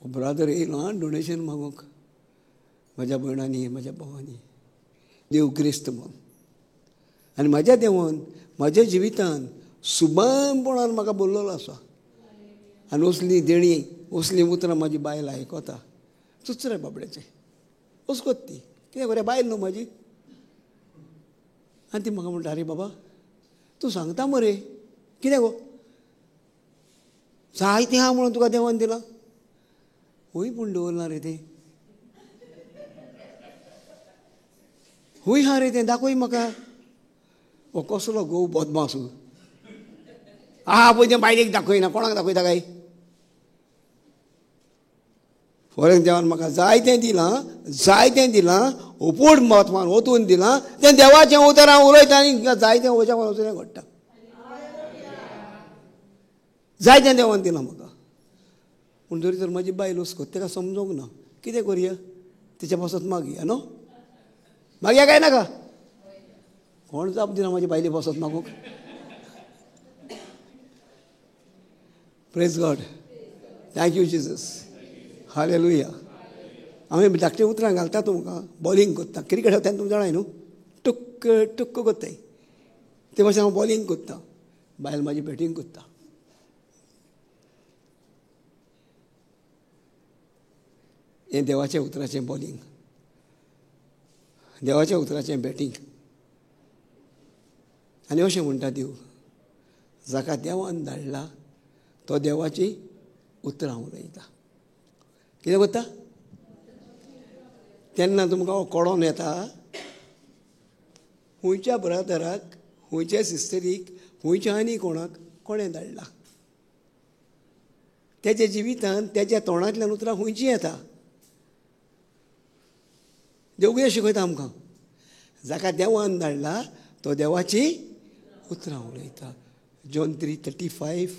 हो ब्रादर येयलो आं डोनेशन मागूंक म्हज्या भयणांनी म्हज्या भावांनी. देव ग्रेस्त म्हूण आनी म्हज्या देवान म्हज्या जिवितान सुबानपणान म्हाका बोल्लोलो आसा. आनी असली देणी असलीं उतरां म्हाजी बायल आयकता. चुचरे बाबड्याचें असकोत ती कितें बरें बायल न्हू म्हाजी. आनी ती म्हाका म्हणटा आरे बाबा तूं सांगता मरे कितें गो जायतें आहा म्हणून तुका देवान दिलां. खंय पूण दवरलां रे तें? खंय आहा रे तें? दाखय म्हाका. हो कसलो घोव बदमास आहा पळय तें बायलेक दाखयना, कोणाक दाखयता काय? फॉरेन देवान म्हाका जायतें दिलां, जायतें दिलां, उपूट म्हत्वान ओतून दिलां. तें देवाचें उतर हांव उलयता आनी जायतें वयच्या वचून घडटा. जायतें देवान दिलां म्हाका. पूण जरी तर म्हाजी बायल वचकोत ताका समजूंक ना. कितें करुया? तिच्या पासत मागया न्हू? मागया काय नाका? कोण जाप दिना म्हाजी बायले पासत मागूंक? Praise God. Thank you Jesus. Hallelujah. आमी धाकटी उतरां घालता तुमकां, बॉलिंग करता. क्रिकेट तेन्ना तुमी जाणाय न्हू, टुक्क टुक्क करताय ते भाशेन हांव बॉलिंग करता, बायल म्हाजी बॅटींग करता. हें देवाच्या उतराचें बॉलिंग, देवाच्या उतराचें बॅटींग. आनी अशें म्हणटा देव, जाका देवान धाडला तो देवाची उतरां उलयता. कितें करता? तेन्ना तुमकां कळोन येता खंयच्या ब्रदराक, खंयच्या सिस्टरीक, खंयच्या आनी कोणाक कोणें धाडला. तेच्या जिवितान तेच्या तोंडांतल्यान उतरां खंयचीं येता. देव कितें शिकयता आमकां? जाका देवान धाडला तो देवाची उतरां उलयता. जॉन 3:35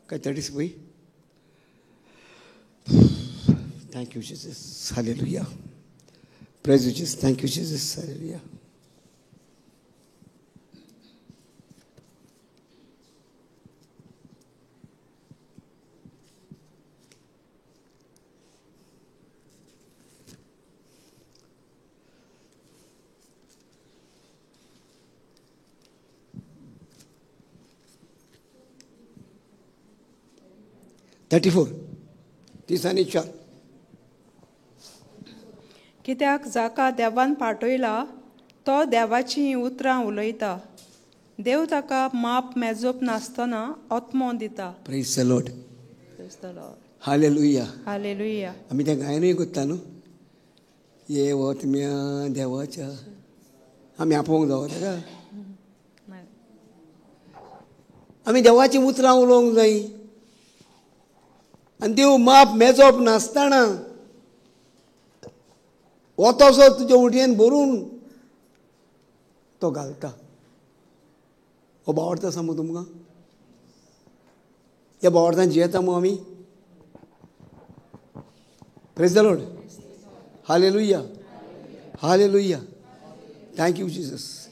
काय 36 पळय. Thank you Jesus. Hallelujah. Praise you Jesus. Thank you Jesus. Hallelujah. 34 34. कित्याक जाका देवान पाठयला तो देवाची उतरां उलयता. देव ताका माप मेजप नासतना आत्मो दिता. Praise the Lord. Praise the Lord. Hallelujah. Hallelujah. आमी तें गायनूय करता न्हू, ये वतम्या देवाच्या. आमी आपोवंक जावो ताका? आमी देवाचीं उतरां उलोवंक जाय. आनी देव माप मेजप नासतना वतसो तुज्या उटयेन भरून तो घालता. हो भावार्थ आसा मगो तुमकां? ह्या भावार्थान जियेता मगो आमी? Praise the Lord. Hallelujah, hallelujah. Thank you Jesus.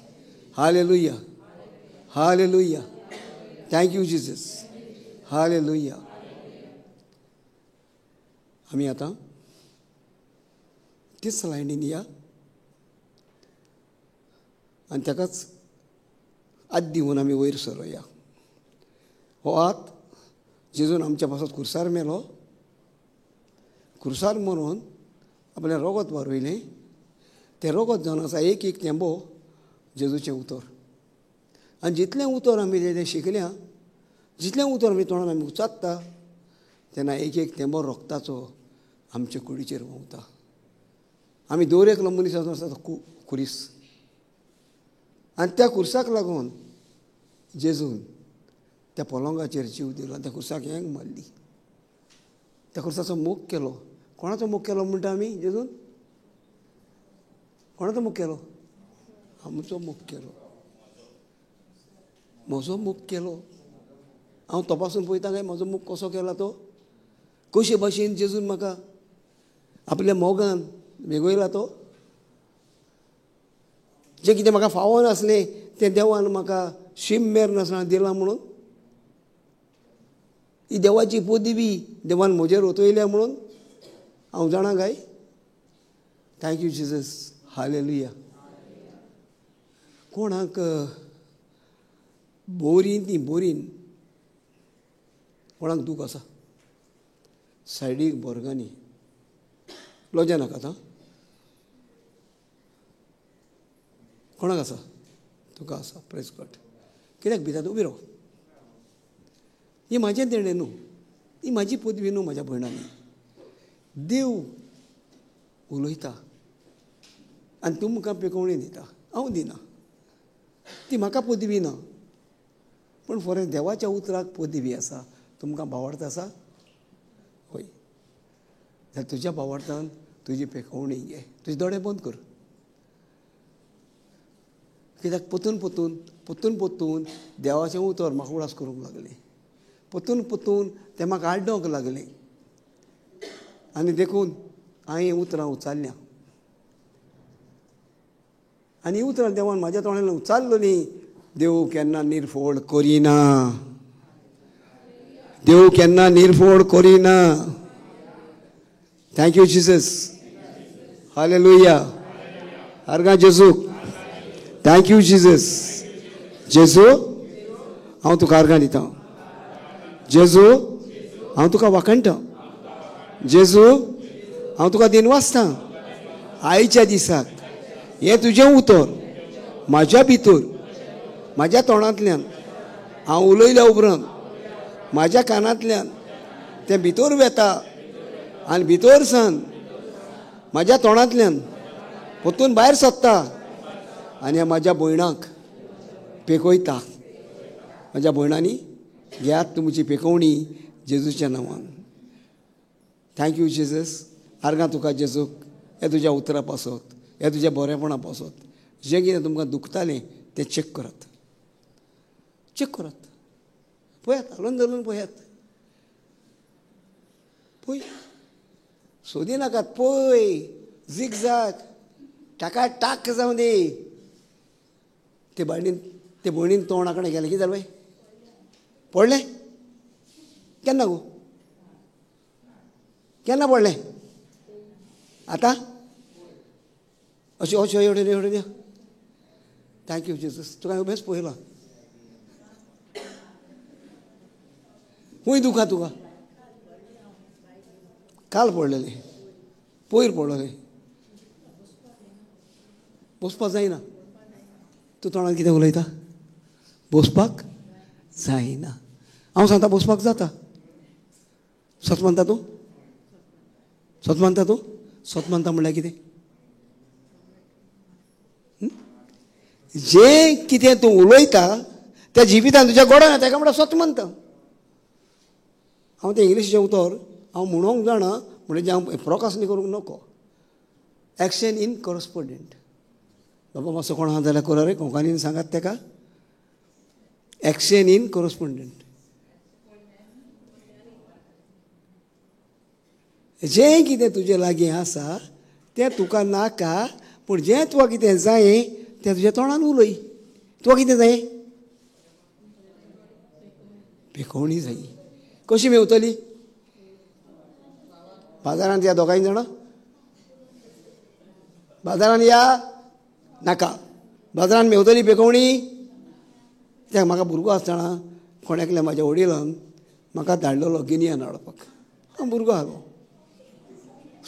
Hallelujah, hallelujah. Thank you Jesus. Hallelujah. आमी आतां तीच लायनीन या आनी ताकाच आद दिवन आमी वयर सरोया. हो हात जेजून आमच्या पासत खुर्सार मेलो, खुर्सार मरून आपलें रोगत वारयलें. तें रोगत जावन आसा एक एक थेंबो जेजूचें उतर. आनी जितलें उतर आमी तें शिकल्या, जितलें उतर आमी तोंडान आमी उचारता तेन्ना एक एक थेंबो रोगताचो आमचे कुडीचेर व्हांवता. आमी दर एकलो मनीस आसा तो खुरीस, आनी त्या खुर्साक लागून जेजून त्या पलंगाचेर जीव दिलो आनी त्या खुर्साक हेंग मारली, त्या खुर्साचो मोग केलो. कोणाचो मोग केलो म्हणटा आमी? जेजून कोणाचो मोग केलो? आमचो मोग केलो, म्हजो मोग केलो. हांव तपासून पळयता काय म्हजो मोग कसो केला तो, कशे भाशेन जेजून म्हाका आपल्या मोगान वेगयला तो. जें कितें म्हाका फावो नासलें तें देवान म्हाका शीम मेर नासतना दिलां म्हणून, ही देवाची पदवी देवान म्हजेर ओतयल्या म्हणून हांव जाणा काय. Thank you Jesus. Hallelujah. कोणाक बोरीन ती बोरीन, कोणाक दूख आसा सायडीक बोरगांनी लॉजा नाकात. आं, कोणाक आसा? तुका आसा. प्रेस गॉड. कित्याक भितात? उबी राव. ही म्हाजें देणें न्हू, ही म्हाजी पदवी न्हू म्हाज्या भयणांनी. देव उलयता आनी तुमकां पेकोवणी दिता, हांव दिना. ती म्हाका पदवी ना, पूण फॉर देवाच्या उतराक पदवी आसा. तुमकां भावार्थ आसा? हय, जाल्यार तुज्या भावार्थान तुजी पेकोवणी घे, तुजे दोळे बंद कर. कित्याक परतून परतून परतून परतून देवाचें उतर म्हाका उडास करूंक लागलें, परतून परतून तें म्हाका आड्डोवंक लागलें, आनी देखून हांवें उतरां उचारल्यां. आनी उतरां देवान म्हाज्या तोंडान उचारलो न्ही. देव केन्ना निर्फोड करिना, देव केन्ना निर्फोड करिना. Thank you Jesus. Hallelujah. आर्गां जेजूक. Thank you Jesus. जेजू, हांव तुका आर्गां दितां. जेजू, हांव तुका वाखाणटा. जेजू, हांव तुका दिनवासता. आयच्या दिसाक हें तुजें उतर म्हाज्या भितर, म्हाज्या तोंडांतल्यान हांव उलयल्या उपरांत म्हाज्या कानांतल्यान तें भितर वेता आनी भितर सान म्हाज्या तोंडांतल्यान परतून भायर सरता आनी म्हाज्या भयणाक पेकयता. म्हाज्या भयणांनी घेयात तुमची पेकोवणी जेजूच्या नांवान. Thank you Jesus. आर्गां तुका जेजूक, हे तुज्या उतरा पासत, हे तुज्या बरेपणा पासत. जें कितें तुमकां दुखतालें तें चॅक करात, चॅक करात, पळयात, हालून धरून पळयात, पळय, सोदी नाकात, पळय, झिगझाग टाका टाक जावं दी. ते बायणीन, ते भयणीन तोंड आंकडे गेलें. कितें जालें बाय? पडलें केन्ना गो? केन्ना पडलें? आतां अशें अशें एवढें एवढें. Thank you Jesus. तुका हांवें बेस पळयलां. खूंय दुखा तुका? काल पडलेलें, पयर पडलेलें. बसपाक जायना. तूं तोंडान कितें उलयता? बसपाक जायना. हांव सांगता बसपाक जाता. सत मानता तूं? सत मानता तूं? सत मानता म्हणल्यार कितें? जें कितें तूं उलयता त्या जिवितान तुज्या गोडान ताका म्हणल्यार सत मानता. हांव तें इंग्लिशीचें उतर हांव म्हणूंक जाणा, म्हणजे हांव प्रोकासनी करूंक नको. Action in correspondent. बाबा मातसो कोण आहा जाल्यार करा रे, कोंकणीन सांगात ताका. Action in correspondent. जें कितें तुजे लागीं आसा तें तुका नाका, पूण जें तुका कितें जाय तें तुज्या तोंडान उलय. तुका कितें जाय? पेकोवणी जाय. कशी मेवतली? बाजारांत या दोगांय जाणां? बाजारांत या नाका. बाजारांत मेवतली पेकोवणी? त्या म्हाका भुरगो आसतना कोण एकल्या म्हाज्या वडिलान म्हाका धाडलेलो गिन्यान हाडपाक. हांव भुरगो आहलो,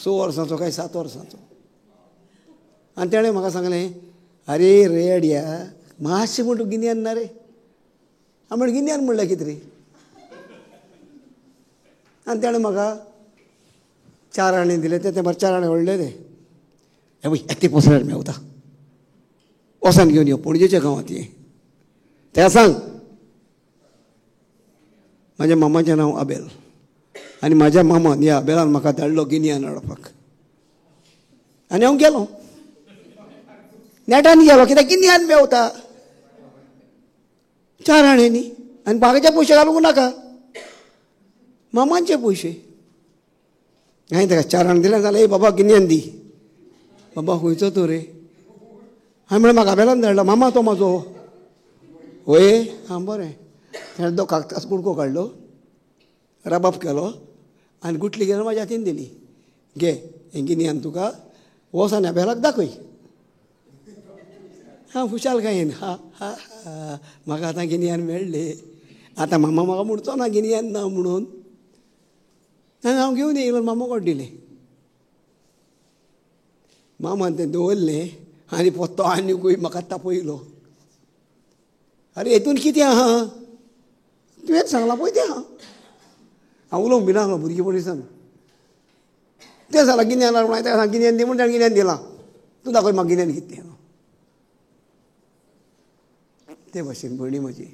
6 वर्सांचो काय 7 वर्सांचो. आनी तेणें म्हाका सांगलें, आरे रेड्या मातशें म्हण तूं गिन्यान ना रे. हांव म्हण गिन्यान म्हणल्यार कितें रे? आनी तेणें म्हाका 4 आणे दिले. ते म्हाका 4 आणे व्हडले ते. हे पळय ते पसऱ्यार मेवता, वचोन घेवन यो पणजेच्या गांवांत ये. तेका सांग म्हाज्या मामाचें नांव आबेल आनी म्हाज्या मामान ह्या आबेलान म्हाका धाडलो गिन्यान हाडपाक. आनी हांव गेलो, नेटान गेलो, कित्याक गिन्यान मेवता 4 आण्यांनी. आनी बागाचे पयशे घालूंक नाका, मामांचे पयशे. हांवें ताका 4 आणे दिले. जाल्यार ए बाबा गिन्यान दी. बाबा खंयचो तूं रे? हांवें म्हणलें म्हाका आबेलान धाडला मामा तो म्हाजो. वय आं बरें. तेणें तो कागदाचो कुडको काडलो, रबाब केलो आनी गुटली घेवन म्हाज्या हातीन दिली. घे हें गिन्यान तुका, वच आनी आबेलाक दाखय. हांव खुशालकायेन हा हा हा म्हाका आतां गिन्यान मेळ्ळें, आतां मामा म्हाका म्हणचो ना गिन्यान ना म्हणून. आनी हांव घेवन येयलो, मामा कोण दिलें. मामान तें दवरलें आनी पोत्तो आनीकूय म्हाका तापयलो. आरे हेतून कितें आहा? तुवें सांगलां पळय तें आहा. हांव उलोवंक बी नासलो भुरगेपणी सांग. तें सांगलां गिन्यान म्हण, तें सांग गिन्यान दी म्हूण, ताणें गिन्यान दिलां. तूं दाखय म्हाका गिन्यान कितें तें. ते भाशेन भयणी म्हजी,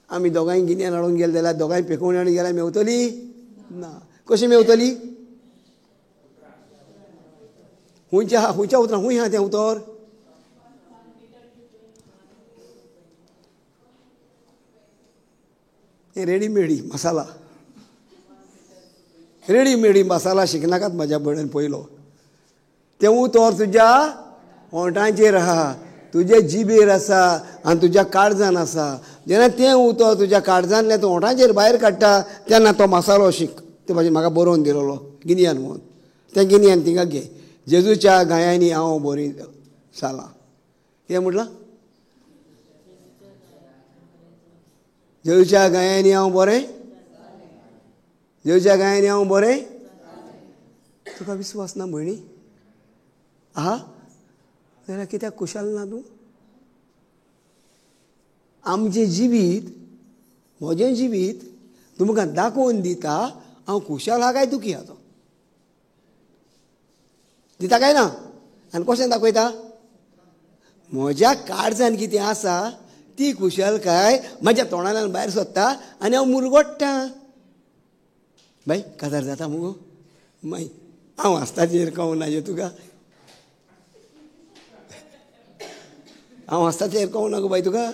आमी दोगांय गिन्यान हाडूंक गेले जाल्यार दोगांय पेकोवणी हाडून गेल्यार मेवतली ना. कशी मेवतली? खंयच्या आहा? खंयच्या उतरां खंय आहा तें उतर? हें रेडीमेडी मसाला, रेडीमेडी मसाला शिकनाकात म्हाज्या भयणीन. पयलो तें उतर तुज्या ओंठांचेर आहा, तुजे जिबेर आसा आनी तुज्या काळजान आसा. जेन्ना तें उतर तुज्या काळजांतलें तूं ओंठांचेर भायर काडटा तेन्ना तो मसालो शीक. ते भाशेन म्हाका बरोवन दिलोलो गिन्यान म्हणून. तें गिन्यान थिंगा घे. जेजूच्या गायांनी हांव बरी सालां. कितें म्हटलां? जेजूच्या गायांनी हांव बरें, जेजूच्या गायांनी हांव बरें. तुका विस्वास ना भयणी? आहा जाल्यार कित्याक खुशाल ना तूं? आमचें जिवीत, म्हजें जिवीत तुमकां दाखोवन दिता हांव खुशाल आहा काय दुखी आहा तो. दिता काय ना? आनी कशें दाखयता? म्हज्या काळजान कितें आसा ती खुशालकाय म्हज्या तोंडांतल्यान भायर सोदता आनी हांव मुरगोडटा. बाय काजार जाता मुगो? माय हांव आसता तेजेर कळूंक ना तुका. हांव आसता तेजेर कळूंक ना गो बाय तुका.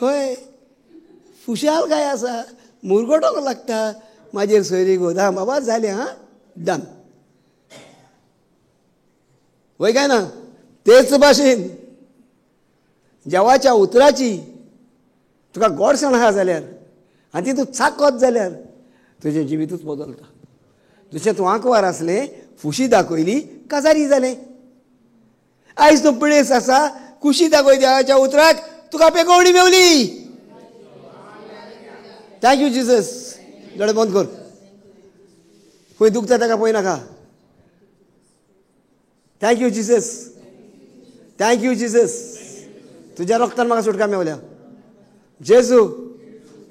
हय खुशालकाय आसा, मुरगोटोंक लागता. म्हाजेर सोयरी गो दा बाबा जालें हां डन. वय काय ना? तेच भाशेन देवाच्या उतराची तुका गोडसाण आहा जाल्यार आनी ती तूं चाकत जाल्यार तुजें जिवितूच बदलता. जशें तूं आंकवार आसलें, फुशी दाखयली, काजारी जालें. आयज तूं पिळेस आसा, खुशी दाखय देवाच्या उतराक, तुका पेकोवणी मेवली. Thank you Jesus. दोळे बंद कर. खंय दुखता ताका पळय नाका. Thank you Jesus, thank you Jesus. तुज्या रोगतान म्हाका सुटका मेवल्या. जेजू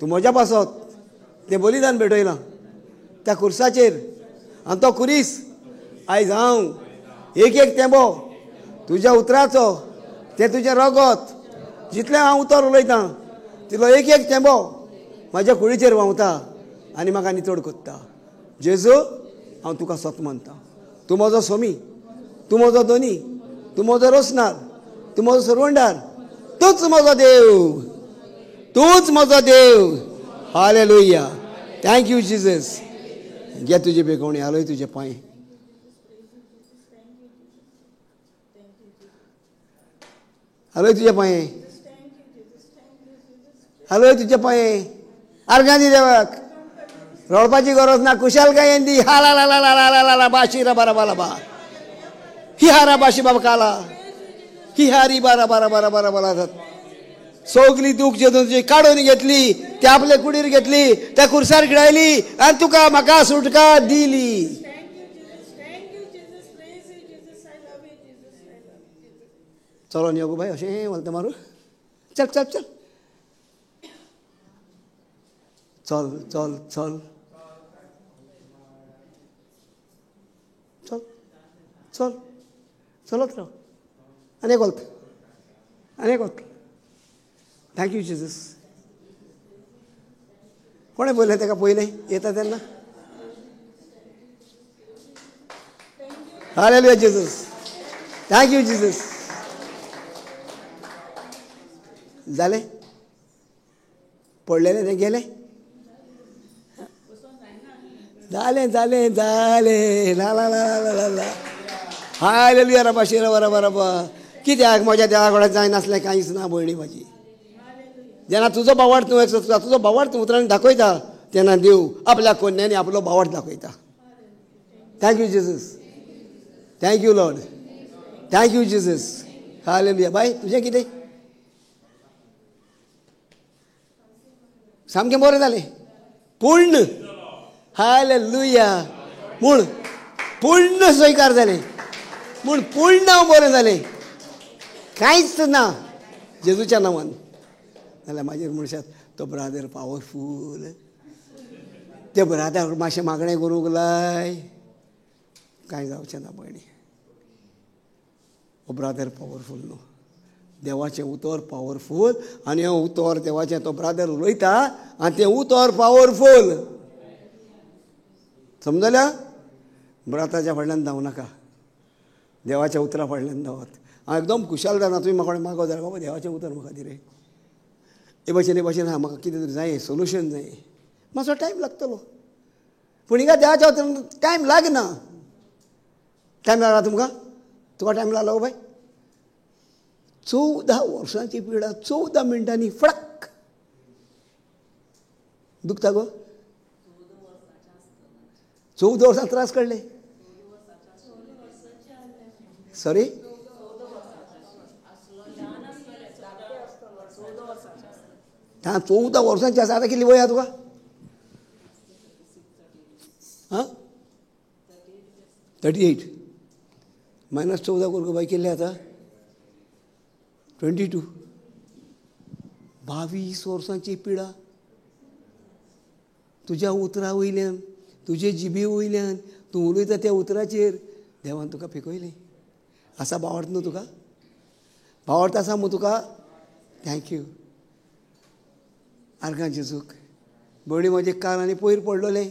तूं म्हज्या पासत तें बलिदान भेटयलां त्या खुर्साचेर. आनी तो खुरीस आयज हांव एक एक तेंबो तुज्या उतराचो, तें तुजें रगत, जितलें हांव उतर उलयतां तितलो एक एक तेंबो म्हाज्या कुडीचेर व्हांवता आनी म्हाका नितळ कोत्ता. जेजू हांव तुका सत मानता. तूं म्हजो सोमी, तूं म्हजो धनी, तूं म्हजो रोसनार, तूं म्हजो सरवंडार, तूंच म्हजो देव, तूंच म्हजो देव. हालेलुया. Thank you Jesus. घे तुजे बेगोवणी, आलोय तुजे पांय. हालोय तुजे पांये, हालोय तुजे पांये, आर्गां दी देवाक, रडपाची गरज ना, खुशालकायेन दी. हा ला ला ला ला ला ला ला बाशी रा बारा बाला बा ही हारा बाशी बाबा काला ही हारी बारा बारा बारा बारा बारा. सगली दूख जेजून काडून घेतली, ते आपले कुडीर घेतली, त्या कुर्सार गिळायली आनी तुका म्हाका सुटका दिली. चलो न्ही गो बाय, अशें वलता मारू, चल चल चल चल चल चल चल चल चलत राव. आनी एक वलत, आनी एक वलत. Thank you Jesus. कोणें पयलें ताका पयलें येता तेन्ना? Hallelujah Jesus, thank you Jesus. जालें पडलेलें तें गेलें, जालें जालें जालें. ला ला ला ला ला. हालेलुया रबा शिरा रबा रबा. कित्याक म्हज्या देवा कडेन जायनासलें कांयच ना भयणी म्हाजी. जेन्ना तुजो बावार्थ तूं तुजो बावार्थ उतरांनी दाखयता तेन्ना देव आपल्या कोन्यांनी आपलो बावार्थ दाखयता. Thank you Jesus, thank you Lord, thank you Jesus. Hallelujah. बाय तुजें कितें सामकें बरें जालें पूर्ण. हालेलुया. म्हूण पूर्ण स्वीकार जालें, म्हूण पूर्ण हांव बरें जालें, कांयच ना जेजूच्या नांवान. जाल्यार मागीर म्हणशात तो ब्रादर पावरफूल, ते ब्रादर मातशें मागणें करूंक लाय, कांय जावचें ना भयणी. हो ब्रादर पावरफूल न्हू, देवाचें उतर पावरफूल. आनी हें उतर देवाचें तो ब्रादर उलयता आनी तें उतर पावरफूल. समजल्या? ब्राताच्या फाटल्यान धांव नाका, देवाच्या उतरा फाटल्यान धांवात. हांव एकदम खुशाल जाता तुमी म्हाका मागो जाल्यार बाबा देवाचें उतर म्हाका दी रे, हे भाशेन हे भाशेन हा म्हाका कितें तरी जाय, सोल्युशन जाय, मातसो टायम लागतलो. पूण हिंगा देवाच्या उतरान टायम लागना. टायम लागला तुमकां? तुका टायम लागलो बाय? 14 वर्सांची पिडा 14 मिनटांनी फडक. दुखता गो? 14 वर्सां त्रास काडले. सॉरी, हां 14 वर्सांची आसा. आतां कितली वय आहा तुका? हां 38 मायनस 14 कर गो बाय, कितले आतां? 22. 22 वर्सांची पिडा तुज्या उतरा वयल्यान, तुजे जिबे वयल्यान, तूं उलयता त्या उतराचेर देवान तुका पिकयलें. आसा बावडत न्हू तुका? बावडत आसा मू तुका? Thank you. आर्गां जेजूक. भयणी म्हजें काल आनी पयर पडलोलें,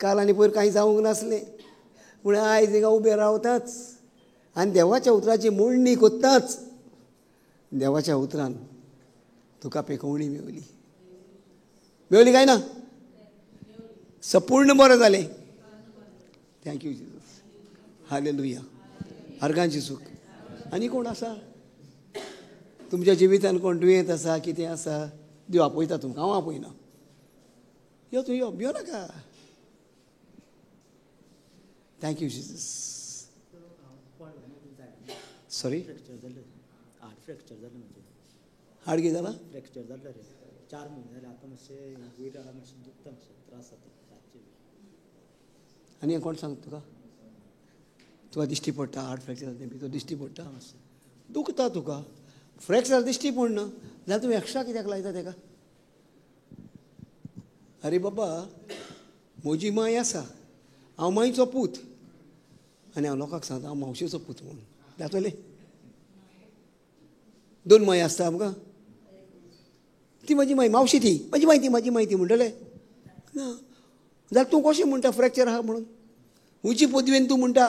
काल आनी पयर कांय जावंक नासलें, पूण आयज हिंगा उबें रावताच आनी देवाच्या उतराची मोडणी कोत्ताच देवाच्या उतरान तुका पेकोवणी मेवली. मेवली काय ना? संपूर्ण बरें जालें. Thank you Jesus. Hallelujah. आर्गां जेजूक. आनी कोण आसा तुमच्या जिवितान? कोण दुयेंत आसा, कितें आसा? देव आपयता तुमकां, हांव आपयना. यो तूं यो, भियो नाका. Thank you Jesus. Sorry, हाड फ्रॅक्चर जालें म्हजें. हाड कितें जालां? फ्रॅक्चर जालें रे, 4 म्हयने जाले. आतां मातशें वयर आसा, मातशें दुखता, मातशें त्रास जाता रातचे. आनी कोण सांगता तुका? तुका दिश्टी पडटा हाड फ्रॅक्चर जालें भितर दिश्टी पडटा, दुखता तुका फ्रॅक्चर दिश्टी पडना जाल्यार तूं एक्स्ट्रा कित्याक लायता तेका? अरे बाबा, म्हजी माय आसा, हांव मायचो पूत आनी हांव लोकांक सांगता हांव मावशेचो पूत म्हणून. जातलें? 2 माय आसता आमकां. ती म्हजी माय, मावशी ती म्हजी माय, ती म्हजी माय ती म्हणटले ना. जाल्यार तूं कशें म्हणटा फ्रॅक्चर आहा म्हणून? खंयची पदवेन तूं म्हणटा?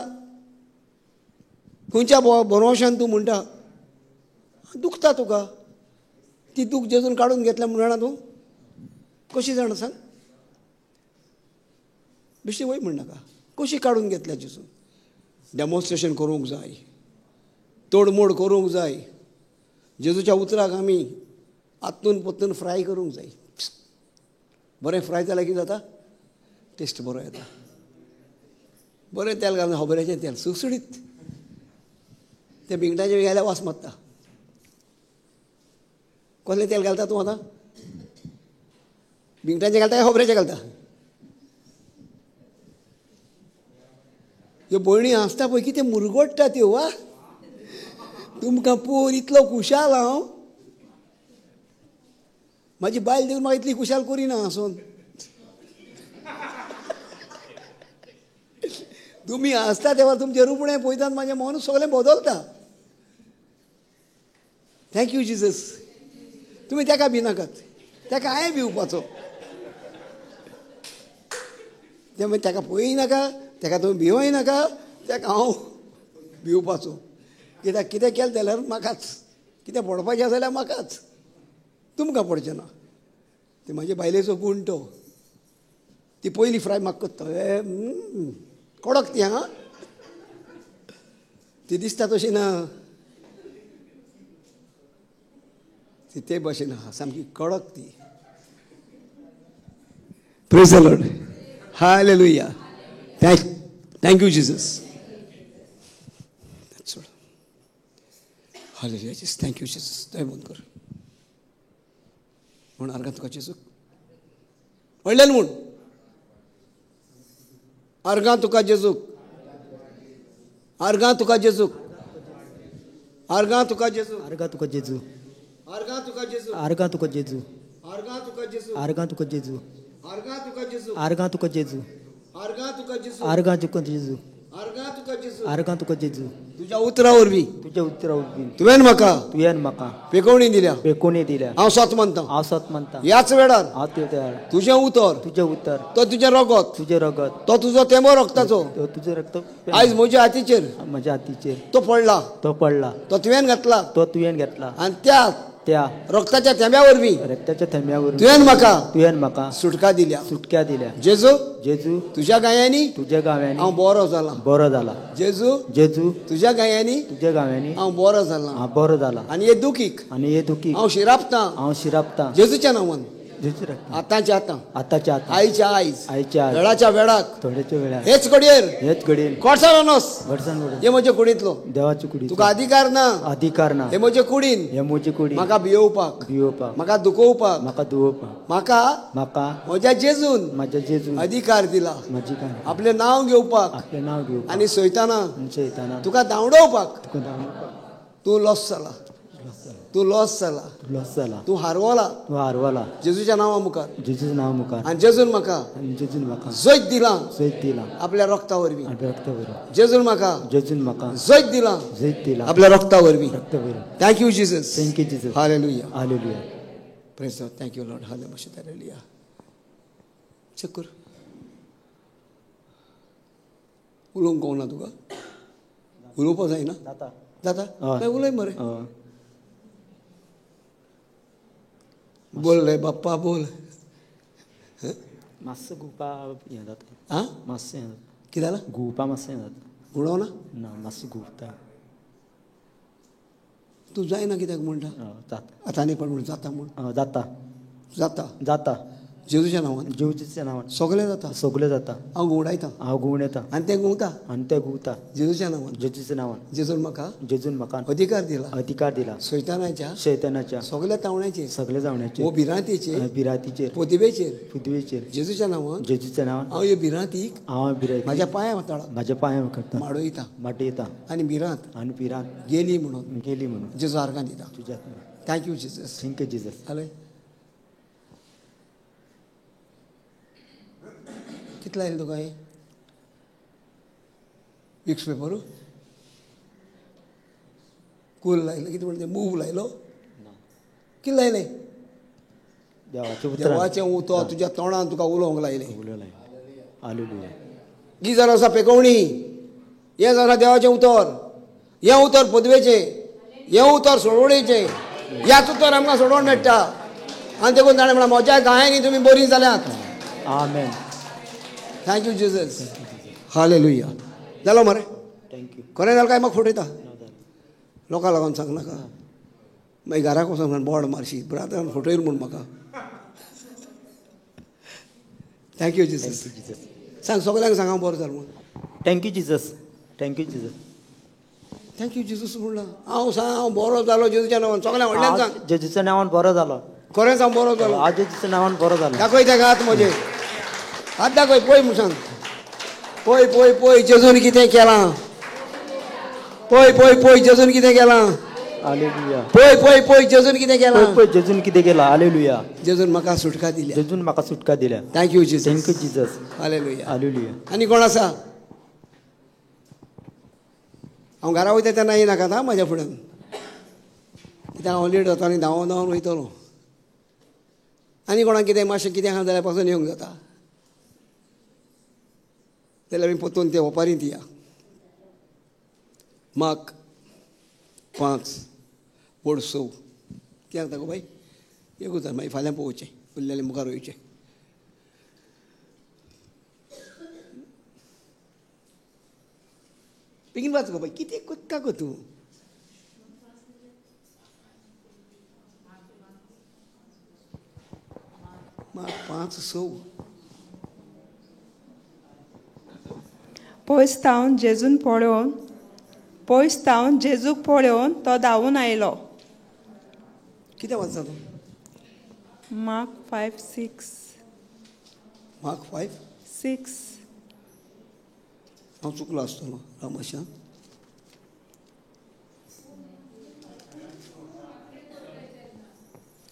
खंयच्या भरवंशान तूं म्हणटा? दुखता तुका, ती दूख जेजून काडून घेतल्या म्हूण जाणा तूं? कशी जाणा सांग? बेश्टी वय म्हणनाका. कशी काडून घेतल्या जेजून? डेमॉन्स्ट्रेशन करूंक जाय. तोडमोड करूंक जाय. जेजूच्या उतराक आमी आतून परतून फ्राय करूंक जाय. बरें फ्राय जाल्यार कितें जाता? टेस्ट बरो येता. बरें तेल घालून, होबऱ्याचें तेल सुळसुळीत, तें बिंगटाचें घाल्यार वास मारता. कसलें तेल घालता तूं आतां? बिंगटाचें घालता काय होबऱ्याचें घालता? ह्यो भयणी आसता पळय कितें मुरगोडटा त्यो. वा, तुमकां पोर इतलो खुशाल हांव. म्हाजी बायल देखून म्हाका इतली खुशाल करिना आसून. तुमी आसता तेन्ना तुमचें रुपणें पळयतात, म्हाजें मन सगळें बदलता. Thank you Jesus. तुमी ताका भिनाकात, ताका हांवें भिवपाचो. ते मागीर ताका पळय नाका, ताका तुमी भिवय नाका, ताका हांव भिवपाचो. कित्याक कितें केलें जाल्यार म्हाकाच, कितें पडपाचें आसा जाल्यार म्हाकाच, तुमकां पडचें ना. ते म्हाजे बायलेचो गूण तो. ती पयली फ्राय म्हाका करता, कडक ती. हां, ती दिसता तशी ना, ती ते भाशेन आहा, सामकी कडक ती. Praise the Lord. Hallelujah. Thank you Jesus. Hallelujah Jesus. Thank you Jesus. दोळे बंद कर. म्हूण आर्गां तुका जेजूक व्हडल्यान म्हूण, आर्गां तुका जेजूक, आर्गां तुका जेजूक, आर्गां तुका जेजू, आर्गां तुका जेजू, आर्गां तुका जेजू, आर्गां तुका जेजू, आर्गां तुका जेजू, आर्गां तुका जेजू, आर्गां तुका जेजू, आर्गां तुका जेजू, आर्गां तुका जेजू, आर्गां तुका जेजू, आर्गां तुका जेजू, आर्गां तुका जेजू. तुज्या उतरा वरवीं, तुज्या उतरा वरवीं तुवें म्हाका, तुवें म्हाका पेकोवणी दिल्या, पेकोवणी दिल्या. हांव सत मानता, हांव सत मानता. ह्याच वेळार हांव त्या तुजें उतर, तुजें उतर, तो तुजें रगत, तुजें रगत, तो तुजो तेंबो रगताचो, तो तुजें रक्त आयज म्हज्या हातीचेर, म्हज्या हातीचेर तो पडला, तो पडला, तो तुवें घातला, तो तुवें घेतला. आनी त्या त्या रक्ताच्या थेंब्या वरवीं, रक्ताच्या थेंब्या वरवीं तुवें म्हाका, तुवें म्हाका सुटका दिल्या, सुटका दिल्या. जेजू, जेजू, तुज्या गायांनी, तुज्या गाव्यांनी हांव बरो जाला, बरो जाला. जेजू, जेजू, तुज्या गायांनी, तुज्या गाव्यांनी हांव बरो जाला, हांव बरो जाला. आनी हे दुखीक, आनी हे दुखीक हांव शिरापता, हांव शिरापता. जेजूच्या नांवान, जेजू आतांच्या आतां, आतांच्या आतां, आयच्या आयज, आयच्या आयज, वेळाच्या वेळाक, थोड्याच्या वेळाक, हेच घडयेर, हेच घडयेर, कोडसाण नोस, घडसाण हे म्हजे कुडींतलो, देवाचे कुडींतलो, तुका अधिकार ना, अधिकार ना, हे म्हजे कुडीन, हे म्हजे कुडीन, म्हाका भियोवपाक, भियोवपाक, म्हाका दुखोवपाक, म्हाका दुखोवपाक, म्हाका, म्हाका म्हज्या जेजून, म्हज्या जेजून अधिकार दिला, अधिकार, आपलें नांव घेवपाक, आपलें नांव घेवपाक, आनी सयताना, सयताना तुका धांवडोवपाक, तुका धांवडोवपाक. तूं लॉस जाला, तूं लॉस जाला, लॉस जाला, तूं हारवला, तूं हारवला. जेजूच्या नांवा मुखार, जेजूच्या नांवा मुखार, आनी जेजून म्हाका, आनी जेजून म्हाका जैत दिलां, जैत दिलां आपल्या रक्ता वरवीं, आपल्या रक्ता वरवीं. जेजून म्हाका, जेजून म्हाका जैत दिलां, जैत दिलां आपल्या रक्ता वरवीं. रक्ता वरवीं. Thank you Jesus. Thank you Jesus. Hallelujah. Hallelujah. Praise Lord. Thank you Lord. Hallelujah. चक्कर उलोवंक कोण ना तुका? उलोवपाक जायना? जाता, जाता? मागीर उलय मरे. बोल रे बाप्पा बोल. मातसो घुंवपा हें जाता. आं, मातशें हें जाता. कितें जालां? घुंवपा मातशें हें जाता. घुंवडो ना? ना, मातसो घुंवता. तूं जायना कित्याक म्हणटा? जाता. आतां आनी कोण म्हण जाता म्हूण? जाता, जाता, जाता. जेजूच्या नांवान, जेजूच्या नांवान सगळें जाता, सगळें जाता. हांव घुंवडायता, हांव घुंवडायता, आनी तें घुंवता, आनी तें घुंवता. जेजूच्या नांवान, जेजूच्या नांवान. जेजून म्हाका, जेजून म्हाका अधिकार दिला, अधिकार दिला, सैतानाच्या, सैतानाच्या सगळ्या तावण्याचेर, सगळ्या जावण्याचेर, वो भिरांतीचेर, भिरांतीचेर, पृथ्वेचेर, पृथ्वेचेर. जेजूच्या नांवान, जेजूच्या नांवान हांव ह्यो भिरांतीक, हांव भिरांतीक म्हाज्या पांया तळाक, म्हाज्या पांया करता, माडयता, माडयता, आनी भिरांत, आनी भिरांत गेली म्हणून, गेली म्हणून जेजू आर्गां दिता तुज्या. Thank you Jesus. Thank you Jesus. जालें? कितलो आयलो तुका हें विक्स पेपर? कूल लायलो कितें म्हणटा तें? मूव लायलो? कितें लायलें? देवाचें देवाचें उतर तुज्या तोंडान तुका उलोवंक लायलें. उलोवंक लायलें. हालेलुया. ही जावन आसा पेकोवणी, हें जावन आसा देवाचें उतर, हें उतर पदवेचें, हें उतर सोडवणेचें, ह्याच उतर आमकां सोडोवण मेळटा. आनी देखून ताणें म्हळां म्हज्या गायांनी तुमी बरीं जाल्यात. आमेन. Thank you Jesus. Hallelujah. जालो मरे? Thank you. खरें जालें काय म्हाका फटयता? लोकां लागून सांग नाका, मागीर घराक वचोन म्हण बोड मारशी, ब्रादरान फटयल म्हूण म्हाका. Thank you Jesus. सांग सगल्यांक सांग हांव बरो जालो म्हूण. Thank you Jesus, thank you Jesus, thank you Jesus म्हणला. हांव सांग हांव बरो जालो जेजूच्या नांवान. सगळ्यांक व्हडल्यान सांग, जेजूच्या नांवान बरो जालो. खरेंच हांव बरो जालो, हांव जेजूच्या नांवान बरो जालो. दाखय ताका हात, म्हजे हात दाखय, पळय म्हूण सांग. पळय पळय पळय जेजून कितें केलां, पळय पळय पळय जेजून कितें केलां. हालेलुया. पळय पळय पळय जेजून कितें केलां, पळय जेजून कितें केलां. हालेलुया. जेजून म्हाका सुटका दिल्या, जेजून म्हाका सुटका दिल्या. Thank you Jesus, thank you Jesus. Hallelujah, hallelujah. आनी कोण आसा? हांव घरा वयता तेन्ना येयनाका आं म्हाज्या फुड्यान, कित्याक हांव लेट जाता आनी धांवन धांवन वयतलो. आनी कोणाक कितें मातशें कितें आसा जाल्यार पासून येवंक जाता, जाल्यार आमी परतून ते ओपारींत या. मार्क 5:6 कित्याक जाता गो बाय? एकूच जाता, मागीर फाल्यां पळोवचें, उरलेलें मुखार वयचें. बेगीन वाच गो बाय, कितें कोत्ता गो तूं? मार्क 5:6. पयस थावन जेजून पळोवन, पयस थावन जेजूक पळोवन तो धांवून आयलो. कितें वाचता तूं? मार्क 5:6. मार्क 5:6. हांव चुकलो आसतलो रामाशान.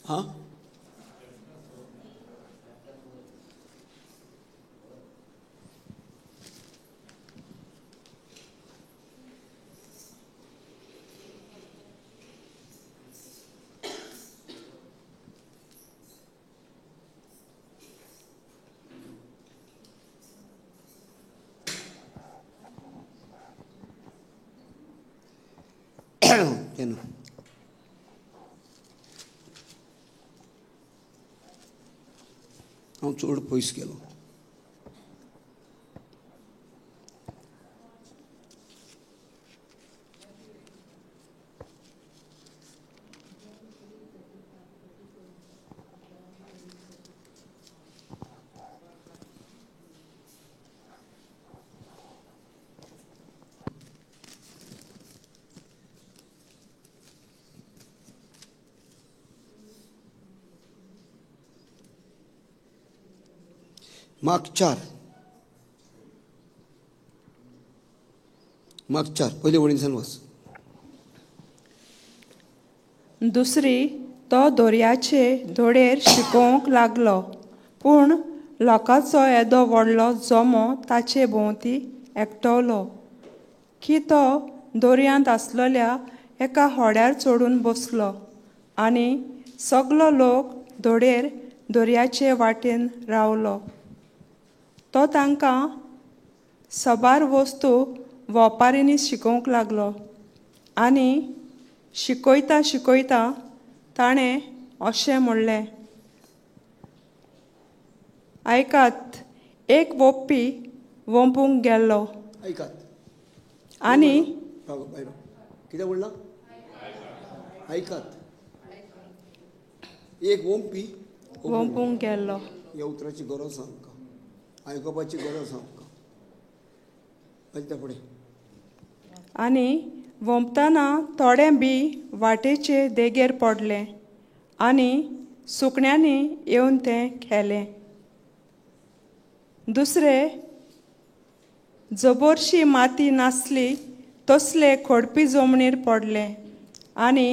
हां, हांव चड पयस गेलो. मार्क 4, मार्क 4 पयले वळींतल्यान वच. दुसरी, तो दोरयाचे धोडेर शिकोवंक लागलो, पूण लोकांचो येदो व्हडलो जमो ताचे भोंवती एकटवलो की तो दोरयांत आसलेल्या एका होड्यार चडून बसलो आनी सगलो लोक धोडेर दोरयाचे वाटेन रावलो. तो तांकां सबार वस्तू वोपारींनी शिकोवंक लागलो आनी शिकयता शिकयता ताणें अशें म्हणलें, आयकात, एक वोप्पी वोंपूंक गेल्लो. आयकात. आनी कितें म्हणलां? आयकात, एक वोंपी वोंपूंक गेल्लो. ह्या उतराची गरज आमकां, आयकुपाची गरज आमकां. आनी फुडें, आनी वोंपतना थोडें बी वाटेचे देगेर पडलें आनी सुकण्यांनी येवन तें खेलें. दुसरे, जबरशी माती नासली तसले खोडपी जमनीर पडलें आनी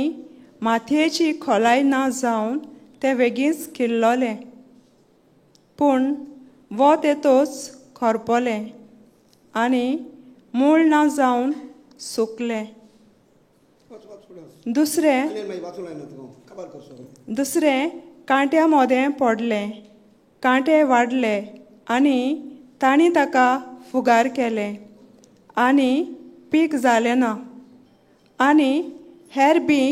मातयेची खोलाय ना जावन तें वेगींच किल्लोलें, पूण वत येतोच खरपलें आनी मूळ ना जावन सुकलें. दुसरें दुसरें कांट्या मोदें पडलें, कांटे वाडले आनी तांणी ताका फुगार केलें आनी पीक जालें ना. आनी हेर बी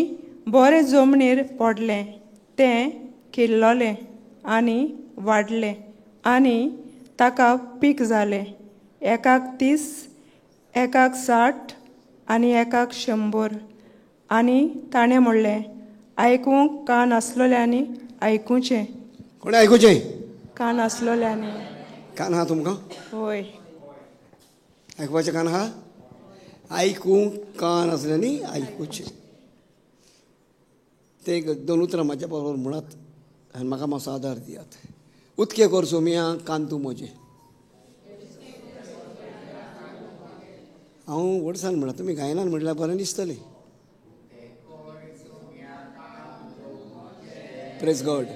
बरें जमनीर पडलें, तें किल्लोलें आनी वाडलें आनी ताका पीक जालें, एकाक 30, एकाक 60 आनी एकाक 100. आनी ताणें म्हणलें, आयकूंक कान आसलोल्यांनी आयकुचें. कोणें आयकुचें? कान आसलोल्यांनी. कान आहा तुमकां? होय. आयकुपाचें कान आहा? आयकूंक कान आसल्यांनी आयकुचें. ते एक दोन उतरां म्हाज्या बरोबर म्हणात आनी म्हाका मातसो आदार दियात. उदके कर सोमिया कान तूं म्हजें. हांव व्हडसान म्हणा, तुमी गायनान म्हणल्यार बरें दिसतलें. Praise God.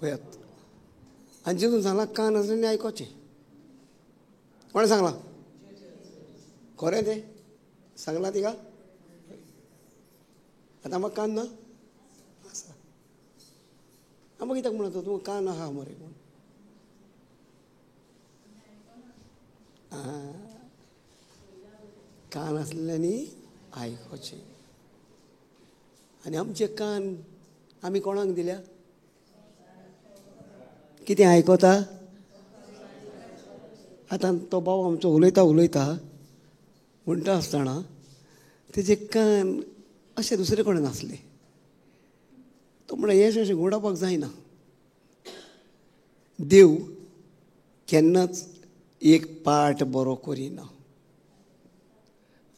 पळयात, आनी जेजून सांगलां कान आसलें आयकोचें. कोणें सांगलां? खरें तें सांगलां तिका? आतां म्हाका कान ना आसा. आमकां कित्याक म्हणटा तूं कान आहा मरे म्हूण? कान आसल्यांनी आयकोचें. आनी आमचे कान आमी कोणाक दिल्या? कितें आयकता? आतां तो बाव आमचो उलयता उलयता म्हणटा आसतना तेजे कान अशें दुसरे कडेन आसले. तो म्हणटा हें अशें घुंवडावपाक जायना. देव केन्नाच एक पाट बरो करिना.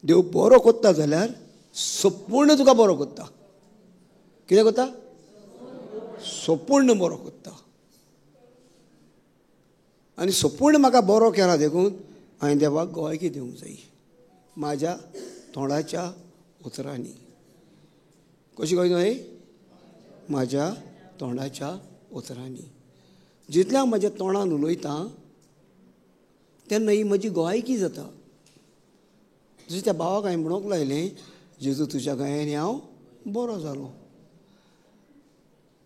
देव बरो कोत्ता जाल्यार संपूर्ण तुका बरो कोत्ता. कितें कोत्ता? संपूर्ण बरो कोत्ता. आनी संपूर्ण म्हाका बरो केला देखून हांवें देवाक गोवायकी दिवंक जाय म्हाज्या तोंडाच्या उतरांनी. कशी गोय न्हय? म्हाज्या तोंडाच्या उतरांनी. जितल्या म्हाज्या तोंडान उलयता तेन्ना ही म्हजी गोवायकी जाता. जशें त्या भावाक हांवें म्हणूंक लायलें, जेजू तुज्या गायांनी हांव बरो जालो.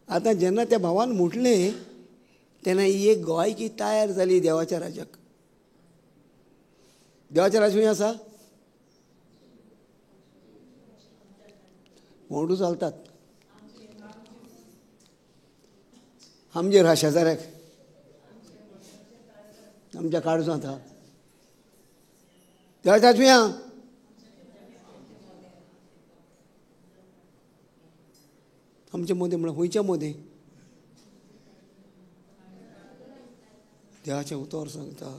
आतां जेन्ना त्या भावान म्हटलें तेन्ना ही एक गोवायकी तयार जाली देवाच्या राजाक. देवाच्या राज खंय आसा? मोडू चलतात आमचेर हा, शेजाऱ्याक, आमच्या काळजांत हा. देवाच्या राज खंय आहा? आमच्या मदें. म्हणल्यार खंयच्या मदें? देवाचें उतर सांगता,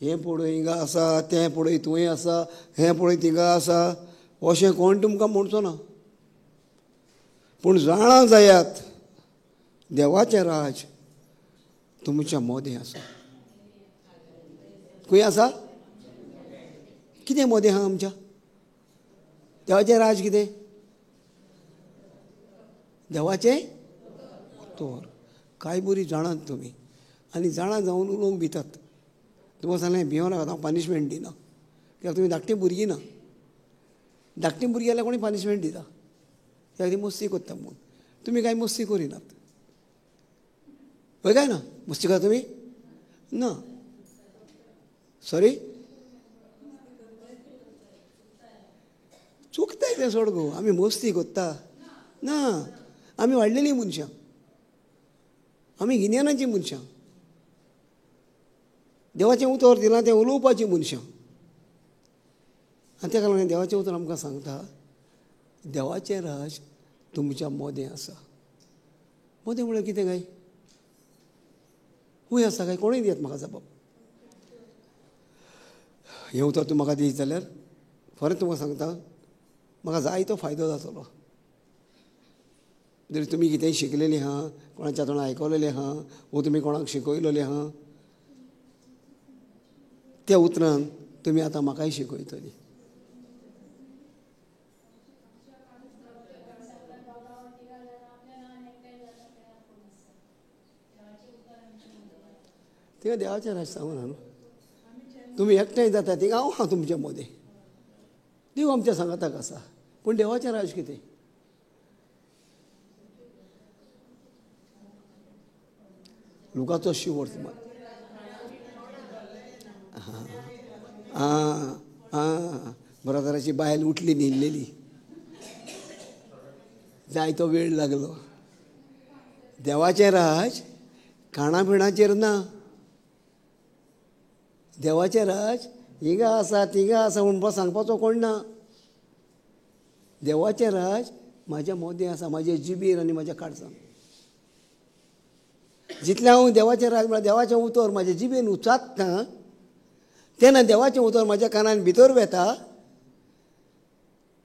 हें पळय हिंगा आसा, तें पळय तुवें आसा, हें पळय थिंगा आसा, अशें कोण तुमकां म्हणचो ना. पूण जाणा जायात देवाचें राज तुमच्या मोदें आसा. खंय आसा? कितें मोदें आहा आमच्या? देवाचें राज कितें? देवाचें उतर. कांय बरी जाणात तुमी आनी जाणा जावन उलोवंक भितात. तुमकां सांगलें भियों नाका, हांव पनिशमेंट दिना. कित्याक तुमी धाकटीं भुरगीं ना. धाकटीं भुरगीं जाल्यार कोणी पनिशमेंट दिता, कित्याक ती मस्ती करता म्हूण. तुमी कांय मस्ती करिनात, हय काय ना? मस्ती करता तुमी? ना. सॉरी, चुकताय तें सोड गो. आमी मस्ती करता ना. आमी वाडलेलीं मनशां, आमी गिन्यानाचीं मनशां, देवाचें उतर दिलां तें उलोवपाचीं मनशां. आनी तेका लागून देवाचें उतर आमकां सांगता देवाचें राज तुमच्या मोदें आसा. मोदें म्हळ्यार कितें काय? खंय आसा काय? कोणूय दियात म्हाका जबाब. हें उतर तूं म्हाका दीत जाल्यार खरें तुमकां सांगता म्हाका जायतो फायदो जातलो. जर तुमी कितेंय शिकलेलीं आहा, कोणाच्या तोंडान आयकलेलें आहा, वो तुमी कोणाक शिकयलेलें आहा, त्या उतरान तुमी आतां म्हाकाय शिकयतली. थिंगा देवाचें राज सांगूना न्हू. तुमी एकठांय जाता थिंगा हांव आहा तुमच्या मदें. देव आमच्या सांगाताक आसा. पूण देवाचें राज कितें? लुकाचो शिवोर्थ आं आं ब्रदराची बायल उठली न्हिदलेली, जायतो वेळ लागलो. देवाचें राज खाणापिणाचेर ना. देवाचें राज हिंगा आसा थिंगा आसा म्हणपा सांगपाचो कोण ना. देवाचें राज म्हाज्या मोदें आसा, म्हाज्या जिबेर आनी म्हाज्या काळजान. जितलें हांव देवाचें राज म्हळ्यार देवाचें उतर म्हाज्या जिबेन उचारता तेन्ना देवाचें उतर म्हाज्या कानान भितर वेता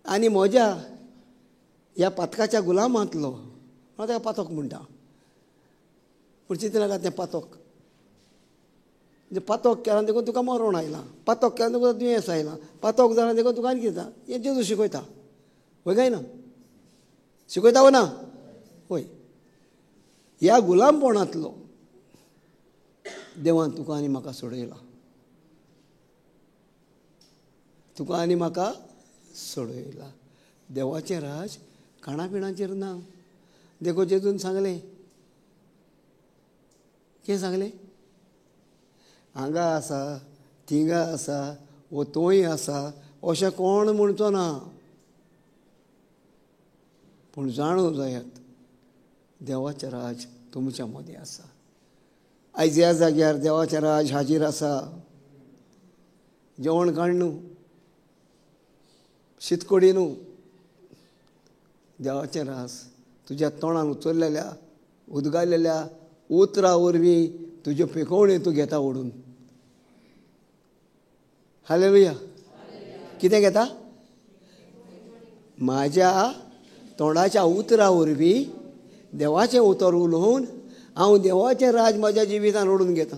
आनी म्हज्या ह्या पातकाच्या गुलामांतलो, हांव ताका पातक म्हणटा, पूण चिंतू नाका तें पातक, म्हणजे पातक केलां देखून तुका मरण आयलां, पातक केलां देखून दुयेंस आयलां, पातक जालां देखून तुका आनी कितें, हें जेजू शिकयता. वय काय ना? शिकयता वो ना? वय. ह्या गुलामपणांतलो देवान तुका आनी म्हाका सोडयला, तुका आनी म्हाका सोडयला. देवाचें राज खाणापिणाचेर ना. देखून जेजून सांगलें, कितें सांगलें? हांगा आसा थिंगा आसा वो तोय आसा अशें कोण म्हणचो ना, पूण जाणू जायात देवाचें राज तुमच्या मदीं आसा. आयज ह्या जाग्यार देवाचें राज हाजीर आसा. जेवण काड न्हू, शीतकोडी न्हू, देवाचें राज तुज्या तोंडान उचललेल्या उदगालेल्या उतरां वरवीं तुज्यो पिकोवण्यो तूं घेता ओडून. हालेलुया. कितें घेता? म्हाज्या तोंडाच्या उतरां वरवीं देवाचें उतर उलोवन हांव देवाचें राज म्हज्या जिवितान ओडून घेता.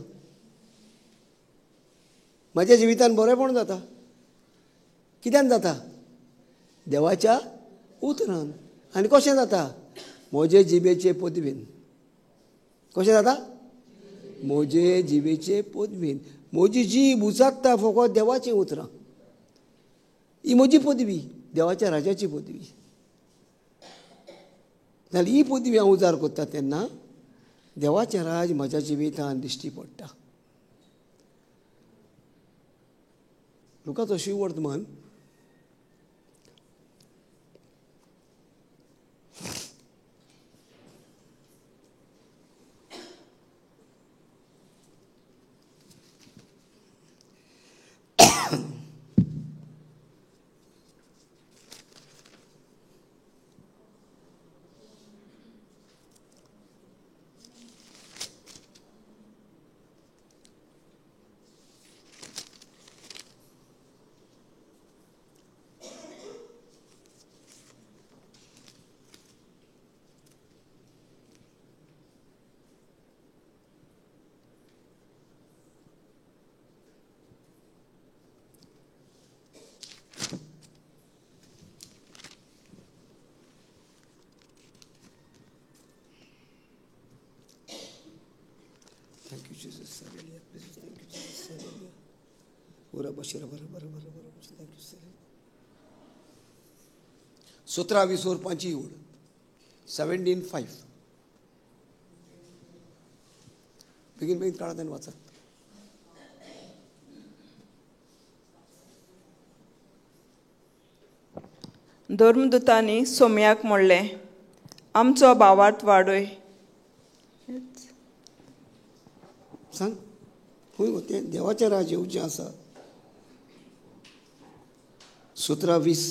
म्हज्या जिवितान बरेंपण जाता. कित्यान जाता? देवाच्या उतरान. आनी कशें जाता? म्हजे जिबेचे पदवीन. कशें जाता? म्हजे जिबेचे पदवीन. म्हजी जीब उचारता फकत देवाचीं उतरां. ही म्हजी पदवी, देवाच्या राजाची पदवी. जाल्यार ही पदवी हांव उजार करता तेन्ना देवाचें राज म्हज्या जिवितान दिश्टी पडटा. लुकाचो शुभवर्तमान Thank you, Jesus. Hallelujah. Thank you, Jesus. Hallelujah. Thank you, sir. 17 और 5 ओळ, 17:5. बेगीन बेगीन काळात आनी वाचात. धर्मदूतांनी सोम्याक म्हणलें, आमचो भावार्थ वाडय. सांग खंय तें देवाचें राज येवचें आसा. 17:20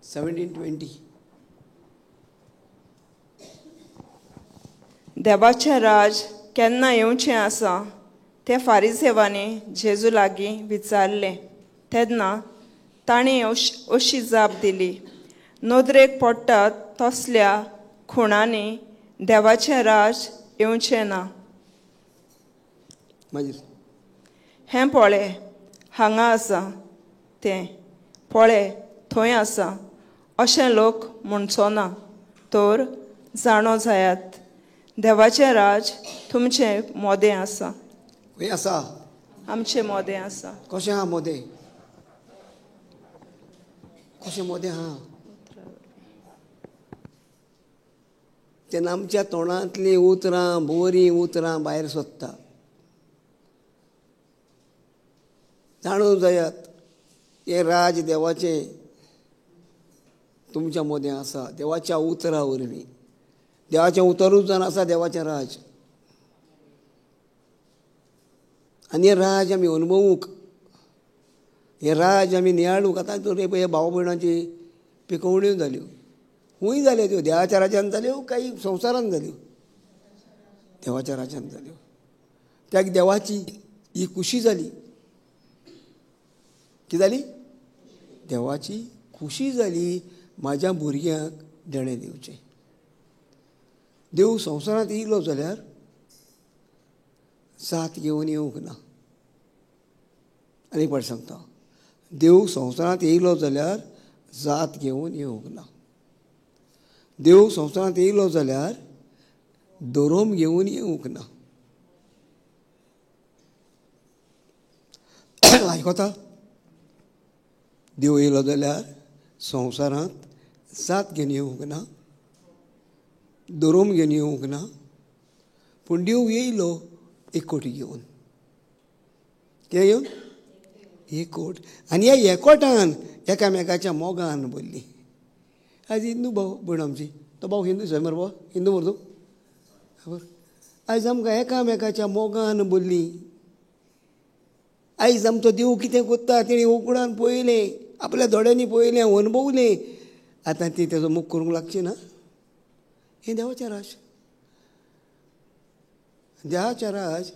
17:20. देवाचें राज केन्ना येवचें आसा तें फारिजेवांनी जेजू लागीं विचारलें. तेन्ना तांणी अशी जाप दिली, नदरेक पडटात तसल्या खुणांनी देवाचें राज येवचें ना. हें पळय हांगा आसा, तें पळय थंय आसा अशें लोक म्हणचो ना, तर जाणो जायात देवाचें राज तुमचें मोदें आसा. खंय आसा? आमचें मोदें आसा. कशें आहा मोदें? कशें मोदें आहा? तेन्ना आमच्या तोंडांतलीं उतरां बरीं उतरां भायर सोदता. जाणून जायात हें राज देवाचें तुमच्या मदें आसा, देवाच्या उतरा वरवीं. देवाचें उतरूच जावन आसा देवाचें राज. आनी हें राज आमी अनुभवूंक, हें राज आमी नियाळूंक. आतां ह्या भाव भयणांची पिकोवण्यो जाल्यो, खूंय जाल्यो त्यो, देवाच्या राज्यान जाल्यो, काही संवसारान जाल्यो, देवाच्या राज्यान जाल्यो. त्या देवाची ही खुशी जाली. कितें जाली? देवाची खुशी जाली म्हाज्या भुरग्यांक देणें दिवचें. देव संवसारांत येयलो जाल्यार जात घेवन येवंक ना. आनी एक फावट सांगता, देव संवसारांत येयलो जाल्यार जात घेवन येवंक ना. देव संवसारांत येयलो जाल्यार धोरोम घेवन येवंक ना. आयकता? देव येयलो जाल्यार संवसारांत जात घेवन येवंक ना, धोरोम घेवन येवंक ना, पूण देव येयलो एकवट घेवन. कितें घेवन? एकवट. आनी ह्या एकवटान एकामेकाच्या मोगान भरली. आयज हिंदू भाव भयण आमची, तो भाव हिंदू सय मरे, भाव हिंदू मरे तूं, खबर. आयज आमकां एकामेकाच्या मोगान भरली. आयज आमचो देव कितें करता तेणी उकडान पळयलें, आपल्या दोळ्यांनी पळयलें, अनुभवलें. आतां ती तेजो मोग करूंक लागची ना. हें देवाचें राज. देवाचें राज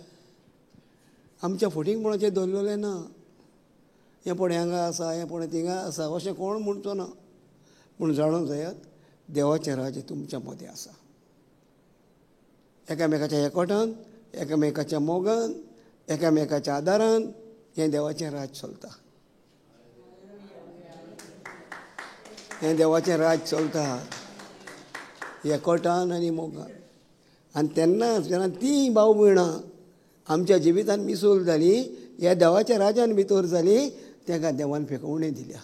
आमच्या फटींगपणाचेर दवरलेलें ना. हें पळय हांगा आसा, हें पळय थिंगा आसा, अशें कोण म्हणचो ना. पूण जाणून जायात, देवाचें राज्य तुमच्या मदें आसा. एकामेकाच्या एकवटान, एकामेकाच्या मोगान, एकामेकाच्या आदारान हें देवाचें राज चलता. हें देवाचें राज चलता एकवटान आनी मोगान. आनी तेन्नाच जेन्ना ती भाव भयणां आमच्या जिवितान मिसूल जाली, ह्या देवाच्या राजान भितर जाली, ताका देवान फेकोवणी दिल्या.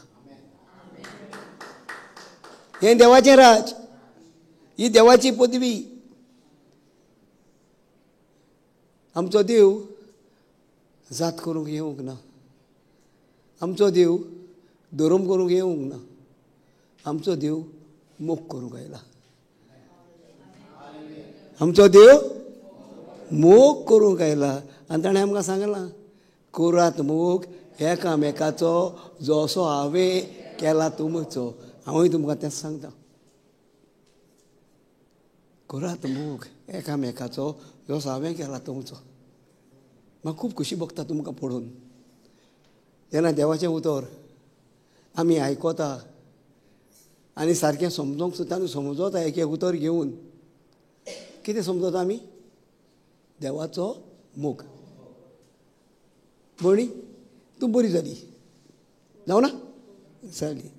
हें देवाचें राज, ही देवाची पदवी. आमचो देव जात करूंक येवंक ना, आमचो देव धर्म करूंक येवंक ना, आमचो देव मोग करूंक आयला. आमचो देव मोग करूंक आयला. आनी ताणें आमकां सांगलां, करात मोग एकामेकाचो जसो हांवें केला तुमचो. हांवूय तुमकां तेंच सांगता, करात मोग एकामेकाचो जसो हांवें केला तुमचो. म्हाका खूब खोशी भोगता तुमकां पळोवन. जेन्ना देवाचें उतर आमी आयकता आनी सारकें समजोंक सुद्दां समजता, एक एक उतर घेवन कितें समजता आमी? देवाचो मोग. भयणी तूं बरी जाली, जावं ना जाली.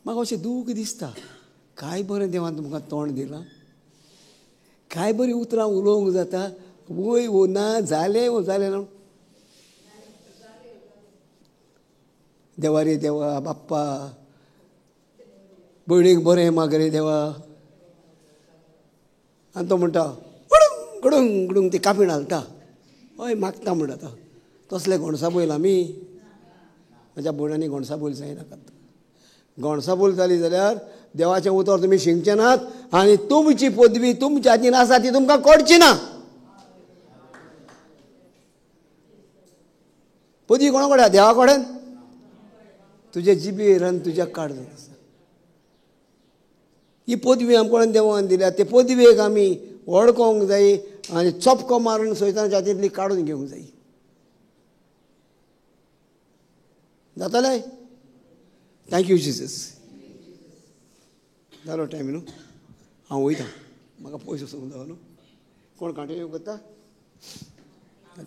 म्हाका अशें दूख दिसता, काय बरें देवान तुमकां तोंड दिलां, काय बरीं उतरां उलोवंक जाता. वय वो ना जालें, वो जालें ना. देवा रे देवा, बाप्पा भयणीक बरें माग रे देवा. आनी तो म्हणटा गुडूंग गुडूंग गुडूंग, ती कापीण हालता, हय मागता म्हणटा. आतां तसले घोणसा बैल आमी, म्हज्या भयणांनी घोणसा बैल जायनाकात. घोणसा बैल जाली जाल्यार देवाचें उतर तुमी शिंकचे नात आनी तुमची पदवी तुमच्या हातीन आसा ती तुमकां कळची ना. पदवी कोणा कडेन? देवा कडेन. तुजे जिबेर आनी तुज्या काड आसा. ही पदवी आमकां देवान दिल्या, ते पदवेक आमी वळखोंक जाय आनी चपको मारून सैतानाच्या हातींतली काडून घेवंक जाय. जातलें? Thank you Jesus. जालो टायम न्हू, हांव वयता, म्हाका पयस वचूंक जावो न्हू. कोण कंटिन्यू करता?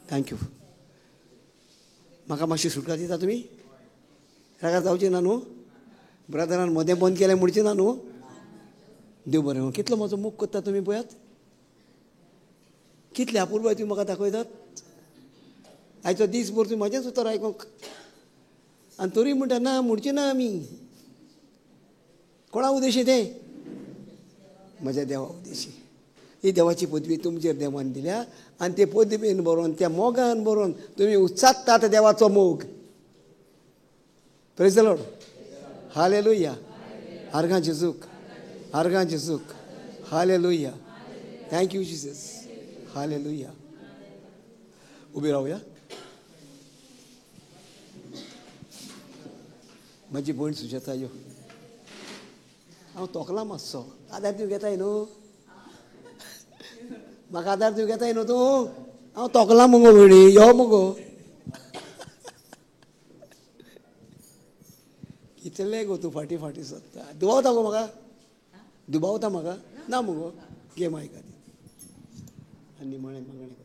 Thank you. म्हाका मातशी सुटका दिता तुमी? रागार जावची ना न्हू? ब्रदरान मदें बंद केलें म्हणचे ना न्हू? देव बरें. कितलो म्हजो मोग करता तुमी पळयात, कितले अपुरबाय तुमी म्हाका दाखयतात. आयचो दीस भर तुमी म्हजेंच उतर आयकूंक, आनी तरी म्हणटा ना म्हणचे ना आमी. कोणा उद्देशी तें? म्हज्या देवा उद्देशी. ही देवाची पदवी तुमचेर देवान दिल्या आनी ते पदवीन बरोवन, त्या मोगान बरोवन तुमी उच्चारतात देवाचो मोग. Praise the Lord. Hallelujah. आर्गां जेजूक, आर्गां जेजूक. Hallelujah. Thank you Jesus. Hallelujah. उबी रावया. म्हजी भयण सुजाता यो. हांव तोखला मातसो. आदार दिवंक येताय न्हू? म्हाका आदार दिवंक येताय न्हू तूं? हांव तोखला मुगो भयणी, यो मुगो. कितले गो तूं फाटीं फाटीं सोदता? दुबावता गो म्हाका? दुबावता म्हाका? ना मुगो. घे मायक आदी आनी म्हळें मागणें कर.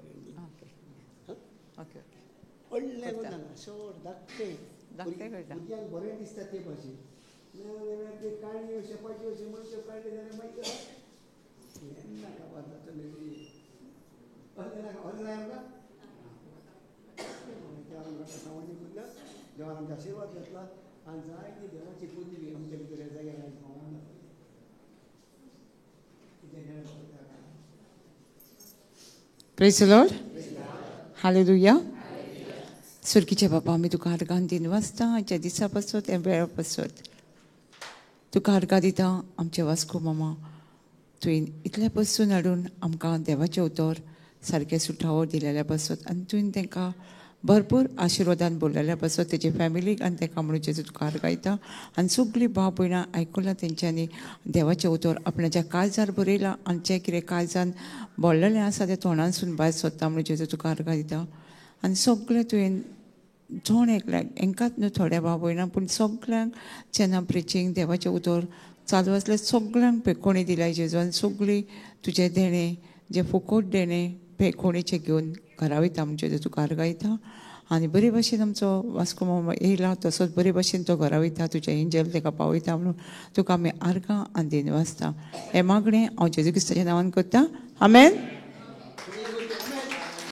व्हडलें गो ना, शॉर्ट धाकटें. भुरग्यांक बरें दिसता ते भाशेन. ना ते काणयो शेपाच्यो अश्यो मनश्यो काडल्यो जाल्यार मागीर केन्ना काबार जातलें रे. अशें नाका, अशें जाय आमकां. सामान्य कुदल्या देवान आमचे आशिर्वाद घेतला आनी जायती देवाची पुण्य आमच्या भितर ह्या जाग्यार आयज पावोवन दाखयली. Praise the Lord. Hallelujah. सुर्कीचे बाबा, आमी तुका आर्गान दिन वाचता आयच्या दिसा पासत, ह्या वेळा पासत तुका आर्गां दिता. आमचे वास्को मामा तुवें इतले पसून हाडून आमकां देवाचें उतर सारकें सुठावो दिलेल्या पासत आनी तुवें तांकां भरपूर आशिर्वादान बोललेल्या पासत तेजे फॅमिलीक आनी तांकां म्हणून जेजू तुका आर्गां दिता. आनी सगळीं भाव भयणां आयकुलां तेंच्यांनी देवाचें उतर आपणाच्या काळजार बरयलां आनी जें कितें काळजान बोल्लेलें आसा तें तोंडानसून भायर सोदता म्हणून जेजू तुका आर्गां दिता. आनी सगळें तुवें जण एकल्याक हेंकाच न्हू थोड्या भाव भयणां पूण सगळ्यांक जेन्ना प्रिचींग देवाचें उतर चालू आसलें सगळ्यांक पेकोणी दिल्या जेजू. आनी सगळीं तुजें देणें जें फुकोट देणें पेकोणीचें घेवन घरा वयता म्हणून जेजू तुका आर्गां दिता. आनी बरे भाशेन आमचो वास्को मामा येयला तसोच बरे भाशेन तो घरा वयता, तुजें एंजल ताका पावयता म्हणून तुका आमी आर्गां आनी दिनवासता. हें मागणें हांव जेजू क्रिस्ताच्या नांवान करता. आमेन.